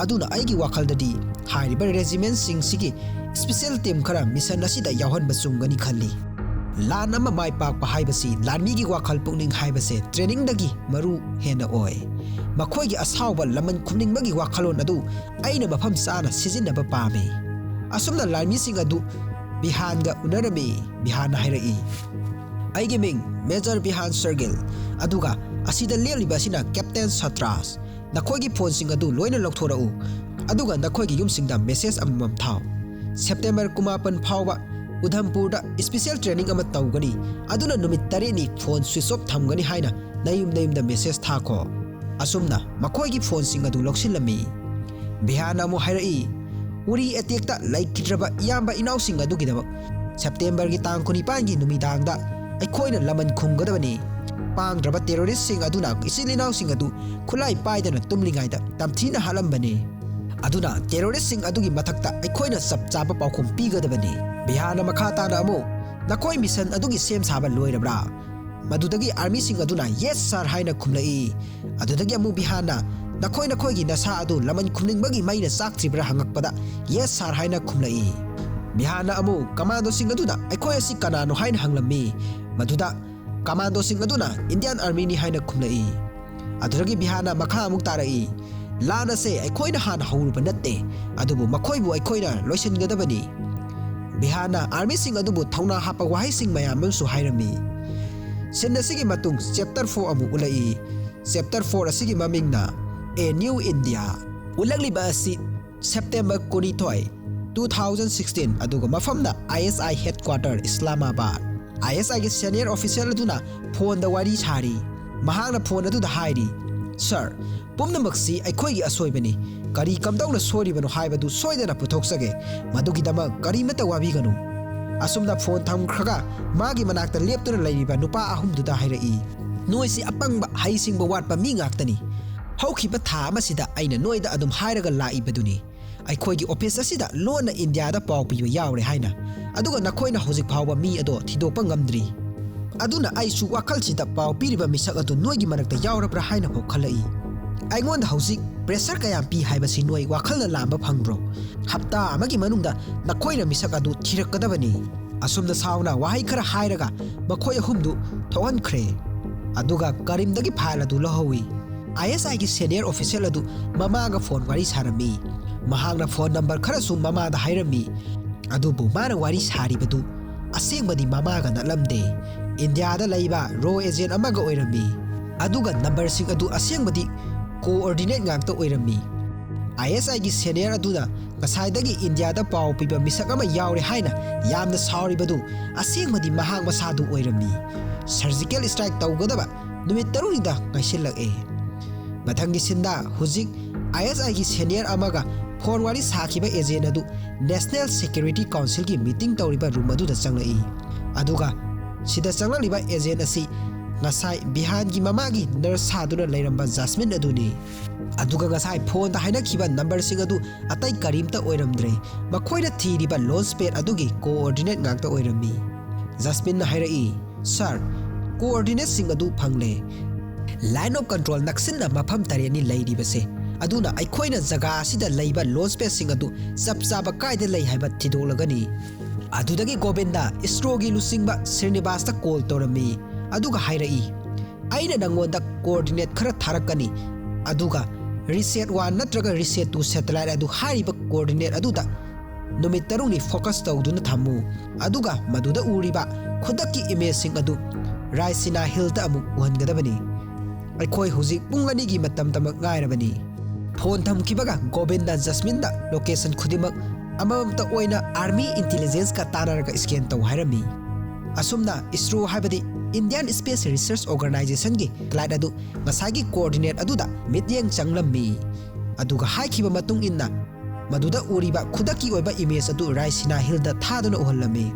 ꯑꯗꯨꯅ ꯑꯩꯒꯤ ꯋꯥꯈꯜꯗꯗꯤ ꯍꯥꯏꯔꯤꯕ regimentꯁꯤꯡꯁꯤꯒꯤ special team ꯈꯔ mission ꯑꯁꯤꯗ ꯌꯥꯎꯍꯟꯕ ꯆꯨꯝꯒꯅꯤ ꯈꯜꯂꯤ꯫" ꯂꯥꯟ ꯑꯃ ꯃꯥꯏ ꯄꯥꯛꯄ ꯍꯥꯏꯕꯁꯤ ꯂꯥꯟꯃꯤꯒꯤ ꯋꯥꯈꯜ ꯄꯨꯛꯅꯤꯡ ꯍꯥꯏꯕꯁꯦ trainingꯗꯒꯤ ꯃꯔꯨ ꯍꯦꯟꯅ ꯑꯣꯏ꯫ ꯃꯈꯣꯏꯒꯤ ꯑꯁꯥꯎꯕ ꯂꯃꯟ ꯈꯨꯝꯅꯤꯡꯕꯒꯤ ꯋꯥꯈꯜꯂꯣꯟ ꯑꯗꯨ ꯑꯩꯅ ꯃꯐꯝ ꯆꯥꯅ ꯁꯤꯖꯤꯟꯅꯕ ꯄꯥꯝꯃꯤ꯫ ꯑꯁꯨꯝꯅ ꯂꯥꯟꯃꯤꯁꯤꯡ ꯑꯗꯨ ꯕꯤꯍꯥꯟꯒ ꯎꯅꯔꯝꯃꯤ꯫ ꯕꯤꯍꯥꯟꯅ ꯍꯥꯏꯔꯛꯏ, "ꯑꯩꯒꯤ ꯃꯤꯡ Major ꯕꯤꯍꯥꯟ ꯁꯔꯒꯤꯜ, ꯑꯗꯨꯒ ꯑꯁꯤꯗ ꯂꯦꯞꯂꯤꯕ ꯑꯁꯤꯅ Captain ꯁꯇ꯭ꯔꯥꯖ꯫ ꯅꯈꯣꯏꯒꯤ phoneꯁꯤꯡ ꯑꯗꯨ ꯂꯣꯏꯅ ꯂꯧꯊꯣꯔꯛꯎ, ꯑꯗꯨꯒ ꯅꯈꯣꯏꯒꯤ ꯌꯨꯝꯁꯤꯡꯗ message ꯑꯃꯃꯝ ꯊꯥꯎ꯫ September ꯀꯨꯟꯃꯥꯄꯟ ꯐꯥꯎꯕ ꯎꯙꯝꯄꯨꯔꯗ special training ꯑꯃ ꯇꯧꯒꯅꯤ, ꯑꯗꯨꯅ ꯅꯨꯃꯤꯠ ꯇꯔꯦꯠꯅꯤ phone switch off ꯊꯝꯒꯅꯤ ꯍꯥꯏꯅ ꯅꯌꯨꯝ ꯅꯌꯨꯝꯗ message ꯊꯥꯈꯣ꯫" ꯑꯁꯨꯝꯅ ꯃꯈꯣꯏꯒꯤ phoneꯁꯤꯡ ꯑꯗꯨ ꯂꯧꯁꯤꯜꯂꯝꯃꯤ꯫ ꯕꯤꯍꯥꯟꯅ ꯑꯃꯨꯛ ꯍꯥꯏꯔꯛꯏ, "ꯎꯔꯤ attackꯇ ꯂꯩꯈꯤꯗ꯭ꯔꯕ ꯏꯌꯥꯝꯕ ꯏꯅꯥꯎꯁꯤꯡ ꯑꯗꯨꯒꯤꯗꯃꯛ Septemberꯒꯤ ꯇꯥꯡ ꯀꯨꯟꯅꯤꯄꯥꯟꯒꯤ ꯅꯨꯃꯤꯗꯥꯡꯗ ꯑꯩꯈꯣꯏꯅ ꯂꯃꯟ ꯈꯨꯝꯒꯗꯕꯅꯤ꯫ ꯄꯥꯡꯗ꯭ꯔꯕ terroristꯁꯤꯡ ꯑꯗꯨꯅ ꯏꯆꯤꯜ ꯏꯅꯥꯎꯁꯤꯡ ꯑꯗꯨ ꯈꯨꯠꯂꯥꯏ ꯄꯥꯏꯗꯅ ꯇꯨꯝꯂꯤꯉꯩꯗ ꯇꯝꯊꯤꯅ ꯍꯥꯠꯂꯝꯕꯅꯤ꯫ ꯑꯗꯨꯅ terroristꯁꯤꯡ ꯑꯗꯨꯒꯤ ꯃꯊꯛꯇ ꯑꯩꯈꯣꯏꯅ ꯆꯞ ꯆꯥꯕ ꯄꯥꯎꯈꯨꯝ ꯄꯤꯒꯗꯕꯅꯤ꯫" ꯕꯤꯍꯥꯟꯅ ꯃꯈꯥ ꯇꯥꯅ ꯑꯃꯨꯛ, "ꯅꯈꯣꯏ mission ꯑꯗꯨꯒꯤ ꯁꯦꯝ ꯁꯥꯕ ꯂꯣꯏꯔꯕ꯭ꯔꯥ?" ꯃꯗꯨꯗꯒꯤ armyꯁꯤꯡ ꯑꯗꯨꯅ "Yes sir" ꯍꯥꯏꯅ ꯈꯨꯝꯂꯛꯏ꯫ ꯑꯗꯨꯗꯒꯤ ꯑꯃꯨꯛ ꯕꯤꯍꯥꯟꯅ, "ꯅꯈꯣꯏ ꯅꯈꯣꯏꯒꯤ ꯅꯁꯥ ꯑꯗꯨ ꯂꯃꯟ ꯈꯨꯝꯅꯤꯡꯕꯒꯤ ꯃꯩꯅ ꯆꯥꯛꯇ꯭ꯔꯤꯕ꯭ꯔꯥ?" ꯍꯪꯉꯛꯄꯗ "Yes sir" ꯍꯥꯏꯅ ꯈꯨꯝꯂꯛꯏ꯫ ꯕꯤꯍꯥꯟꯅ ꯑꯃꯨꯛ ꯀꯃꯥꯟꯗꯣꯁꯤꯡ ꯑꯗꯨꯗ ꯑꯩꯈꯣꯏ ꯑꯁꯤ ꯀꯅꯥꯅꯣ ꯍꯥꯏꯅ ꯍꯪꯂꯝꯃꯤ꯫ ꯃꯗꯨꯗ ꯀꯃꯥꯟꯗꯣꯁꯤꯡ ꯑꯗꯨꯅ ꯏꯟꯗꯤꯌꯥꯟ ꯑꯥꯔꯃꯤꯅꯤ ꯍꯥꯏꯅ ꯈꯨꯝꯂꯛꯏ꯫ ꯑꯗꯨꯗꯒꯤ ꯕꯤꯍꯥꯟꯅ ꯃꯈꯥ ꯑꯃꯨꯛ ꯇꯥꯔꯛꯏ, "ꯂꯥꯟ ꯑꯁꯦ ꯑꯩꯈꯣꯏꯅ ꯍꯥꯟꯅ ꯍꯧꯔꯨꯕ ꯅꯠꯇꯦ, ꯑꯗꯨꯕꯨ ꯃꯈꯣꯏꯕꯨ ꯑꯩꯈꯣꯏꯅ ꯂꯣꯏꯁꯤꯟꯒꯗꯕꯅꯤ"꯫ ꯕꯤꯍꯥꯟꯅ ꯑꯥꯔꯃꯤꯁꯤꯡ ꯑꯗꯨꯕꯨ ꯊꯧꯅꯥ ꯍꯥꯞꯄ ꯋꯥꯍꯩꯁꯤꯡ ꯃꯌꯥꯝ ꯑꯃꯁꯨ ꯍꯥꯏꯔꯝꯃꯤ꯫ ꯁꯤꯟ ꯑꯁꯤꯒꯤ ꯃꯇꯨꯡ ꯆꯦꯞꯇꯔ ꯐꯣꯔ ꯑꯃꯨꯛ ꯎꯠꯂꯛꯏ꯫ ꯆꯦꯞꯇꯔ ꯐꯣꯔ ꯑꯁꯤꯒꯤ ꯃꯃꯤꯡꯅ A New India꯫ ꯎꯠꯂꯛꯂꯤꯕ ꯑꯁꯤ ꯁꯦꯞꯇꯦꯝꯕꯔ ꯀꯨꯟꯅꯤꯊꯣꯏ, two thousand sixteen, ꯑꯗꯨꯒ ꯃꯐꯝꯅ I S I headquarter Islamabad꯫ I S I ꯒꯤ senior official ꯑꯗꯨꯅ ꯐꯣꯟꯗ ꯋꯥꯔꯤ ꯁꯥꯔꯤ꯫ ꯃꯍꯥꯛꯅ ꯐꯣꯟ ꯑꯗꯨꯗ ꯍꯥꯏꯔꯤ, "ꯁꯥꯔ, ꯄꯨꯝꯅꯃꯛꯁꯤ ꯑꯩꯈꯣꯏꯒꯤ ꯑꯁꯣꯏꯕꯅꯤ꯫ ꯀꯔꯤ ꯀꯝꯗꯧꯅ ꯁꯣꯏꯔꯤꯕꯅꯣ ꯍꯥꯏꯕꯗꯨ ꯁꯣꯏꯗꯅ ꯄꯨꯊꯣꯛꯆꯒꯦ꯫ ꯃꯗꯨꯒꯤꯗꯃꯛ ꯀꯔꯤꯃꯠꯇ ꯋꯥꯕꯤꯒꯅꯨ"꯫ ꯑꯁꯨꯝꯅ ꯐꯣꯟ ꯊꯝꯈ꯭ꯔꯒ ꯃꯥꯒꯤ ꯃꯅꯥꯛꯇ ꯂꯦꯞꯇꯨꯅ ꯂꯩꯔꯤꯕ ꯅꯨꯄꯥ ꯑꯍꯨꯝꯗꯨꯗ ꯍꯥꯏꯔꯛꯏ, "ꯅꯣꯏꯁꯤ ꯑꯄꯪꯕ, ꯍꯩꯁꯤꯡꯕ ꯋꯥꯠꯄ ꯃꯤ ꯉꯥꯛꯇꯅꯤ꯫ ꯍꯧꯈꯤꯕ ꯊꯥ ꯑꯃꯁꯤꯗ ꯑꯩꯅ ꯅꯣꯏꯗ ꯑꯗꯨꯝ ꯍꯥꯏꯔꯒ ꯂꯥꯛꯏꯕꯗꯨꯅꯤ꯫ ꯑꯩꯈꯣꯏꯒꯤ ꯑꯣꯐꯤꯁ ꯑꯁꯤꯗ ꯂꯣꯟꯅ ꯏꯟꯗꯤꯌꯥꯗ ꯄꯥꯎ ꯄꯤꯕ ꯌꯥꯎꯔꯦ ꯍꯥꯏꯅ꯫ ꯑꯗꯨꯒ ꯅꯈꯣꯏꯅ ꯍꯧꯖꯤꯛ ꯐꯥꯎꯕ ꯃꯤ ꯑꯗꯣ ꯊꯤꯗꯣꯛꯄ ꯉꯝꯗ꯭ꯔꯤ꯫ ꯑꯗꯨꯅ ꯑꯩꯁꯨ ꯋꯥꯈꯜꯁꯤꯗ ꯄꯥꯎ ꯄꯤꯔꯤꯕ ꯃꯤꯁꯛ ꯑꯗꯨ ꯅꯣꯏꯒꯤ ꯃꯔꯛꯇ ꯌꯥꯎꯔꯕ꯭ꯔꯥ ꯍꯥꯏꯅ ꯐꯥꯎ ꯈꯜꯂꯛꯏ꯫ ꯑꯩꯉꯣꯟꯗ ꯍꯧꯖꯤꯛ pressure ꯀꯌꯥꯝ ꯄꯤ ꯍꯥꯏꯕꯁꯤ ꯅꯣꯏ ꯋꯥꯈꯜꯅ ꯂꯥꯝꯕ ꯐꯪꯕ꯭ꯔꯣ? ꯍꯞꯇꯥ ꯑꯃꯒꯤ ꯃꯅꯨꯡꯗ ꯅꯈꯣꯏꯅ ꯃꯤꯁꯛ ꯑꯗꯨ ꯊꯤꯔꯛꯀꯗꯕꯅꯤ"꯫ ꯑꯁꯨꯝꯅ ꯁꯥꯎꯅ ꯋꯥꯍꯩ ꯈꯔ ꯍꯥꯏꯔꯒ ꯃꯈꯣꯏ ꯑꯍꯨꯝꯗꯨ ꯊꯣꯛꯍꯟꯈ꯭ꯔꯦ꯫ ꯑꯗꯨꯒ ꯀꯔꯤꯝꯗꯒꯤ file ꯑꯗꯨ ꯂꯧꯍꯧꯏ꯫ I S I ꯒꯤ senior official ꯑꯗꯨ ꯃꯃꯥꯒ ꯐꯣꯟ ꯋꯥꯔꯤ ꯁꯥꯔꯝꯃꯤ꯫ ꯃꯍꯥꯛꯅ ꯐꯣꯟ ꯅꯝꯕꯔ ꯈꯔꯁꯨ ꯃꯃꯥꯗ ꯍꯥꯏꯔꯝꯃꯤ꯫ ꯑꯗꯨꯕꯨ ꯃꯥꯅ ꯋꯥꯔꯤ ꯁꯥꯔꯤꯕꯗꯨ ꯑꯁꯦꯡꯕꯗꯤ ꯃꯃꯥꯒ ꯅꯠꯂꯝꯗꯦ꯫ ꯏꯟꯗꯤꯌꯥꯗ ꯂꯩꯕ RAW agent ꯑꯃꯒ ꯑꯣꯏꯔꯝꯃꯤ꯫ ꯑꯗꯨꯒ ꯅꯝꯕꯔꯁꯤꯡ ꯑꯗꯨ ꯑꯁꯦꯡꯕꯗꯤ coordinate ꯉꯥꯛꯇ ꯑꯣꯏꯔꯝꯃꯤ꯫ I S I ꯒꯤ senior ꯑꯗꯨꯅ ꯉꯁꯥꯏꯗꯒꯤ ꯏꯟꯗꯤꯌꯥꯗ ꯄꯥꯎ ꯄꯤꯕ ꯃꯤꯁꯛ ꯑꯃ ꯌꯥꯎꯔꯦ ꯍꯥꯏꯅ ꯌꯥꯝꯅ ꯁꯥꯎꯔꯤꯕꯗꯨ ꯑꯁꯦꯡꯕꯗꯤ ꯃꯍꯥꯛ ꯃꯁꯥꯗꯨ ꯑꯣꯏꯔꯝꯃꯤ꯫ Surgical strike ꯇꯧꯒꯗꯕ ꯅꯨꯃꯤꯠ ꯇꯔꯨꯛꯅꯤꯗ ꯉꯥꯏꯁꯤꯜꯂꯛꯑꯦ꯫ ꯃꯊꯪꯒꯤ ꯁꯤꯟꯗ ꯍꯧꯖꯤꯛ I S I ꯒꯤ senior ꯑꯃꯒ ꯐꯣꯟ ꯋꯥꯔꯤ ꯁꯥꯈꯤꯕ agent ꯑꯗꯨ National Security Council ꯒꯤ meeting ꯇꯧꯔꯤꯕ room ꯑꯗꯨꯗ ꯆꯪꯂꯛꯏ꯫ ꯑꯗꯨꯒ ꯁꯤꯗ ꯆꯪꯂꯛꯂꯤꯕ agent ꯑꯁꯤ ꯉꯁꯥꯏ ꯕꯤꯍꯥꯟꯒꯤ ꯃꯃꯥꯒꯤ nurse ꯁꯥꯗꯨꯅ ꯂꯩꯔꯝꯕ ꯖꯥꯁꯃꯤꯟ ꯑꯗꯨꯅꯤ꯫ ꯑꯗꯨꯒ ꯉꯁꯥꯏ ꯐꯣꯟꯗ ꯍꯥꯏꯅꯈꯤꯕ ꯅꯝꯕꯔꯁꯤꯡ ꯑꯗꯨ ꯑꯇꯩ ꯀꯔꯤꯝꯇ ꯑꯣꯏꯔꯝꯗ꯭ꯔꯦ꯫ ꯃꯈꯣꯏꯅ ꯊꯤꯔꯤꯕ launch pad ꯑꯗꯨꯒꯤ coordinate ꯉꯥꯛꯇ ꯑꯣꯏꯔꯝꯃꯤ꯫ ꯖꯥꯁꯃꯤꯟꯅ ꯍꯥꯏꯔꯛꯏ, "ꯁꯥꯔ, coordinateꯁꯤꯡ ꯑꯗꯨ ꯐꯪꯂꯦ꯫ Line of control ꯅꯛꯁꯤꯟꯅ ꯃꯐꯝ ꯇꯔꯦꯠꯅꯤ ꯂꯩꯔꯤꯕꯁꯦ꯫ ꯑꯗꯨꯅ ꯑꯩꯈꯣꯏꯅ ꯖꯒꯥ ꯑꯁꯤꯗ ꯂꯩꯕ launch padꯁꯤꯡ ꯑꯗꯨ ꯆꯞ ꯆꯥꯕ ꯀꯥꯏꯗ ꯂꯩ ꯍꯥꯏꯕ ꯊꯤꯗꯣꯛꯂꯒꯅꯤ꯫ ꯑꯗꯨꯗꯒꯤ ꯒꯣꯕꯤꯟꯗ ISROꯒꯤ ꯂꯨꯆꯤꯡꯕ ꯁ꯭ꯔꯤꯅꯤꯕꯥꯁꯇ call ꯇꯧꯔꯝꯃꯤ, ꯑꯗꯨꯒ ꯍꯥꯏꯔꯛꯏ, "ꯑꯩꯅ ꯅꯪꯉꯣꯟꯗ coordinate ꯈꯔ ꯊꯥꯔꯛꯀꯅꯤ, ꯑꯗꯨꯒ Reset one ꯅꯠꯇ꯭ꯔꯒ Reset two satellite ꯑꯗꯨ ꯍꯥꯏꯔꯤꯕ coordinate ꯑꯗꯨꯗ ꯅꯨꯃꯤꯠ ꯇꯔꯨꯛꯅꯤ focus ꯇꯧꯗꯨꯅ ꯊꯝꯃꯨ, ꯑꯗꯨꯒ ꯃꯗꯨꯗ ꯎꯔꯤꯕ ꯈꯨꯗꯛꯀꯤ imageꯁꯤꯡ ꯑꯗꯨ ꯔꯥꯏꯁꯤꯅꯥ ꯍꯤꯜꯗ ꯑꯃꯨꯛ ꯎꯍꯟꯒꯗꯕꯅꯤ꯫ ꯑꯩꯈꯣꯏ ꯍꯧꯖꯤꯛ ꯄꯨꯡ ꯑꯅꯤꯒꯤ ꯃꯇꯝꯗꯃꯛ ꯉꯥꯏꯔꯕꯅꯤ꯫" ꯐꯣꯟ ꯊꯝꯈꯤꯕꯒ ꯒꯣꯕꯤꯟꯗ ꯖꯁꯃꯤꯟꯗ location ꯈꯨꯗꯤꯡꯃꯛ ꯑꯃꯃꯝꯇ ꯑꯣꯏꯅ army intelligenceꯀ ꯇꯥꯟꯅꯔꯒ scan ꯇꯧ ꯍꯥꯏꯔꯝꯃꯤ꯫ ꯑꯁꯨꯝꯅ ISRO ꯍꯥꯏꯕꯗꯤ Indian Space Research Organizationꯒꯤ satellite ꯑꯗꯨ ꯉꯁꯥꯏꯒꯤ coordinate ꯑꯗꯨꯗ ꯃꯤꯠꯌꯦꯡ ꯆꯪꯂꯝꯃꯤ꯫ ꯑꯗꯨꯒ ꯍꯥꯏꯈꯤꯕ ꯃꯇꯨꯡ ꯏꯟꯅ ꯃꯗꯨꯗ ꯎꯔꯤꯕ ꯈꯨꯗꯛꯀꯤ ꯑꯣꯏꯕ image ꯑꯗꯨ ꯔꯥꯏꯁꯤꯅꯥ ꯍꯤꯜꯗ ꯊꯥꯗꯨꯅ ꯎꯍꯜꯂꯝꯃꯤ꯫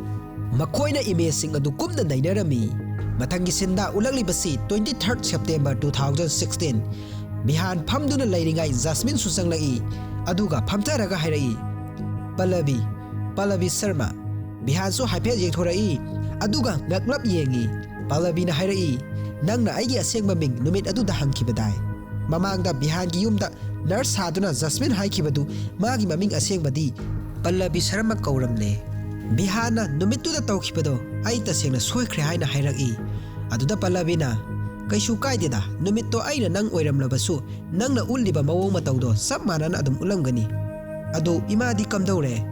ꯃꯈꯣꯏꯅ imageꯁꯤꯡ ꯑꯗꯨ ꯀꯨꯞꯅ ꯅꯩꯅꯔꯝꯃꯤ꯫ ꯃꯊꯪꯒꯤ sceneꯗ ꯎꯠꯂꯛꯂꯤꯕꯁꯤ twenty third September two thousand sixteen꯫ ꯕꯤꯍꯥꯟ ꯐꯝꯗꯨꯅ ꯂꯩꯔꯤꯉꯩ ꯖꯁꯃꯤꯟꯁꯨ ꯆꯪꯂꯛꯏ, ꯑꯗꯨꯒ ꯐꯝꯊꯔꯒ ꯍꯥꯏꯔꯛꯏ, "ꯄꯜꯂꯕꯤ, ꯄꯜꯂꯕꯤ ꯁꯔꯃ꯫" ꯕꯤꯍꯥꯟꯁꯨ ꯍꯥꯏꯐꯦꯠ ꯌꯦꯡꯊꯣꯔꯛꯏ, ꯑꯗꯨꯒ ꯉꯛꯂꯞ ꯌꯦꯡꯏ꯫ ꯄꯜꯂꯕꯤꯅ ꯍꯥꯏꯔꯛꯏ, "ꯅꯪꯅ ꯑꯩꯒꯤ ꯑꯁꯦꯡꯕ ꯃꯤꯡ ꯅꯨꯃꯤꯠ ꯑꯗꯨꯗ ꯍꯪꯈꯤꯕꯗꯥꯏ?" ꯃꯃꯥꯡꯗ ꯕꯤꯍꯥꯟꯒꯤ ꯌꯨꯝꯗ nurse ꯁꯥꯗꯨꯅ ꯖꯁꯃꯤꯟ ꯍꯥꯏꯈꯤꯕꯗꯨ ꯃꯥꯒꯤ ꯃꯃꯤꯡ ꯑꯁꯦꯡꯕꯗꯤ ꯄꯜꯂꯕꯤ ꯁꯔꯃ ꯀꯧꯔꯝꯂꯦ꯫ ꯕꯤꯍꯥꯟꯅ ꯅꯨꯃꯤꯠꯇꯨꯗ ꯇꯧꯈꯤꯕꯗꯣ ꯑꯩ ꯇꯁꯦꯡꯅ ꯁꯣꯏꯈ꯭ꯔꯦ ꯍꯥꯏꯅ ꯍꯥꯏꯔꯛꯏ꯫ ꯑꯗꯨꯗ ꯄꯜꯂꯕꯤꯅ, "ꯀꯩꯁꯨ ꯀꯥꯏꯗꯦꯗ, ꯅꯨꯃꯤꯠꯇꯣ ꯑꯩꯅ ꯅꯪ ꯑꯣꯏꯔꯝꯂꯕꯁꯨ ꯅꯪꯅ ꯎꯠꯂꯤꯕ ꯃꯑꯣꯡ ꯃꯇꯧꯗꯣ ꯆꯞ ꯃꯥꯟꯅꯅ ꯑꯗꯨꯝ ꯎꯠꯂꯝꯒꯅꯤ꯫ ꯑꯗꯨ ꯏꯃꯥꯗꯤ ꯀꯝꯗꯧꯔꯦ?"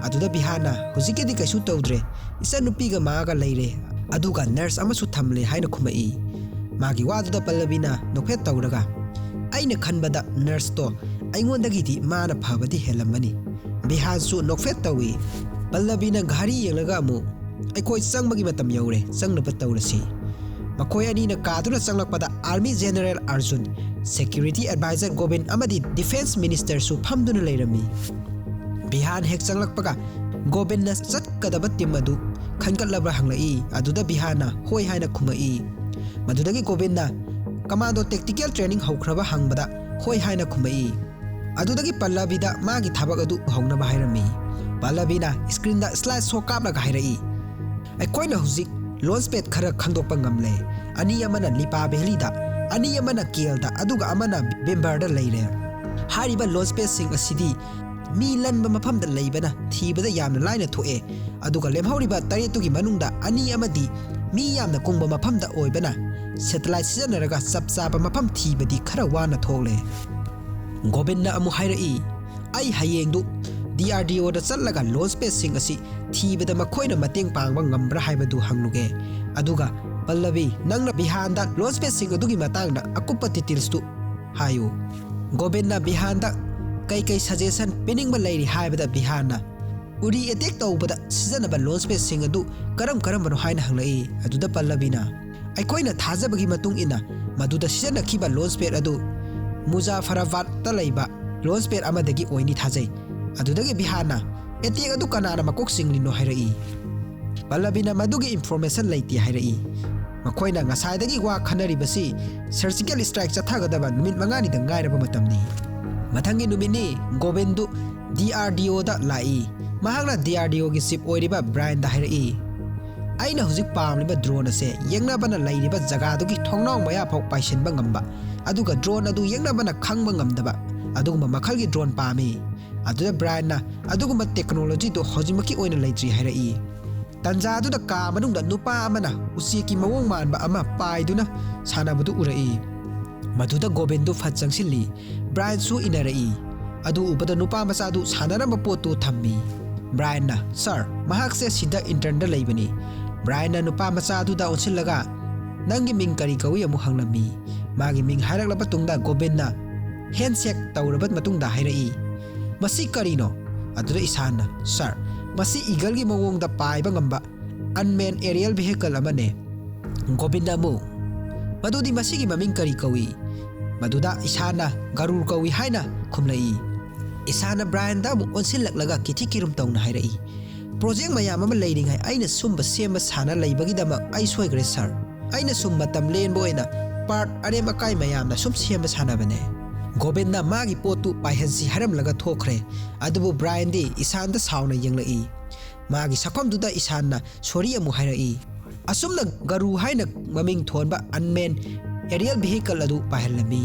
ꯑꯗꯨꯗ ꯕꯤꯍꯥꯟꯅ, "ꯍꯧꯖꯤꯛꯀꯤꯗꯤ ꯀꯩꯁꯨ ꯇꯧꯗ꯭ꯔꯦ, ꯏꯆꯟꯅꯨꯄꯤꯒ ꯃꯥꯒ ꯂꯩꯔꯦ, ꯑꯗꯨꯒ nurse ꯑꯃꯁꯨ ꯊꯝꯂꯦ" ꯍꯥꯏꯅ ꯈꯨꯝꯃꯛꯏ꯫ ꯃꯥꯒꯤ ꯋꯥꯗꯨꯗ ꯄꯜꯂꯕꯤꯅ ꯅꯣꯛꯐꯦꯠ ꯇꯧꯔꯒ, "ꯑꯩꯅ ꯈꯟꯕꯗ nurseꯇꯣ ꯑꯩꯉꯣꯟꯗꯒꯤꯗꯤ ꯃꯥꯅ ꯐꯕꯗꯤ ꯍꯦꯜꯂꯝꯃꯅꯤ꯫" ꯕꯤꯍꯥꯟꯁꯨ ꯅꯣꯛꯐꯦꯠ ꯇꯧꯏ꯫ ꯄꯜꯂꯕꯤꯅ ꯘꯥꯔꯤ ꯌꯦꯡꯂꯒ ꯑꯃꯨꯛ, "ꯑꯩꯈꯣꯏ ꯆꯪꯕꯒꯤ ꯃꯇꯝ ꯌꯧꯔꯦ, ꯆꯪꯅꯕ ꯇꯧꯔꯁꯤ꯫" ꯃꯈꯣꯏ ꯑꯅꯤꯅ ꯀꯥꯗꯨꯅ ꯆꯪꯂꯛꯄꯗ Army General Arjun, Security Advisor Gobin ꯑꯃꯗꯤ Defence Ministerꯁꯨ ꯐꯝꯗꯨꯅ ꯂꯩꯔꯝꯃꯤ꯫ ꯕꯤꯍꯥꯟ ꯍꯦꯛ ꯆꯪꯂꯛꯄꯒ ꯒꯣꯕꯤꯟꯅ ꯆꯠꯀꯗꯕ team ꯑꯗꯨ ꯈꯟꯒꯠꯂꯕ꯭ꯔꯥ ꯍꯪꯂꯛꯏ꯫ ꯑꯗꯨꯗ ꯕꯤꯍꯥꯟꯅ ꯍꯣꯏ ꯍꯥꯏꯅ ꯈꯨꯝꯃꯛꯏ꯫ ꯃꯗꯨꯗꯒꯤ ꯒꯣꯕꯤꯟꯅ "Commando tactical training ꯍꯧꯈ꯭ꯔꯕ?" ꯍꯪꯕꯗ ꯍꯣꯏ ꯍꯥꯏꯅ ꯈꯨꯝꯃꯛꯏ꯫ ꯑꯗꯨꯗꯒꯤ ꯄꯜꯂꯕꯤꯗ ꯃꯥꯒꯤ ꯊꯕꯛ ꯑꯗꯨ ꯍꯧꯅꯕ ꯍꯥꯏꯔꯝꯃꯤ꯫ ꯄꯜꯂꯕꯤꯅ screenꯗ slide show ꯀꯥꯞꯂꯒ ꯍꯥꯏꯔꯛꯏ, "ꯑꯩꯈꯣꯏꯅ ꯍꯧꯖꯤꯛ launch pad ꯈꯔ ꯈꯪꯗꯣꯛꯄ ꯉꯝꯂꯦ꯫ ꯑꯅꯤ ꯑꯃꯅ ꯂꯤꯄꯥ ꯚꯦꯂꯤꯗ, ꯑꯅꯤ ꯑꯃꯅ ꯀꯦꯜꯗ, ꯑꯗꯨꯒ ꯑꯃꯅ ꯕꯤꯝꯕꯔꯗ ꯂꯩꯔꯦ꯫ ꯍꯥꯏꯔꯤꯕ ꯂꯣꯟꯆ ꯄꯦꯗꯁꯤꯡ ꯑꯁꯤꯗꯤ ꯃꯤ ꯂꯟꯕ ꯃꯐꯝꯗ ꯂꯩꯕꯅ ꯊꯤꯕꯗ ꯌꯥꯝꯅ ꯂꯥꯏꯅ ꯊꯣꯛꯑꯦ, ꯑꯗꯨꯒ ꯂꯦꯝꯍꯧꯔꯤꯕ ꯇꯔꯦꯠꯇꯨꯒꯤ ꯃꯅꯨꯡꯗ ꯑꯅꯤ ꯑꯃꯗꯤ ꯃꯤ ꯌꯥꯝꯅ ꯀꯨꯡꯕ ꯃꯐꯝꯗ ꯑꯣꯏꯕꯅ ꯁꯦꯇꯦꯂꯥꯏꯠ ꯁꯤꯖꯤꯟꯅꯔꯒ ꯆꯞ ꯆꯥꯕ ꯃꯐꯝ ꯊꯤꯕꯗꯤ ꯈꯔ ꯋꯥꯅ ꯊꯣꯛꯂꯦ꯫ ꯒꯣꯕꯤꯟꯅ ꯑꯃꯨꯛ ꯍꯥꯏꯔꯛꯏ, ꯑꯩ ꯍꯌꯦꯡꯗꯨ ꯗꯤ ꯑꯥꯔ ꯗꯤ ꯑꯣꯗ ꯆꯠꯂꯒ ꯂꯣꯟꯆ ꯄꯦꯗꯁꯤꯡ ꯑꯁꯤ ꯊꯤꯕꯗ ꯃꯈꯣꯏꯅ ꯃꯇꯦꯡ ꯄꯥꯡꯕ ꯉꯝꯕ꯭ꯔꯥ ꯍꯥꯏꯕꯗꯨ ꯍꯪꯂꯨꯒꯦ꯫ ꯑꯗꯨꯒ ꯄꯜꯂꯕꯤ, ꯅꯪꯅ ꯕꯤꯍꯥꯟꯗ ꯂꯣꯟꯆ ꯄꯦꯗꯁꯤꯡ ꯑꯗꯨꯒꯤ ꯃꯇꯥꯡꯗ ꯑꯀꯨꯞꯄ ꯗꯤꯇꯦꯜꯁꯇꯨ ꯍꯥꯏꯌꯨ꯫ ꯒꯣꯕꯤꯟꯅ ꯕꯤꯍꯥꯟꯗ ꯀꯩꯀꯩ ꯁꯖꯦꯁꯟ ꯄꯤꯅꯤꯡꯕ ꯂꯩꯔꯤ ꯍꯥꯏꯕꯗ ꯕꯤꯍꯥꯟꯅ ꯎꯔꯤ ꯑꯦꯇꯦꯛ ꯇꯧꯕꯗ ꯁꯤꯖꯤꯟꯅꯕ ꯂꯣꯟꯆ ꯄꯦꯗꯁꯤꯡ ꯑꯗꯨ ꯀꯔꯝ ꯀꯔꯝꯕꯅꯣ ꯍꯥꯏꯅ ꯍꯪꯂꯛꯏ꯫ ꯑꯗꯨꯗ ꯄꯜꯂꯕꯤꯅ, ꯑꯩꯈꯣꯏꯅ ꯊꯥꯖꯕꯒꯤ ꯃꯇꯨꯡ ꯏꯟꯅ ꯃꯗꯨꯗ ꯁꯤꯖꯤꯟꯅꯈꯤꯕ ꯂꯣꯟꯆ ꯄꯦꯗ ꯑꯗꯨ ꯃꯨꯖꯥꯐꯔꯥꯕꯥꯗꯇ ꯂꯩꯕ ꯂꯣꯟꯆ ꯄꯦꯗ ꯑꯃꯗꯒꯤ ꯑꯣꯏꯅꯤ ꯊꯥꯖꯩ꯫ ꯑꯗꯨꯗꯒꯤ ꯕꯤꯍꯥꯟꯅ ꯑꯦꯇꯦꯛ ꯑꯗꯨ ꯀꯅꯥꯅ ꯃꯀꯣꯛ ꯆꯤꯡꯂꯤꯅꯣ ꯍꯥꯏꯔꯛꯏ꯫ ꯄꯜꯂꯕꯤꯅ ꯃꯗꯨꯒꯤ ꯏꯟꯐꯣꯔꯃꯦꯁꯟ ꯂꯩꯇꯦ ꯍꯥꯏꯔꯛꯏ꯫ ꯃꯈꯣꯏꯅ ꯉꯁꯥꯏꯗꯒꯤ ꯋꯥ ꯈꯟꯅꯔꯤꯕꯁꯤ ꯁꯔꯖꯤꯀꯦꯜ ꯁ꯭ꯇ꯭ꯔꯥꯏꯛ ꯆꯠꯊꯒꯗꯕ ꯅꯨꯃꯤꯠ ꯃꯉꯥꯅꯤꯗ ꯉꯥꯏꯔꯕ ꯃꯇꯝꯅꯤ꯫ ꯃꯊꯪꯒꯤ ꯅꯨꯃꯤꯠꯅꯤ ꯒꯣꯕꯤꯟꯗꯨ ꯗꯤ ꯑꯥꯔ ꯗꯤ ꯑꯣꯗ ꯂꯥꯛꯏ꯫ ꯃꯍꯥꯛꯅ ꯗꯤ ꯑꯥꯔ ꯗꯤ ꯑꯣꯒꯤ ꯆꯤꯞ ꯑꯣꯏꯔꯤꯕ ꯕ꯭ꯔꯥꯏꯟꯗ ꯍꯥꯏꯔꯛꯏ, ꯑꯩꯅ ꯍꯧꯖꯤꯛ ꯄꯥꯝꯂꯤꯕ ꯗ꯭ꯔꯣꯟ ꯑꯁꯦ ꯌꯦꯛꯅꯕꯅ ꯂꯩꯔꯤꯕ ꯖꯒꯥꯗꯨꯒꯤ ꯊꯣꯡꯅꯥꯎ ꯃꯌꯥ ꯐꯥꯎ ꯄꯥꯏꯁꯤꯟꯕ ꯉꯝꯕ, ꯑꯗꯨꯒ ꯗ꯭ꯔꯣꯟ ꯑꯗꯨ ꯌꯦꯛꯅꯕꯅ ꯈꯪꯕ ꯉꯝꯗꯕ ꯑꯗꯨꯒꯨꯝꯕ ꯃꯈꯜꯒꯤ ꯗ꯭ꯔꯣꯟ ꯄꯥꯝꯃꯤ꯫ ꯑꯗꯨꯗ ꯕ꯭ꯔꯥꯏꯟꯅ ꯑꯗꯨꯒꯨꯝꯕ ꯇꯦꯛꯅꯣꯂꯣꯖꯤꯗꯨ ꯍꯧꯖꯤꯛꯃꯛꯀꯤ ꯑꯣꯏꯅ ꯂꯩꯇ꯭ꯔꯤ ꯍꯥꯏꯔꯛꯏ꯫ ꯇꯟꯖꯥꯗꯨꯗ ꯀꯥ ꯃꯅꯨꯡꯗ ꯅꯨꯄꯥ ꯑꯃꯅ ꯎꯆꯦꯛꯀꯤ ꯃꯑꯣꯡ ꯃꯥꯟꯕ ꯑꯃ ꯄꯥꯏꯗꯨꯅ ꯁꯥꯟꯅꯕꯗꯨ ꯎꯔꯛꯏ꯫ ꯃꯗꯨꯗ ꯒꯣꯕꯤꯟꯗꯨ ꯐꯠ ꯆꯪꯁꯤꯜꯂꯤ꯫ ꯕ꯭ꯔꯥꯏꯟꯁꯨ ꯏꯟꯅꯔꯛꯏ꯫ ꯑꯗꯨ ꯎꯕꯗ ꯅꯨꯄꯥ ꯃꯆꯥꯗꯨ ꯁꯥꯟꯅꯔꯝꯕ ꯄꯣꯠꯇꯨ ꯊꯝꯃꯤ꯫ ꯕ꯭ꯔꯥꯏꯟꯅ, "ꯁꯥꯔ, ꯃꯍꯥꯛꯁꯦ ꯁꯤꯗ ꯏꯟꯇꯔꯟꯗ ꯂꯩꯕꯅꯤ꯫" ꯕ꯭ꯔꯥꯏꯟꯅ ꯅꯨꯄꯥ ꯃꯆꯥꯗꯨꯗ ꯑꯣꯟꯁꯤꯜꯂꯒ, "ꯅꯪꯒꯤ ꯃꯤꯡ ꯀꯔꯤ ꯀꯧꯏ?" ꯑꯃꯨꯛ ꯍꯪꯂꯝꯃꯤ꯫ ꯃꯥꯒꯤ ꯃꯤꯡ ꯍꯥꯏꯔꯛꯂꯕ ꯇꯨꯡꯗ ꯒꯣꯕꯤꯟꯅ ꯍꯦꯟꯁꯦꯛ ꯇꯧꯔꯕ ꯃꯇꯨꯡꯗ ꯍꯥꯏꯔꯛꯏ, "ꯃꯁꯤ ꯀꯔꯤꯅꯣ?" ꯑꯗꯨꯗ ꯏꯁꯥꯟꯅ, "ꯁꯥꯔ, ꯃꯁꯤ ꯏꯒꯜꯒꯤ ꯃꯑꯣꯡꯗ ꯄꯥꯏꯕ ꯉꯝꯕ ꯑꯟꯃꯦꯟ ꯑꯦꯔꯤꯌꯦꯜ ꯚꯤꯍꯤꯀꯜ ꯑꯃꯅꯦ꯫" ꯒꯣꯕꯤꯟꯗ ꯑꯃꯨꯛ, "ꯃꯗꯨꯗꯤ ꯃꯁꯤꯒꯤ ꯃꯃꯤꯡ ꯀꯔꯤ ꯀꯧꯏ?" ꯃꯗꯨꯗ ꯏꯁꯥꯟꯅ, "ꯒꯔꯨꯔ ꯀꯧꯏ" ꯍꯥꯏꯅ ꯈꯨꯝꯂꯛꯏ꯫ ꯏꯁꯥꯟꯅ ꯕ꯭ꯔꯥꯏꯟꯗ ꯑꯃꯨꯛ ꯑꯣꯟꯁꯤꯜꯂꯛꯂꯒ ꯀꯤꯊꯤ ꯀꯤꯔꯨꯝ ꯇꯧꯅ ꯍꯥꯏꯔꯛꯏ, "ꯄ꯭ꯔꯣꯖꯦꯛ ꯃꯌꯥꯝ ꯑꯃ ꯂꯩꯔꯤꯉꯩ ꯑꯩꯅ ꯁꯨꯝꯕ ꯁꯦꯝꯕ ꯁꯥꯟꯅ ꯂꯩꯕꯒꯤꯗꯃꯛ ꯑꯩ ꯁꯣꯏꯈ꯭ꯔꯦ ꯁꯥꯔ꯫ ꯑꯩꯅ ꯁꯨꯝ ꯃꯇꯝ ꯂꯦꯟꯕ ꯑꯣꯏꯅ ꯄꯥꯔꯠ ꯑꯔꯦꯝ ꯑꯀꯥꯏ ꯃꯌꯥꯝꯅ ꯁꯨꯝ ꯁꯦꯝꯕ ꯁꯥꯟꯅꯕꯅꯦ꯫" ꯒꯣꯕꯤꯟꯗ ꯃꯥꯒꯤ ꯄꯣꯠꯇꯨ ꯄꯥꯏꯍꯟꯁꯤ ꯍꯥꯏꯔꯝꯂꯒ ꯊꯣꯛꯈ꯭ꯔꯦ꯫ ꯑꯗꯨꯕꯨ ꯕ꯭ꯔꯥꯏꯟꯗꯤ ꯏꯁꯥꯟꯗ ꯁꯥꯎꯅ ꯌꯦꯡꯂꯛꯏ꯫ ꯃꯥꯒꯤ ꯁꯛꯐꯝꯗꯨꯗ ꯏꯁꯥꯟꯅ ꯁꯣꯔꯤ ꯑꯃꯨꯛ ꯍꯥꯏꯔꯛꯏ꯫ ꯑꯁꯨꯝꯅ ꯒꯔꯨ ꯍꯥꯏꯅ ꯃꯃꯤꯡ ꯊꯣꯟꯕ ꯑꯟꯃꯦꯟ ꯑꯦꯔꯤꯌꯦꯜ ꯚꯤꯍꯤꯀꯜ ꯑꯗꯨ ꯄꯥꯏꯍꯜꯂꯝꯃꯤ꯫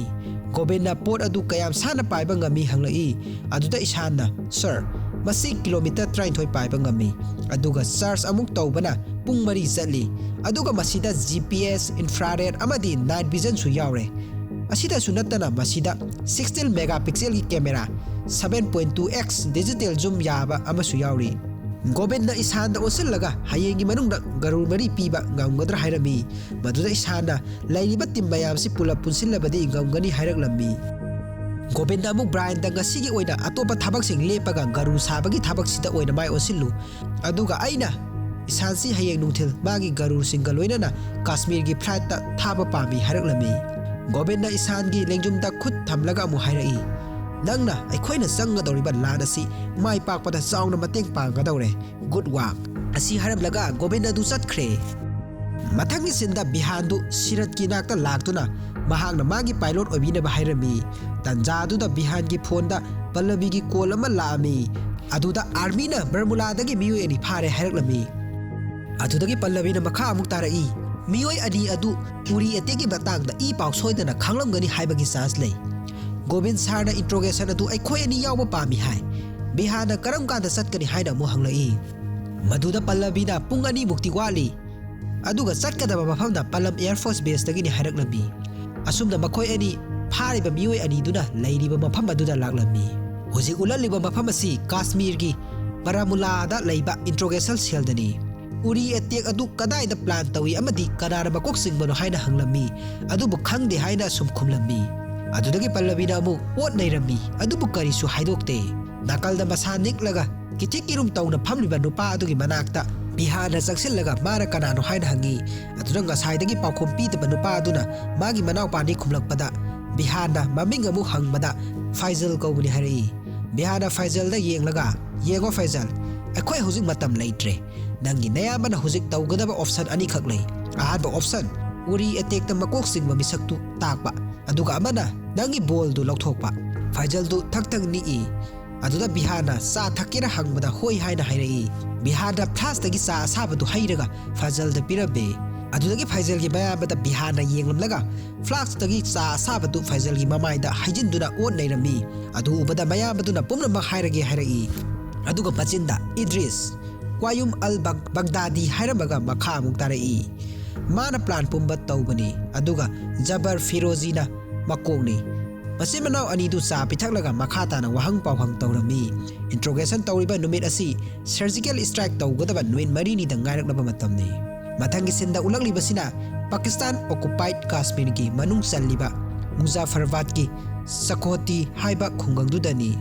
ꯒꯣꯕꯤꯟꯅ ꯄꯣꯠ ꯑꯗꯨ ꯀꯌꯥꯝ ꯁꯥꯟꯅ ꯄꯥꯏꯕ ꯉꯝꯃꯤ ꯍꯪꯂꯛꯏ꯫ ꯑꯗꯨꯗ ꯏꯁꯥꯟꯅ, "Sir, ꯃꯁꯤ kilometre ꯇꯔꯥꯅꯤꯊꯣꯏ ꯄꯥꯏꯕ ꯉꯝꯃꯤ, ꯑꯗꯨꯒ charge ꯑꯃꯨꯛ ꯇꯧꯕꯅ ꯄꯨꯡ ꯃꯔꯤ ꯆꯠꯂꯤ, ꯑꯗꯨꯒ ꯃꯁꯤꯗ G P S, infrared ꯑꯃꯗꯤ night visionꯁꯨ ꯌꯥꯎꯔꯦ꯫ ꯑꯁꯤꯗꯁꯨ ꯅꯠꯇꯅ ꯃꯁꯤꯗ sixteen megapixelꯒꯤ camera, seven point two X digital zoom ꯌꯥꯕ ꯑꯃꯁꯨ ꯌꯥꯎꯔꯤ"꯫ ꯒꯣꯕꯤꯟꯅ ꯏꯁꯥꯟꯗ ꯑꯣꯟꯁꯤꯜꯂꯒ ꯍꯌꯦꯡꯒꯤ ꯃꯅꯨꯡꯗ ꯒꯔꯨꯔ ꯃꯔꯤ ꯄꯤꯕ ꯉꯝꯒꯗ꯭ꯔꯥ ꯍꯥꯏꯔꯝꯃꯤ꯫ ꯃꯗꯨꯗ ꯏꯁꯥꯟꯅ, "ꯂꯩꯔꯤꯕ team ꯃꯌꯥꯝꯁꯤ ꯄꯨꯂꯞ ꯄꯨꯟꯁꯤꯜꯂꯕꯗꯤ ꯉꯝꯒꯅꯤ" ꯍꯥꯏꯔꯛꯂꯝꯃꯤ꯫ ꯒꯣꯕꯤꯟꯗ ꯑꯃꯨꯛ ꯕ꯭ꯔꯥꯏꯟꯗ, "ꯉꯁꯤꯒꯤ ꯑꯣꯏꯅ ꯑꯇꯣꯞꯄ ꯊꯕꯛꯁꯤꯡ ꯂꯦꯞꯄꯒ ꯒꯔꯨ ꯁꯥꯕꯒꯤ ꯊꯕꯛꯁꯤꯗ ꯑꯣꯏꯅ ꯃꯥꯏ ꯑꯣꯟꯁꯤꯜꯂꯨ, ꯑꯗꯨꯒ ꯑꯩꯅ ꯏꯁꯥꯟꯁꯤ ꯍꯌꯦꯡ ꯅꯨꯡꯊꯤꯜ ꯃꯥꯒꯤ ꯒꯔꯨꯔꯁꯤꯡꯒ ꯂꯣꯏꯅꯅ ꯀꯥꯁꯃꯤꯔꯒꯤ flightꯇ ꯊꯥꯕ ꯄꯥꯝꯃꯤ" ꯍꯥꯏꯔꯛꯂꯝꯃꯤ꯫ ꯒꯣꯕꯤꯟꯗ ꯏꯁꯥꯟꯒꯤ ꯂꯦꯡꯖꯨꯝꯗ ꯈꯨꯠ ꯊꯝꯂꯒ ꯑꯃꯨꯛ ꯍꯥꯏꯔꯛꯏ, "ꯅꯪꯅ ꯑꯩꯈꯣꯏꯅ ꯆꯪꯒꯗꯧꯔꯤꯕ ꯂꯥꯟ ꯑꯁꯤ ꯃꯥꯏ ꯄꯥꯛꯄꯗ ꯆꯥꯎꯅ ꯃꯇꯦꯡ ꯄꯥꯡꯒꯗꯧꯔꯦ꯫ Good work!" ꯑꯁꯤ ꯍꯥꯏꯔꯝꯂꯒ ꯒꯣꯕꯤꯟꯗ ꯑꯗꯨ ꯆꯠꯈ꯭ꯔꯦ꯫ ꯃꯊꯪꯒꯤ sceneꯗ ꯕꯤꯍꯥꯟꯗꯨ ꯁꯤꯔꯠꯀꯤ ꯅꯥꯛꯇ ꯂꯥꯛꯇꯨꯅ ꯃꯍꯥꯛꯅ ꯃꯥꯒꯤ pilot ꯑꯣꯏꯕꯤꯅꯕ ꯍꯥꯏꯔꯝꯃꯤ꯫ ꯇꯟꯖꯥ ꯑꯗꯨꯗ ꯕꯤꯍꯥꯟꯒꯤ phoneꯗ ꯄꯜꯂꯕꯤꯒꯤ call ꯑꯃ ꯂꯥꯛꯑꯝꯃꯤ꯫ ꯑꯗꯨꯗ armyꯅ ꯕꯔꯃꯨꯂꯥꯗꯒꯤ ꯃꯤꯑꯣꯏ ꯑꯅꯤ ꯐꯥꯔꯦ ꯍꯥꯏꯔꯛꯂꯝꯃꯤ꯫ ꯑꯗꯨꯗꯒꯤ ꯄꯜꯂꯕꯤꯅ ꯃꯈꯥ ꯑꯃꯨꯛ ꯇꯥꯔꯛꯏ, "ꯃꯤꯑꯣꯏ ꯑꯅꯤ ꯑꯗꯨ ꯎꯔꯤ attackꯀꯤ ꯃꯇꯥꯡꯗ ꯏ ꯄꯥꯎ ꯁꯣꯏꯗꯅ ꯈꯪꯂꯝꯒꯅꯤ ꯍꯥꯏꯕꯒꯤ chance ꯂꯩ꯫ ꯒꯣꯕꯤꯟ sirꯅ interrogation ꯑꯗꯨ ꯑꯩꯈꯣꯏ ꯑꯅꯤ ꯌꯥꯎꯕ ꯄꯥꯝꯃꯤ ꯍꯥꯏ꯫ ꯕꯤꯍꯥꯟꯅ ꯀꯔꯝ ꯀꯥꯟꯗ ꯆꯠꯀꯅꯤ?" ꯍꯥꯏꯅ ꯑꯃꯨꯛ ꯍꯪꯂꯛꯏ꯫ ꯃꯗꯨꯗ ꯄꯜꯂꯕꯤꯅ, "ꯄꯨꯡ ꯑꯅꯤꯃꯨꯛꯇꯤ ꯋꯥꯠꯂꯤ, ꯑꯗꯨꯒ ꯆꯠꯀꯗꯕ ꯃꯐꯝꯅ ꯄꯂꯝ Air Force Baseꯇꯒꯤꯅꯤ" ꯍꯥꯏꯔꯛꯂꯝꯃꯤ꯫ ꯑꯁꯨꯝꯅ ꯃꯈꯣꯏ ꯑꯅꯤ ꯐꯥꯔꯤꯕ ꯃꯤꯑꯣꯏ ꯑꯅꯤꯗꯨꯅ ꯂꯩꯔꯤꯕ ꯃꯐꯝ ꯑꯗꯨꯗ ꯂꯥꯛꯂꯝꯃꯤ꯫ ꯍꯧꯖꯤꯛ ꯎꯠꯂꯛꯂꯤꯕ ꯃꯐꯝ ꯑꯁꯤ ꯀꯥꯁꯃꯤꯔꯒꯤ ꯕꯔꯥꯃꯨꯂꯥꯗ ꯂꯩꯕ interrogation cellꯗꯅꯤ꯫ ꯎꯔꯤ attack ꯑꯗꯨ ꯀꯗꯥꯏꯗ plan ꯇꯧꯏ ꯑꯃꯗꯤ ꯀꯅꯥꯅ ꯃꯀꯣꯛ ꯆꯤꯡꯕꯅꯣ ꯍꯥꯏꯅ ꯍꯪꯂꯝꯃꯤ, ꯑꯗꯨꯕꯨ ꯈꯪꯗꯦ ꯍꯥꯏꯅ ꯑꯁꯨꯝ ꯈꯨꯝꯂꯝꯃꯤ꯫ ꯑꯗꯨꯗꯒꯤ ꯄꯜꯂꯕꯤꯅ ꯑꯃꯨꯛ ꯄꯣꯠ ꯅꯩꯔꯝꯃꯤ, ꯑꯗꯨꯕꯨ ꯀꯔꯤꯁꯨ ꯍꯥꯏꯗꯣꯛꯇꯦ꯫ ꯅꯥꯀꯜꯗ ꯃꯁꯥ ꯅꯤꯛꯂꯒ ꯀꯤꯊꯤꯛ ꯀꯤꯔꯨꯝ ꯇꯧꯅ ꯐꯝꯂꯤꯕ ꯅꯨꯄꯥ ꯑꯗꯨꯒꯤ ꯃꯅꯥꯛꯇ ꯕꯤꯍꯥꯟꯅ ꯆꯪꯁꯤꯜꯂꯒ ꯃꯥꯅ ꯀꯅꯥꯅꯣ ꯍꯥꯏꯅ ꯍꯪꯉꯤ꯫ ꯑꯗꯨꯗ ꯉꯁꯥꯏꯗꯒꯤ ꯄꯥꯎꯈꯨꯝ ꯄꯤꯗꯕ ꯅꯨꯄꯥ ꯑꯗꯨꯅ ꯃꯥꯒꯤ ꯃꯅꯥꯎꯄꯥꯅꯤ ꯈꯨꯝꯂꯛꯄꯗ ꯕꯤꯍꯥꯟꯅ ꯃꯃꯤꯡ ꯑꯃꯨꯛ ꯍꯪꯕꯗ ꯐꯥꯏꯖꯜ ꯀꯧꯕꯅꯤ ꯍꯥꯏꯔꯛꯏ꯫ ꯕꯤꯍꯥꯟꯅ ꯐꯥꯏꯖꯜꯗ ꯌꯦꯡꯂꯒ, "ꯌꯦꯡꯉꯣ ꯐꯥꯏꯖꯜ, ꯑꯩꯈꯣꯏ ꯍꯧꯖꯤꯛ ꯃꯇꯝ ꯂꯩꯇ꯭ꯔꯦ꯫ ꯅꯪꯒꯤ ꯅꯌꯥꯝꯕꯅ ꯍꯧꯖꯤꯛ ꯇꯧꯒꯗꯕ option ꯑꯅꯤꯈꯛ ꯂꯩ꯫ ꯑꯍꯥꯟꯕ option, ꯎꯔꯤ attackꯇ ꯃꯀꯣꯛ ꯆꯤꯡꯕ ꯃꯤꯁꯛꯇꯨ ꯇꯥꯛꯄ, ꯑꯗꯨꯒ ꯑꯃꯅ ꯅꯪꯒꯤ ballꯗꯨ ꯂꯧꯊꯣꯛꯄ꯫" ꯐꯥꯏꯖꯜꯗꯨ ꯊꯛ ꯊꯛ ꯅꯤꯛꯏ꯫ ꯑꯗꯨꯗ ꯕꯤꯍꯥꯟꯅ ꯆꯥ ꯊꯛꯀꯦꯔꯥ ꯍꯪꯕꯗ ꯍꯣꯏ ꯍꯥꯏꯅ ꯍꯥꯏꯔꯛꯏ꯫ ꯕꯤꯍꯥꯟꯅ flaskꯇꯒꯤ ꯆꯥ ꯑꯁꯥꯕꯗꯨ ꯍꯩꯔꯒ ꯐꯥꯏꯖꯜꯗ ꯄꯤꯔꯝꯃꯤ꯫ ꯑꯗꯨꯗꯒꯤ ꯐꯩꯖꯜꯒꯤ ꯃꯌꯥꯝꯕꯗ ꯕꯤꯍꯥꯟꯅ ꯌꯦꯡꯂꯝꯂꯒ ꯐ꯭ꯂꯥꯁꯛꯇꯒꯤ ꯆꯥ ꯑꯁꯥꯕꯗꯨ ꯐꯩꯖꯜꯒꯤ ꯃꯃꯥꯏꯗ ꯍꯩꯖꯤꯟꯗꯨꯅ ꯑꯣꯠ ꯅꯩꯔꯝꯃꯤ꯫ ꯑꯗꯨ ꯎꯕꯗ ꯃꯌꯥꯝꯕꯗꯨꯅ ꯄꯨꯝꯅꯃꯛ ꯍꯥꯏꯔꯒꯦ ꯍꯥꯏꯔꯛꯏ꯫ ꯑꯗꯨꯒ ꯃꯆꯤꯟꯗ ꯏꯗ꯭ꯔꯤꯁ ꯀ꯭ꯋꯥꯌꯨꯝ ꯑꯜ ꯕꯒ-, ꯕꯒꯗꯥꯗꯤ ꯍꯥꯏꯔꯝꯃꯒ ꯃꯈꯥ ꯑꯃꯨꯛ ꯇꯥꯔꯛꯏ꯫ ꯃꯥꯅ ꯄ꯭ꯂꯥꯟ ꯄꯨꯝꯕ ꯇꯧꯕꯅꯤ, ꯑꯗꯨꯒ ꯖꯕꯔ ꯐꯤꯔꯣꯖꯤꯅ ꯃꯀꯣꯛꯅꯤ꯫ ꯃꯆꯤꯟ ꯃꯅꯥꯎ ꯑꯅꯤꯗꯨ ꯆꯥ ꯄꯤꯊꯛꯂꯒ ꯃꯈꯥ ꯇꯥꯅ ꯋꯥꯍꯪ ꯄꯥꯎꯍꯪ ꯇꯧꯔꯝꯃꯤ꯫ ꯏꯟꯇ꯭ꯔꯣꯒꯦꯁꯟ ꯇꯧꯔꯤꯕ ꯅꯨꯃꯤꯠ ꯑꯁꯤ ꯁꯔꯖꯤꯀꯦꯜ ꯁ꯭ꯇ꯭ꯔꯥꯏꯛ ꯇꯧꯒꯗꯕ ꯅꯨꯃꯤꯠ ꯃꯔꯤꯅꯤꯗ ꯉꯥꯏꯔꯛꯂꯕ ꯃꯇꯝꯅꯤ꯫ ꯃꯊꯪꯒꯤ ꯁꯤꯟꯗ ꯎꯠꯂꯛꯂꯤꯕꯁꯤꯅ ꯄꯥꯀꯤꯁꯇꯥꯟ ꯑꯣꯀꯨꯄꯥꯏꯗ ꯀꯥꯁꯃꯤꯔꯒꯤ ꯃꯅꯨꯡ ꯆꯜꯂꯤꯕ ꯃꯨꯖꯥꯐꯔꯕꯥꯗꯀꯤ ꯆꯀꯣꯇꯤ ꯍꯥꯏꯕ ꯈꯨꯡꯒꯪꯗꯨꯗꯅꯤ꯫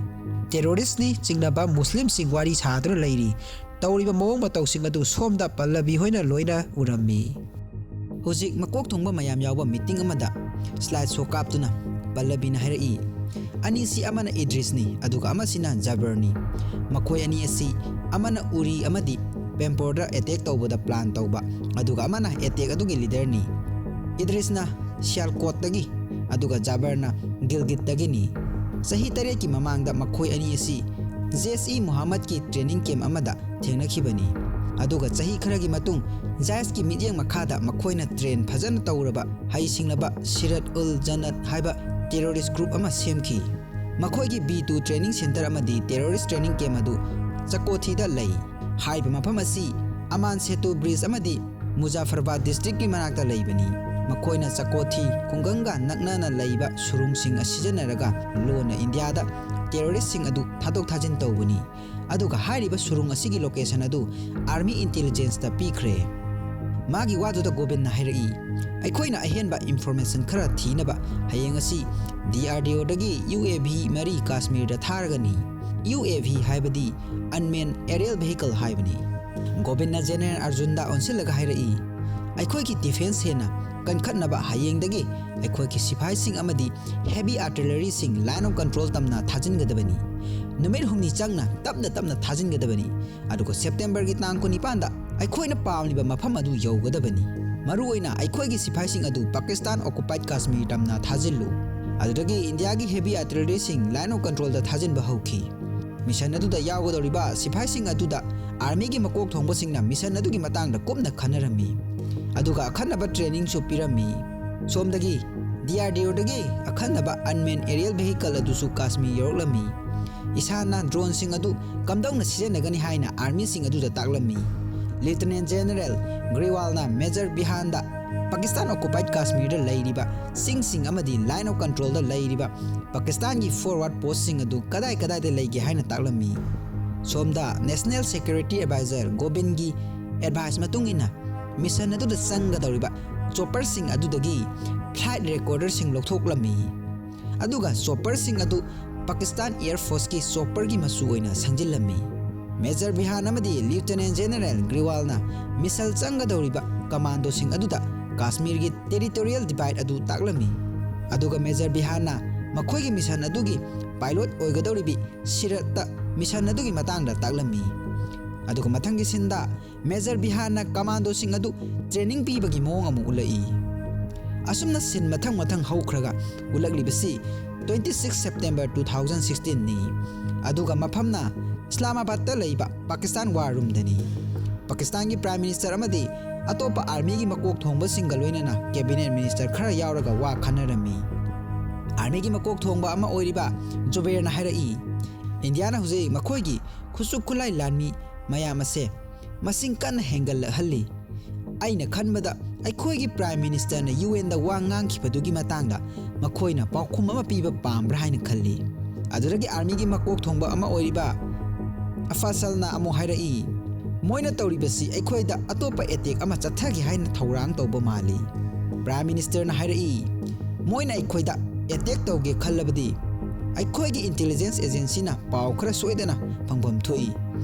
ꯇꯦꯔꯣꯔꯤꯁ꯭ꯠꯅꯤ ꯆꯤꯡꯅꯕ ꯃꯨꯁꯂꯤꯝꯁꯤꯡ ꯋꯥꯔꯤ ꯁꯥꯗꯨꯅ ꯂꯩꯔꯤ꯫ ꯇꯧꯔꯤꯕ ꯃꯑꯣꯡ ꯃꯇꯧꯁꯤꯡ ꯑꯗꯨ ꯁꯣꯝꯗ ꯄꯜꯂꯕꯤ ꯍꯣꯏꯅ ꯂꯣꯏꯅ ꯎꯔꯝꯃꯤ꯫ ꯍꯧꯖꯤꯛ ꯃꯀꯣꯛ ꯊꯣꯡꯕ ꯃꯌꯥꯝ ꯌꯥꯎꯕ ꯃꯤꯇꯤꯡ ꯑꯃꯗ ꯁ꯭ꯂꯥꯏꯗ ꯁꯣ ꯀꯥꯞꯇꯨꯅ ꯄꯜꯂꯕꯤꯅ ꯍꯥꯏꯔꯛꯏ, "ꯑꯅꯤꯁꯤ ꯑꯃꯅ ꯏꯗ꯭ꯔꯤꯁꯅꯤ, ꯑꯗꯨꯒ ꯑꯃꯁꯤꯅ ꯖꯕꯔꯅꯤ꯫ ꯃꯈꯣꯏ ꯑꯅꯤ ꯑꯁꯤ ꯑꯃꯅ ꯎꯔꯤ ꯑꯃꯗꯤ ꯄꯦꯝꯄꯣꯔꯗ ꯑꯦꯇꯦꯛ ꯇꯧꯕꯗ ꯄ꯭ꯂꯥꯟ ꯇꯧꯕ, ꯑꯗꯨꯒ ꯑꯃꯅ ꯑꯦꯇꯦꯛ ꯑꯗꯨꯒꯤ ꯂꯤꯗꯔꯅꯤ꯫ ꯏꯗ꯭ꯔꯤꯁꯅ ꯁꯤꯌꯥꯜꯀꯣꯠꯇꯒꯤ, ꯑꯗꯨꯒ ꯖꯥꯕꯔꯅ ꯒꯤꯜꯒꯤꯠꯇꯒꯤꯅꯤ꯫ ꯆꯍꯤ ꯇꯔꯦꯠꯀꯤ ꯃꯃꯥꯡꯗ ꯃꯈꯣꯏ ꯑꯅꯤ ꯑꯁꯤ ꯖꯦꯁ ꯏ ꯃꯨꯍꯝꯃꯗꯀꯤ ꯇ꯭ꯔꯦꯅꯤꯡ ꯀꯦꯝꯞ ꯑꯃꯗ ꯊꯦꯡꯅꯈꯤꯕꯅꯤ꯫ ꯑꯗꯨꯒ ꯆꯍꯤ ꯈꯔꯒꯤ ꯃꯇꯨꯡ ꯖꯥꯏꯁꯀꯤ ꯃꯤꯠꯌꯦꯡ ꯃꯈꯥꯗ ꯃꯈꯣꯏꯅ ꯇ꯭ꯔꯦꯟ ꯐꯖꯅ ꯇꯧꯔꯕ ꯍꯩꯁꯤꯡꯂꯕ ꯁꯤꯔꯠ ꯎꯜ ꯖꯟꯅꯠ ꯍꯥꯏꯕ ꯇꯦꯔꯣꯔꯤꯁ꯭ꯠ ꯒ꯭ꯔꯨꯞ ꯑꯃ ꯁꯦꯝꯈꯤ꯫ ꯃꯈꯣꯏꯒꯤ ꯕꯤ ꯇꯨ ꯇ꯭ꯔꯦꯅꯤꯡ ꯁꯦꯟꯇꯔ ꯑꯃꯗꯤ ꯇꯦꯔꯣꯔꯤꯁ꯭ꯠ ꯇ꯭ꯔꯦꯅꯤꯡ ꯀꯦꯝꯞ ꯑꯗꯨ ꯆꯀꯣꯊꯤꯗ ꯂꯩ꯫ ꯍꯥꯏꯔꯤꯕ ꯃꯐꯝ ꯑꯁꯤ ꯑꯃꯥꯟ ꯁꯦꯇꯨ ꯕ꯭ꯔꯤꯖ ꯑꯃꯗꯤ ꯃꯨꯖꯥꯐꯔꯕꯥꯗ ꯗꯤꯁꯇ꯭ꯔꯤꯛꯀꯤ ꯃꯅꯥꯛꯇ ꯂꯩꯕꯅꯤ꯫ ꯃꯈꯣꯏꯅ ꯆꯀꯣꯊꯤ ꯈꯨꯡꯒꯪꯒ ꯅꯛꯅꯅ ꯂꯩꯕ ꯁꯨꯔꯨꯡꯁꯤꯡ ꯑꯁꯤ ꯁꯤꯖꯤꯟꯅꯔꯒ ꯂꯣꯟꯅ ꯏꯟꯗꯤꯌꯥꯗ ꯇꯦꯔꯣꯔꯤꯁ꯭ꯠꯁꯤꯡ ꯑꯗꯨ ꯊꯥꯗꯣꯛ ꯊꯥꯖꯤꯟ ꯇꯧꯕꯅꯤ꯫ ꯑꯗꯨꯒ ꯍꯥꯏꯔꯤꯕ ꯁꯨꯔꯨꯡ ꯑꯁꯤꯒꯤ ꯂꯣꯀꯦꯁꯟ ꯑꯗꯨ ꯑꯥꯔꯃꯤ ꯏꯟꯇꯦꯂꯤꯖꯦꯟꯁꯇ ꯄꯤꯈ꯭ꯔꯦ꯫ ꯃꯥꯒꯤ ꯋꯥꯗꯨꯗ ꯒꯣꯕꯤꯟꯅ ꯍꯥꯏꯔꯛꯏ, "ꯑꯩꯈꯣꯏꯅ ꯑꯍꯦꯟꯕ ꯏꯟꯐꯣꯔꯃꯦꯁꯟ ꯈꯔ ꯊꯤꯅꯕ ꯍꯌꯦꯡ ꯑꯁꯤ ꯗꯤ ꯑꯥꯔ ꯗꯤ ꯑꯣꯗꯒꯤ ꯌꯨ ꯑꯦ ꯚꯤ ꯃꯔꯤ ꯀꯥꯁꯃꯤꯔꯗ ꯊꯥꯔꯒꯅꯤ꯫" ꯌꯨ ꯑꯦ ꯚꯤ ꯍꯥꯏꯕꯗꯤ ꯑꯟꯃꯦꯟ ꯑꯦꯔꯤꯌꯦꯜ ꯚꯦꯍꯤꯀꯜ ꯍꯥꯏꯕꯅꯤ꯫ ꯒꯣꯕꯤꯟꯅ ꯖꯦꯅꯔꯦꯜ ꯑꯔꯖꯨꯟꯗ ꯑꯣꯟꯁꯤꯜꯂꯒ ꯍꯥꯏꯔꯛꯏ, "ꯑꯩꯈꯣꯏꯒꯤ ꯗꯤꯐꯦꯟꯁ ꯍꯦꯟꯅ ꯀꯟꯈꯠꯅꯕ ꯍꯌꯦꯡꯗꯒꯤ ꯑꯩꯈꯣꯏꯒꯤ ꯁꯤꯐꯥꯏꯁꯤꯡ ꯑꯃꯗꯤ ꯍꯦꯚꯤ ꯑꯥꯔꯇꯤꯂꯔꯤꯁꯤꯡ ꯂꯥꯏꯟ ꯑꯣꯐ ꯀꯟꯇ꯭ꯔꯣꯜ ꯇꯝꯅ ꯊꯥꯖꯤꯟꯒꯗꯕꯅꯤ꯫ ꯅꯨꯃꯤꯠ ꯍꯨꯝꯅꯤ ꯆꯪꯅ ꯇꯞꯅ ꯇꯞꯅ ꯊꯥꯖꯤꯟꯒꯗꯕꯅꯤ꯫ ꯑꯗꯨꯒ ꯁꯦꯞꯇꯦꯝꯕꯔꯒꯤ ꯇꯥꯡ ꯀꯨꯟꯅꯤꯄꯥꯟꯗ ꯑꯩꯈꯣꯏꯅ ꯄꯥꯝꯂꯤꯕ ꯃꯐꯝ ꯑꯗꯨ ꯌꯧꯒꯗꯕꯅꯤ꯫ ꯃꯔꯨꯑꯣꯏꯅ ꯑꯩꯈꯣꯏꯒꯤ ꯁꯤꯐꯥꯏꯁꯤꯡ ꯑꯗꯨ ꯄꯥꯀꯤꯁꯇꯥꯟ ꯑꯣꯀꯨꯄꯥꯏꯗ ꯀꯥꯁꯃꯤꯔ ꯇꯝꯅ ꯊꯥꯖꯤꯜꯂꯨ꯫ ꯑꯗꯨꯗꯒꯤ ꯏꯟꯗꯤꯌꯥꯒꯤ ꯍꯦꯚꯤ ꯑꯥꯔꯇꯤꯂꯔꯤꯁꯤꯡ ꯂꯥꯏꯟ ꯑꯣꯐ ꯀꯟꯇ꯭ꯔꯣꯜꯗ ꯊꯥꯖꯤꯟꯕ ꯍꯧꯈꯤ꯫" ꯃꯤꯁꯟ ꯑꯗꯨꯗ ꯌꯥꯎꯒꯗꯧꯔꯤꯕ ꯁꯤꯐꯥꯏꯁꯤꯡ ꯑꯗꯨꯗ ꯑꯥꯔꯃꯤꯒꯤ ꯃꯀꯣꯛ ꯊꯣꯡꯕꯁꯤꯡꯅ ꯃꯤꯁꯟ ꯑꯗꯨꯒꯤ ꯃꯇꯥꯡꯗ ꯀꯨꯞꯅ ꯈꯟꯅꯔꯝꯃꯤ꯫ ꯑꯗꯨꯒ ꯑꯈꯟꯅꯕ ꯇ꯭ꯔꯦꯅꯤꯡꯁꯨ ꯄꯤꯔꯝꯃꯤ꯫ ꯁꯣꯝꯗꯒꯤ ꯗꯤ ꯑꯥꯔ ꯗꯤ ꯑꯣꯗꯒꯤ ꯑꯈꯟꯅꯕ ꯑꯟꯃꯦꯟ ꯑꯦꯔꯤꯌꯦꯜ ꯚꯦꯍꯤꯀꯜ ꯑꯗꯨꯁꯨ ꯀꯥꯁꯃꯤꯔ ꯌꯧꯔꯛꯂꯝꯃꯤ꯫ ꯏꯁꯥꯟꯅ ꯗ꯭ꯔꯣꯟꯁꯤꯡ ꯑꯗꯨ ꯀꯝꯗꯧꯅ ꯁꯤꯖꯤꯟꯅꯒꯅꯤ ꯍꯥꯏꯅ ꯑꯥꯔꯃꯤꯁꯤꯡ ꯑꯗꯨꯗ ꯇꯥꯛꯂꯝꯃꯤ꯫ ꯂꯤꯌꯨꯇꯤꯅꯦꯟ ꯖꯦꯅꯔꯦꯜ ꯒ꯭ꯔꯤꯋꯥꯜꯅ ꯃꯦꯖꯔ ꯕꯤꯍꯥꯟꯗ ꯄꯥꯀꯤꯁꯇꯥꯟ ꯑꯣꯀꯨꯄꯥꯏꯗ ꯀꯥꯁꯃꯤꯔꯗ ꯂꯩꯔꯤꯕ ꯆꯤꯡꯁꯤꯡ ꯑꯃꯗꯤ ꯂꯥꯏꯟ ꯑꯣꯐ ꯀꯟꯇ꯭ꯔꯣꯜꯗ ꯂꯩꯔꯤꯕ ꯄꯥꯀꯤꯁꯇꯥꯟꯒꯤ ꯐꯣꯔꯋꯥꯔꯗ ꯄꯣꯁꯁꯤꯡ ꯑꯗꯨ ꯀꯗꯥꯏ ꯀꯗꯥꯏꯗ ꯂꯩꯒꯦ ꯍꯥꯏꯅ ꯇꯥꯛꯂꯝꯃꯤ꯫ ꯁꯣꯝꯗ ꯅꯦꯁꯅꯦꯜ ꯁꯦꯀ꯭ꯌꯨꯔꯤꯇꯤ ꯑꯦꯗꯚꯥꯏꯖꯔ ꯒꯣꯕꯤꯟꯒꯤ ꯑꯦꯗꯚꯥꯏꯁ ꯃꯇꯨꯡ ꯏꯟꯅ ꯃꯤꯁꯟ ꯑꯗꯨꯗ ꯆꯪꯒꯗꯧꯔꯤꯕ ꯆꯣꯄꯔꯁꯤꯡ ꯑꯗꯨꯗꯒꯤ ꯐ꯭ꯂꯥꯏꯠ ꯔꯦꯀꯣꯔꯗꯔꯁꯤꯡ ꯂꯧꯊꯣꯛꯂꯝꯃꯤ꯫ ꯑꯗꯨꯒ ꯆꯣꯄꯔꯁꯤꯡ ꯑꯗꯨ ꯄꯥꯀꯤꯁꯇꯥꯟ ꯑꯦꯌꯔ ꯐꯣꯔꯁꯀꯤ ꯆꯣꯄꯔꯒꯤ ꯃꯆꯨ ꯑꯣꯏꯅ ꯁꯪꯖꯤꯜꯂꯝꯃꯤ꯫ ꯃꯦꯖꯔ ꯕꯤꯍꯥꯟ ꯑꯃꯗꯤ ꯂꯤꯌꯨꯇꯤꯅꯦꯟ ꯖꯦꯅꯔꯦꯜ ꯒ꯭ꯔꯤꯋꯥꯜꯅ ꯃꯤꯁꯟ ꯆꯪꯒꯗꯧꯔꯤꯕ ꯀꯃꯥꯟꯗꯣꯁꯤꯡ ꯑꯗꯨꯗ ꯀꯥꯁꯃꯤꯔꯒꯤ ꯇꯦꯔꯤꯇꯣꯔꯤꯌꯦꯜ ꯗꯤꯚꯥꯏꯗ ꯑꯗꯨ ꯇꯥꯛꯂꯝꯃꯤ꯫ ꯑꯗꯨꯒ ꯃꯦꯖꯔ ꯕꯤꯍꯥꯟꯅ ꯃꯈꯣꯏꯒꯤ ꯃꯤꯁꯟ ꯑꯗꯨꯒꯤ ꯄꯥꯏꯂꯣꯠ ꯑꯣꯏꯒꯗꯧꯔꯤꯕꯤ ꯁꯤꯔꯠꯇ ꯃꯤꯁꯟ ꯑꯗꯨꯒꯤ ꯃꯇꯥꯡꯗ ꯇꯥꯛꯂꯝꯃꯤ꯫ ꯑꯗꯨꯒ ꯃꯊꯪꯒꯤ ꯁꯤꯟꯗ ꯃꯦꯖꯔ ꯕꯤꯍꯥꯟꯅ ꯀꯃꯥꯟꯗꯣꯁꯤꯡ ꯑꯗꯨ ꯇ꯭ꯔꯦꯅꯤꯡ ꯄꯤꯕꯒꯤ ꯃꯑꯣꯡ ꯑꯃꯨꯛ ꯎꯠꯂꯛꯏ꯫ ꯑꯁꯨꯝꯅ ꯁꯤꯟ ꯃꯊꯪ ꯃꯊꯪ ꯍꯧꯈ꯭ꯔꯒ ꯎꯠꯂꯛꯂꯤꯕꯁꯤ twenty six September two thousand sixteen ꯅꯤ꯫ ꯑꯗꯨꯒ ꯃꯐꯝꯅ ꯏꯁꯂꯥꯃꯥꯕꯥꯗꯇ ꯂꯩꯕ ꯄꯥꯀꯤꯁꯇꯥꯟ ꯋꯥꯔ ꯔꯨꯝꯗꯅꯤ꯫ ꯄꯥꯀꯤꯁꯇꯥꯟꯒꯤ ꯄ꯭ꯔꯥꯏꯝ ꯃꯤꯅꯤꯁꯇꯔ ꯑꯃꯗꯤ ꯑꯇꯣꯞꯄ ꯑꯥꯔꯃꯤꯒꯤ ꯃꯀꯣꯛ ꯊꯣꯡꯕꯁꯤꯡꯒ ꯂꯣꯏꯅꯅ ꯀꯦꯕꯤꯅꯦꯠ ꯃꯤꯅꯤꯁꯇꯔ ꯈꯔ ꯌꯥꯎꯔꯒ ꯋꯥ ꯈꯟꯅꯔꯝꯃꯤ꯫ ꯑꯥꯔꯃꯤꯒꯤ ꯃꯀꯣꯛ ꯊꯣꯡꯕ ꯑꯃ ꯑꯣꯏꯔꯤꯕ ꯖꯨꯕꯦꯔꯅ ꯍꯥꯏꯔꯛꯏ, "ꯏꯟꯗꯤꯌꯥꯅ ꯍꯧꯖꯤꯛ ꯃꯈꯣꯏꯒꯤ ꯈꯨꯠꯁꯨ ꯈꯨꯠꯂꯥꯏ ꯂꯥꯟꯃꯤ ꯃꯌꯥꯝ ꯑꯁꯦ ꯃꯁꯤꯡ ꯀꯟꯅ ꯍꯦꯟꯒꯠꯂꯛꯍꯜꯂꯤ꯫ ꯑꯩꯅ ꯈꯟꯕꯗ ꯑꯩꯈꯣꯏꯒꯤ ꯄ꯭ꯔꯥꯏꯝ ꯃꯤꯅꯤꯁꯇꯔꯅ ꯌꯨ ꯑꯦꯟꯗ ꯋꯥ ꯉꯥꯡꯈꯤꯕꯗꯨꯒꯤ ꯃꯇꯥꯡꯗ ꯃꯈꯣꯏꯅ ꯄꯥꯎꯈꯨꯝ ꯑꯃ ꯄꯤꯕ ꯄꯥꯝꯕ꯭ꯔꯥ ꯍꯥꯏꯅ ꯈꯜꯂꯤ꯫" ꯑꯗꯨꯗꯒꯤ ꯑꯥꯔꯃꯤꯒꯤ ꯃꯀꯣꯛ ꯊꯣꯡꯕ ꯑꯃ ꯑꯣꯏꯔꯤꯕ ꯑꯐꯥꯁꯜꯅ ꯑꯃꯨꯛ ꯍꯥꯏꯔꯛꯏ, "ꯃꯣꯏꯅ ꯇꯧꯔꯤꯕꯁꯤ ꯑꯩꯈꯣꯏꯗ ꯑꯇꯣꯞꯄ ꯑꯦꯇꯦꯛ ꯑꯃ ꯆꯠꯊꯒꯦ ꯍꯥꯏꯅ ꯊꯧꯔꯥꯡ ꯇꯧꯕ ꯃꯥꯜꯂꯤ꯫" ꯄ꯭ꯔꯥꯏꯝ ꯃꯤꯅꯤꯁꯇꯔꯅ ꯍꯥꯏꯔꯛꯏ, "ꯃꯣꯏꯅ ꯑꯩꯈꯣꯏꯗ ꯑꯦꯇꯦꯛ ꯇꯧꯒꯦ ꯈꯜꯂꯕꯗꯤ ꯑꯩꯈꯣꯏꯒꯤ ꯏꯟꯇꯦꯂꯤꯖꯦꯟꯁ ꯑꯦꯖꯦꯟꯁꯤꯅ ꯄꯥꯎ ꯈꯔ ꯁꯣꯏꯗꯅ ꯐꯪꯐꯝ ꯊꯣꯛꯏ꯫"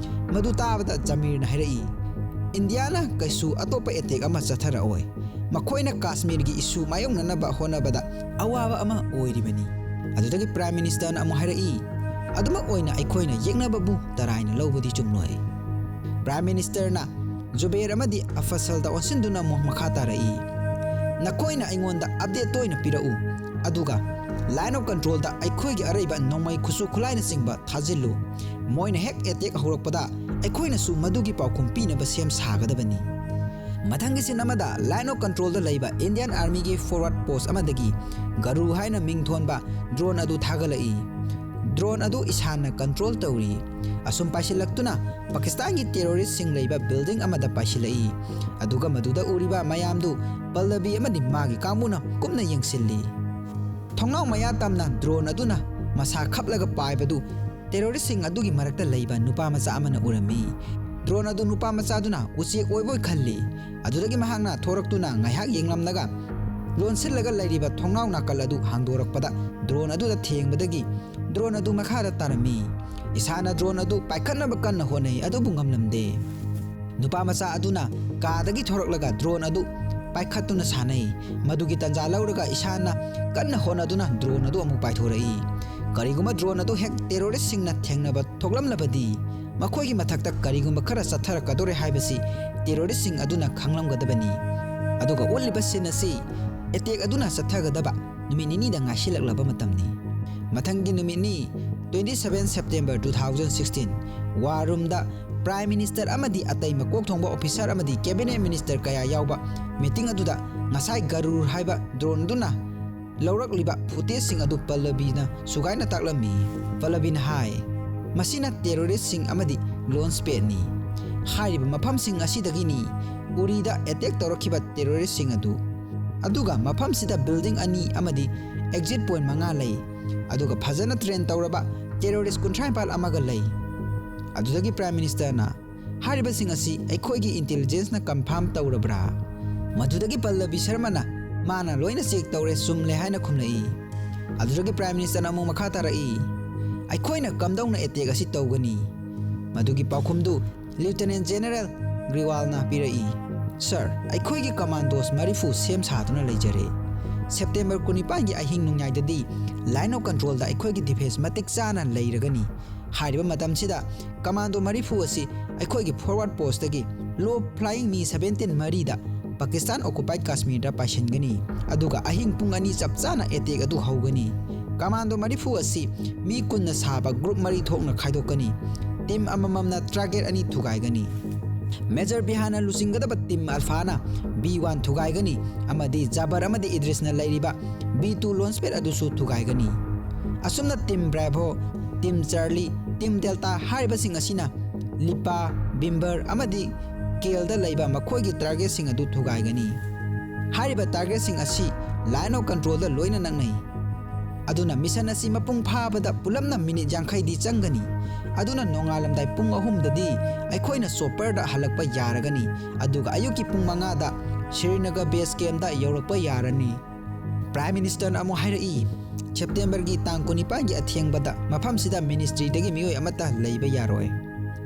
ꯃꯗꯨ ꯇꯥꯕꯗ ꯖꯃꯤꯔꯅ ꯍꯥꯏꯔꯛꯏ, "ꯏꯟꯗꯤꯌꯥꯅ ꯀꯩꯁꯨ ꯑꯇꯣꯞꯄ ꯑꯦꯇꯦꯛ ꯑꯃ ꯆꯠꯊꯔꯛꯑꯣꯏ꯫ ꯃꯈꯣꯏꯅ ꯀꯥꯁꯃꯤꯔꯒꯤ ꯏꯁꯨ ꯃꯥꯌꯣꯛꯅꯅꯕ ꯍꯣꯠꯅꯕꯗ ꯑꯋꯥꯕ ꯑꯃ ꯑꯣꯏꯔꯤꯕꯅꯤ꯫" ꯑꯗꯨꯗꯒꯤ ꯄ꯭ꯔꯥꯏꯝ ꯃꯤꯅꯤꯁꯇꯔꯅ ꯑꯃꯨꯛ ꯍꯥꯏꯔꯛꯏ, "ꯑꯗꯨꯃꯛ ꯑꯣꯏꯅ ꯑꯩꯈꯣꯏꯅ ꯌꯦꯛꯅꯕꯕꯨ ꯇꯔꯥꯏꯅ ꯂꯧꯕꯗꯤ ꯆꯨꯝꯂꯣꯏ꯫" ꯄ꯭ꯔꯥꯏꯝ ꯃꯤꯅꯤꯁꯇꯔꯅ ꯖꯨꯕꯦꯔ ꯑꯃꯗꯤ ꯑꯐꯁꯜꯗ ꯑꯣꯟꯁꯤꯟꯗꯨꯅ ꯑꯃꯨꯛ ꯃꯈꯥ ꯇꯥꯔꯛꯏ, "ꯅꯈꯣꯏꯅ ꯑꯩꯉꯣꯟꯗ ꯑꯞꯗꯦꯠ ꯇꯣꯏꯅ ꯄꯤꯔꯛꯎ, ꯑꯗꯨꯒ Line of controlꯗ ꯑꯩꯈꯣꯏꯒꯤ ꯑꯔꯩꯕ ꯅꯣꯡꯃꯩ, ꯈꯨꯠꯁꯨ ꯈꯨꯠꯂꯥꯏꯅꯆꯤꯡꯕ ꯊꯥꯖꯤꯜꯂꯨ꯫ ꯃꯣꯏꯅ ꯍꯦꯛ attack ꯍꯧꯔꯛꯄꯗ ꯑꯩꯈꯣꯏꯅꯁꯨ ꯃꯗꯨꯒꯤ ꯄꯥꯎꯈꯨꯝ ꯄꯤꯅꯕ ꯁꯦꯝ ꯁꯥꯒꯗꯕꯅꯤ꯫ ꯃꯊꯪꯒꯤ scene ꯑꯃꯗ line of controlꯗ ꯂꯩꯕ Indian Armyꯒꯤ forward post ꯑꯃꯗꯒꯤ ꯒꯔꯨ ꯍꯥꯏꯅ ꯃꯤꯡ ꯊꯣꯟꯕ drone ꯑꯗꯨ ꯊꯥꯒꯠꯂꯛꯏ꯫ Drone ꯑꯗꯨ ꯏꯁꯥꯟꯅ control ꯇꯧꯔꯤ꯫ ꯑꯁꯨꯝ ꯄꯥꯏꯁꯤꯜꯂꯛꯇꯨꯅ ꯄꯥꯀꯤꯁꯇꯥꯟꯒꯤ terroristꯁꯤꯡ ꯂꯩꯕ building ꯑꯃꯗ ꯄꯥꯏꯁꯤꯜꯂꯛꯏ꯫ ꯑꯗꯨꯒ ꯃꯗꯨꯗ ꯎꯔꯤꯕ ꯃꯌꯥꯝꯗꯨ ꯄꯜꯂꯕꯤ ꯑꯃꯗꯤ ꯃꯥꯒꯤ ꯀꯥꯡꯕꯨꯅ ꯀꯨꯞꯅ ꯌꯦꯡꯁꯤꯜꯂꯤ꯫ ꯊꯣꯡꯅꯥꯎ ꯃꯌꯥ ꯇꯝꯅ drone ꯑꯗꯨꯅ ꯃꯁꯥ ꯈꯞꯂꯒ ꯄꯥꯏꯕꯗꯨ terroristꯁꯤꯡ ꯑꯗꯨꯒꯤ ꯃꯔꯛꯇ ꯂꯩꯕ ꯅꯨꯄꯥ ꯃꯆꯥ ꯑꯃꯅ ꯎꯔꯝꯃꯤ꯫ Drone ꯑꯗꯨ ꯅꯨꯄꯥ ꯃꯆꯥꯗꯨꯅ ꯎꯆꯦꯛ ꯑꯣꯏꯕꯣꯏ ꯈꯜꯂꯤ꯫ ꯑꯗꯨꯗꯒꯤ ꯃꯍꯥꯛꯅ ꯊꯣꯔꯛꯇꯨꯅ ꯉꯥꯏꯍꯥꯛ ꯌꯦꯡꯂꯝꯂꯒ ꯂꯣꯟꯁꯤꯜꯂꯒ ꯂꯩꯔꯤꯕ ꯊꯣꯡꯅꯥꯎ ꯅꯥꯀꯜ ꯑꯗꯨ ꯍꯥꯡꯗꯣꯔꯛꯄꯗ drone ꯑꯗꯨꯗ ꯊꯦꯡꯕꯗꯒꯤ drone ꯑꯗꯨ ꯃꯈꯥꯗ ꯇꯥꯔꯝꯃꯤ꯫ ꯏꯁꯥꯟꯅ drone ꯑꯗꯨ ꯄꯥꯏꯈꯠꯅꯕ ꯀꯟꯅ ꯍꯣꯠꯅꯩ, ꯑꯗꯨꯕꯨ ꯉꯝꯂꯝꯗꯦ꯫ ꯅꯨꯄꯥ ꯃꯆꯥ ꯑꯗꯨꯅ ꯀꯥꯗꯒꯤ ꯊꯣꯔꯛꯂꯒ drone ꯑꯗꯨ ꯄꯥꯏꯈꯠꯇꯨꯅ ꯁꯥꯟꯅꯩ꯫ ꯃꯗꯨꯒꯤ ꯇꯥꯟꯖꯥ ꯂꯧꯔꯒ ꯏꯁꯥꯟꯅ ꯀꯟꯅ ꯍꯣꯠꯅꯗꯨꯅ drone ꯑꯗꯨ ꯑꯃꯨꯛ ꯄꯥꯏꯊꯣꯔꯛꯏ꯫ ꯀꯔꯤꯒꯨꯝꯕ drone ꯑꯗꯨ ꯍꯦꯛ terroristꯁꯤꯡꯅ ꯊꯦꯡꯅꯕ ꯊꯣꯛꯂꯝꯂꯕꯗꯤ ꯃꯈꯣꯏꯒꯤ ꯃꯊꯛꯇ ꯀꯔꯤꯒꯨꯝꯕ ꯈꯔ ꯆꯠꯊꯔꯛꯀꯗꯧꯔꯦ ꯍꯥꯏꯕꯁꯤ terroristꯁꯤꯡ ꯑꯗꯨꯅ ꯈꯪꯂꯝꯒꯗꯕꯅꯤ꯫ ꯑꯗꯨꯒ ꯎꯠꯂꯤꯕ scene ꯑꯁꯤ attack ꯑꯗꯨꯅ ꯆꯠꯊꯒꯗꯕ ꯅꯨꯃꯤꯠ ꯅꯤꯅꯤꯗ ꯉꯥꯏꯁꯤꯜꯂꯛꯂꯕ ꯃꯇꯝꯅꯤ꯫ ꯃꯊꯪꯒꯤ ꯅꯨꯃꯤꯠꯅꯤ, twenty seven September two thousand sixteen, war roomꯗ Prime Minister ꯑꯃꯗꯤ ꯑꯇꯩ ꯃꯀꯣꯛ ꯊꯣꯡꯕ officer ꯑꯃꯗꯤ cabinet minister ꯀꯌꯥ ꯌꯥꯎꯕ meeting ꯑꯗꯨꯗ ꯉꯁꯥꯏ ꯒꯔꯨꯔ ꯍꯥꯏꯕ drone ꯑꯗꯨꯅ ꯂꯧꯔꯛꯂꯤꯕ footageꯁꯤꯡ ꯑꯗꯨ ꯄꯜꯂꯕꯤꯅ ꯁꯨꯒꯥꯏꯅ ꯇꯥꯛꯂꯝꯃꯤ꯫ ꯄꯜꯂꯕꯤꯅ ꯍꯥꯏ, "ꯃꯁꯤꯅ terroristꯁꯤꯡ ꯑꯃꯗꯤ launch padꯅꯤ꯫ ꯍꯥꯏꯔꯤꯕ ꯃꯐꯝꯁꯤꯡ ꯑꯁꯤꯗꯒꯤꯅꯤ ꯎꯔꯤꯗ attack ꯇꯧꯔꯛꯈꯤꯕ terroristꯁꯤꯡ ꯑꯗꯨ꯫ ꯑꯗꯨꯒ ꯃꯐꯝꯁꯤꯗ building ꯑꯅꯤ ꯑꯃꯗꯤ exit point ꯃꯉꯥ ꯂꯩ꯫ ꯑꯗꯨꯒ ꯐꯖꯅ train ꯇꯧꯔꯕ terrorist ꯀꯨꯟꯊ꯭ꯔꯥ ꯅꯤꯄꯥꯜ ꯑꯃꯒ ꯂꯩ꯫ ꯑꯗꯨꯗꯒꯤ Prime Ministerꯅ, 'ꯍꯥꯏꯔꯤꯕꯁꯤꯡ ꯑꯁꯤ ꯑꯩꯈꯣꯏꯒꯤ intelligenceꯅ confirm ꯇꯧꯔꯕ꯭ꯔꯥ?' ꯃꯗꯨꯗꯒꯤ ꯄꯜꯂꯕꯤ ꯁꯔꯃꯅ, 'ꯃꯥꯅ ꯂꯣꯏꯅ check ꯇꯧꯔꯦ, ꯆꯨꯝꯂꯦ' ꯍꯥꯏꯅ ꯈꯨꯝꯂꯛꯏ꯫ ꯑꯗꯨꯗꯒꯤ Prime Ministerꯅ ꯑꯃꯨꯛ ꯃꯈꯥ ꯇꯥꯔꯛꯏ, "ꯑꯩꯈꯣꯏꯅ ꯀꯝꯗꯧꯅ attack ꯑꯁꯤ ꯇꯧꯒꯅꯤ?" ꯃꯗꯨꯒꯤ ꯄꯥꯎꯈꯨꯝꯗꯨ Lieutenant General Grewalꯅ ꯄꯤꯔꯛꯏ, "Sir, ꯑꯩꯈꯣꯏꯒꯤ commandos ꯃꯔꯤꯐꯨ ꯁꯦꯝ ꯁꯥꯗꯨꯅ ꯂꯩꯖꯔꯦ꯫ September ꯀꯨꯟꯅꯤꯄꯥꯟꯒꯤ ꯑꯍꯤꯡ ꯅꯣꯡꯌꯥꯏꯗꯗꯤ line of controlꯗ ꯑꯩꯈꯣꯏꯒꯤ defense ꯃꯇꯤꯛ ꯆꯥꯅ ꯂꯩꯔꯒꯅꯤ꯫ ꯍꯥꯏꯔꯤꯕ ꯃꯇꯝꯁꯤꯗ commando ꯃꯔꯤꯐꯨ ꯑꯁꯤ ꯑꯩꯈꯣꯏꯒꯤ forward postꯇꯒꯤ low flying Mi seventeen ꯃꯔꯤꯗ ꯄꯥꯀꯤꯁꯇꯥꯟ occupied ꯀꯥꯁꯃꯤꯔꯗ ꯄꯥꯏꯁꯤꯟꯒꯅꯤ, ꯑꯗꯨꯒ ꯑꯍꯤꯡ ꯄꯨꯡ ꯑꯅꯤ ꯆꯞ ꯆꯥꯅ attack ꯑꯗꯨ ꯍꯧꯒꯅꯤ꯫ ꯀꯃꯥꯟꯗꯣ ꯃꯔꯤꯐꯨ ꯑꯁꯤ ꯃꯤ ꯀꯨꯟꯅ ꯁꯥꯕ group ꯃꯔꯤ ꯊꯣꯛꯅ ꯈꯥꯏꯗꯣꯛꯀꯅꯤ꯫ Team ꯑꯃꯃꯝꯅ target ꯑꯅꯤ ꯊꯨꯒꯥꯏꯒꯅꯤ꯫ Major ꯕꯤꯍꯥꯟꯅ ꯂꯨꯆꯤꯡꯒꯗꯕ Team Alphaꯅ B one ꯊꯨꯒꯥꯏꯒꯅꯤ ꯑꯃꯗꯤ ꯖꯥꯕꯔ ꯑꯃꯗꯤ ꯏꯗ꯭ꯔꯤꯁꯅ ꯂꯩꯔꯤꯕ B two launch pad ꯑꯗꯨꯁꯨ ꯊꯨꯒꯥꯏꯒꯅꯤ꯫ ꯑꯁꯨꯝꯅ Team Bravo, Team Charlie, Team Delta ꯍꯥꯏꯔꯤꯕꯁꯤꯡ ꯑꯁꯤꯅ ꯂꯤꯄꯥ, ꯕꯤꯝꯕꯔ ꯑꯃꯗꯤ ꯀꯦꯜꯗ ꯂꯩꯕ ꯃꯈꯣꯏꯒꯤ targetꯁꯤꯡ ꯑꯗꯨ ꯊꯨꯒꯥꯏꯒꯅꯤ꯫ ꯍꯥꯏꯔꯤꯕ targetꯁꯤꯡ ꯑꯁꯤ line of controlꯗ ꯂꯣꯏꯅ ꯅꯛꯅꯩ꯫ ꯑꯗꯨꯅ mission ꯑꯁꯤ ꯃꯄꯨꯡ ꯐꯥꯕꯗ ꯄꯨꯂꯞꯅ minute ꯌꯥꯡꯈꯩꯗꯤ ꯆꯪꯒꯅꯤ꯫ ꯑꯗꯨꯅ ꯅꯣꯡꯉꯥꯜꯂꯝꯗꯥꯏ ꯄꯨꯡ ꯑꯍꯨꯝꯗꯗꯤ ꯑꯩꯈꯣꯏꯅ chopperꯗ ꯍꯜꯂꯛꯄ ꯌꯥꯔꯒꯅꯤ, ꯑꯗꯨꯒ ꯑꯌꯨꯛꯀꯤ ꯄꯨꯡ ꯃꯉꯥꯗ ꯁ꯭ꯔꯤꯅꯒꯔ base campꯇ ꯌꯧꯔꯛꯄ ꯌꯥꯔꯅꯤ꯫ Prime Ministerꯅ ꯑꯃꯨꯛ ꯍꯥꯏꯔꯛꯏ, Septemberꯒꯤ ꯇꯥꯡ ꯀꯨꯟꯅꯤꯄꯥꯟꯒꯤ ꯑꯊꯦꯡꯕꯗ ꯃꯐꯝꯁꯤꯗ ministryꯗꯒꯤ ꯃꯤꯑꯣꯏ ꯑꯃꯠꯇ ꯂꯩꯕ ꯌꯥꯔꯣꯏ꯫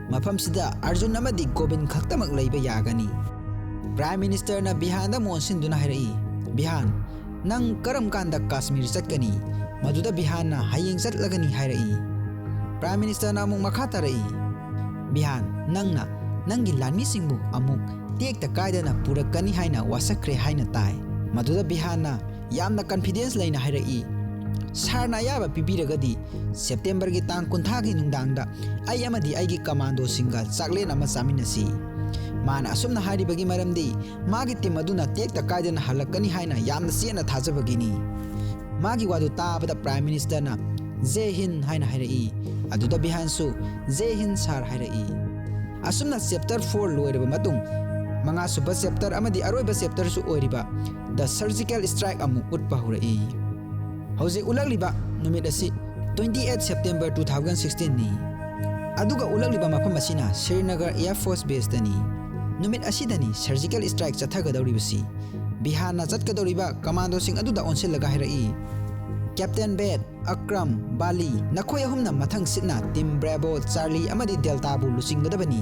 ꯃꯐꯝꯁꯤꯗ ꯑꯔꯖꯨꯟ ꯑꯃꯗꯤ ꯒꯣꯕꯤꯟ ꯈꯛꯇꯃꯛ ꯂꯩꯕ ꯌꯥꯒꯅꯤ꯫ Prime Ministerꯅ ꯕꯤꯍꯥꯟꯗ ꯑꯃꯨꯛ ꯑꯣꯟꯁꯤꯟꯗꯨꯅ ꯍꯥꯏꯔꯛꯏ, ꯕꯤꯍꯥꯟ, ꯅꯪ ꯀꯔꯝ ꯀꯥꯟꯗ ꯀꯥꯁꯃꯤꯔ ꯆꯠꯀꯅꯤ? ꯃꯗꯨꯗ ꯕꯤꯍꯥꯟꯅ ꯍꯌꯦꯡ ꯆꯠꯂꯒꯅꯤ ꯍꯥꯏꯔꯛꯏ꯫ Prime Ministerꯅ ꯑꯃꯨꯛ ꯃꯈꯥ ꯇꯥꯔꯛꯏ, ꯕꯤꯍꯥꯟ, ꯅꯪꯅ ꯅꯪꯒꯤ ꯂꯥꯟꯃꯤꯁꯤꯡꯕꯨ ꯑꯃꯨꯛ ꯇꯦꯛꯇ ꯀꯥꯏꯗꯅ ꯄꯨꯔꯛꯀꯅꯤ ꯍꯥꯏꯅ ꯋꯥꯁꯛꯈ꯭ꯔꯦ ꯍꯥꯏꯅ ꯇꯥꯏ꯫ ꯃꯗꯨꯗ ꯕꯤꯍꯥꯟꯅ ꯌꯥꯝꯅ confidence ꯂꯩꯅ ꯍꯥꯏꯔꯛꯏ, ꯁꯥꯔꯅ ꯑꯌꯥꯕ ꯄꯤꯕꯤꯔꯒꯗꯤ Septemberꯒꯤ ꯇꯥꯡ ꯀꯨꯟꯊ꯭ꯔꯥꯒꯤ ꯅꯨꯡꯗꯥꯡꯗ ꯑꯩ ꯑꯃꯗꯤ ꯑꯩꯒꯤ commandoꯁꯤꯡꯒ ꯆꯥꯛꯂꯦꯟ ꯑꯃ ꯆꯥꯃꯤꯟꯅꯁꯤ꯫ ꯃꯥꯅ ꯑꯁꯨꯝꯅ ꯍꯥꯏꯔꯤꯕꯒꯤ ꯃꯔꯝꯗꯤ ꯃꯥꯒꯤ team ꯑꯗꯨꯅ ꯇꯦꯛꯇ ꯀꯥꯏꯗꯅ ꯍꯜꯂꯛꯀꯅꯤ ꯍꯥꯏꯅ ꯌꯥꯝꯅ ꯆꯦꯠꯅ ꯊꯥꯖꯕꯒꯤꯅꯤ꯫ ꯃꯥꯒꯤ ꯋꯥꯗꯨ ꯇꯥꯕꯗ Prime Ministerꯅ "ꯖꯦ ꯍꯤꯟ" ꯍꯥꯏꯅ ꯍꯥꯏꯔꯛꯏ꯫ ꯑꯗꯨꯗ ꯕꯤꯍꯥꯟꯁꯨ "ꯖꯦ ꯍꯤꯟ ꯁꯥꯔ" ꯍꯥꯏꯔꯛꯏ꯫ ꯑꯁꯨꯝꯅ chapter four ꯂꯣꯏꯔꯕ ꯃꯇꯨꯡ, ꯃꯉꯥꯁꯨꯕ chapter ꯑꯃꯗꯤ ꯑꯔꯣꯏꯕ chapterꯁꯨ ꯑꯣꯏꯔꯤꯕ The Surgical Strike ꯑꯃꯨꯛ ꯎꯠꯄ ꯍꯧꯔꯛꯏ꯫ ꯍꯧꯖꯤꯛ ꯎꯠꯂꯛꯂꯤꯕ ꯅꯨꯃꯤꯠ ꯑꯁꯤ twenty eight September two thousand sixteenꯅꯤ꯫ ꯑꯗꯨꯒ ꯎꯠꯂꯛꯂꯤꯕ ꯃꯐꯝ ꯑꯁꯤꯅ ꯁ꯭ꯔꯤꯅꯒꯔ Air Force Baseꯇꯅꯤ꯫ ꯅꯨꯃꯤꯠ ꯑꯁꯤꯗꯅꯤ surgical strike ꯆꯠꯊꯒꯗꯧꯔꯤꯕꯁꯤ꯫ ꯕꯤꯍꯥꯟꯅ ꯆꯠꯀꯗꯧꯔꯤꯕ commandoꯁꯤꯡ ꯑꯗꯨꯗ ꯑꯣꯟꯁꯤꯜꯂꯒ ꯍꯥꯏꯔꯛꯏ, Captain Bed, ꯑꯀ꯭ꯔꯝ, ꯕꯥꯂꯤ, ꯅꯈꯣꯏ ꯑꯍꯨꯝꯅ ꯃꯊꯪ ꯁꯤꯠꯅ Team Bravo, Charlie ꯑꯃꯗꯤ Deltaꯕꯨ ꯂꯨꯆꯤꯡꯒꯗꯕꯅꯤ꯫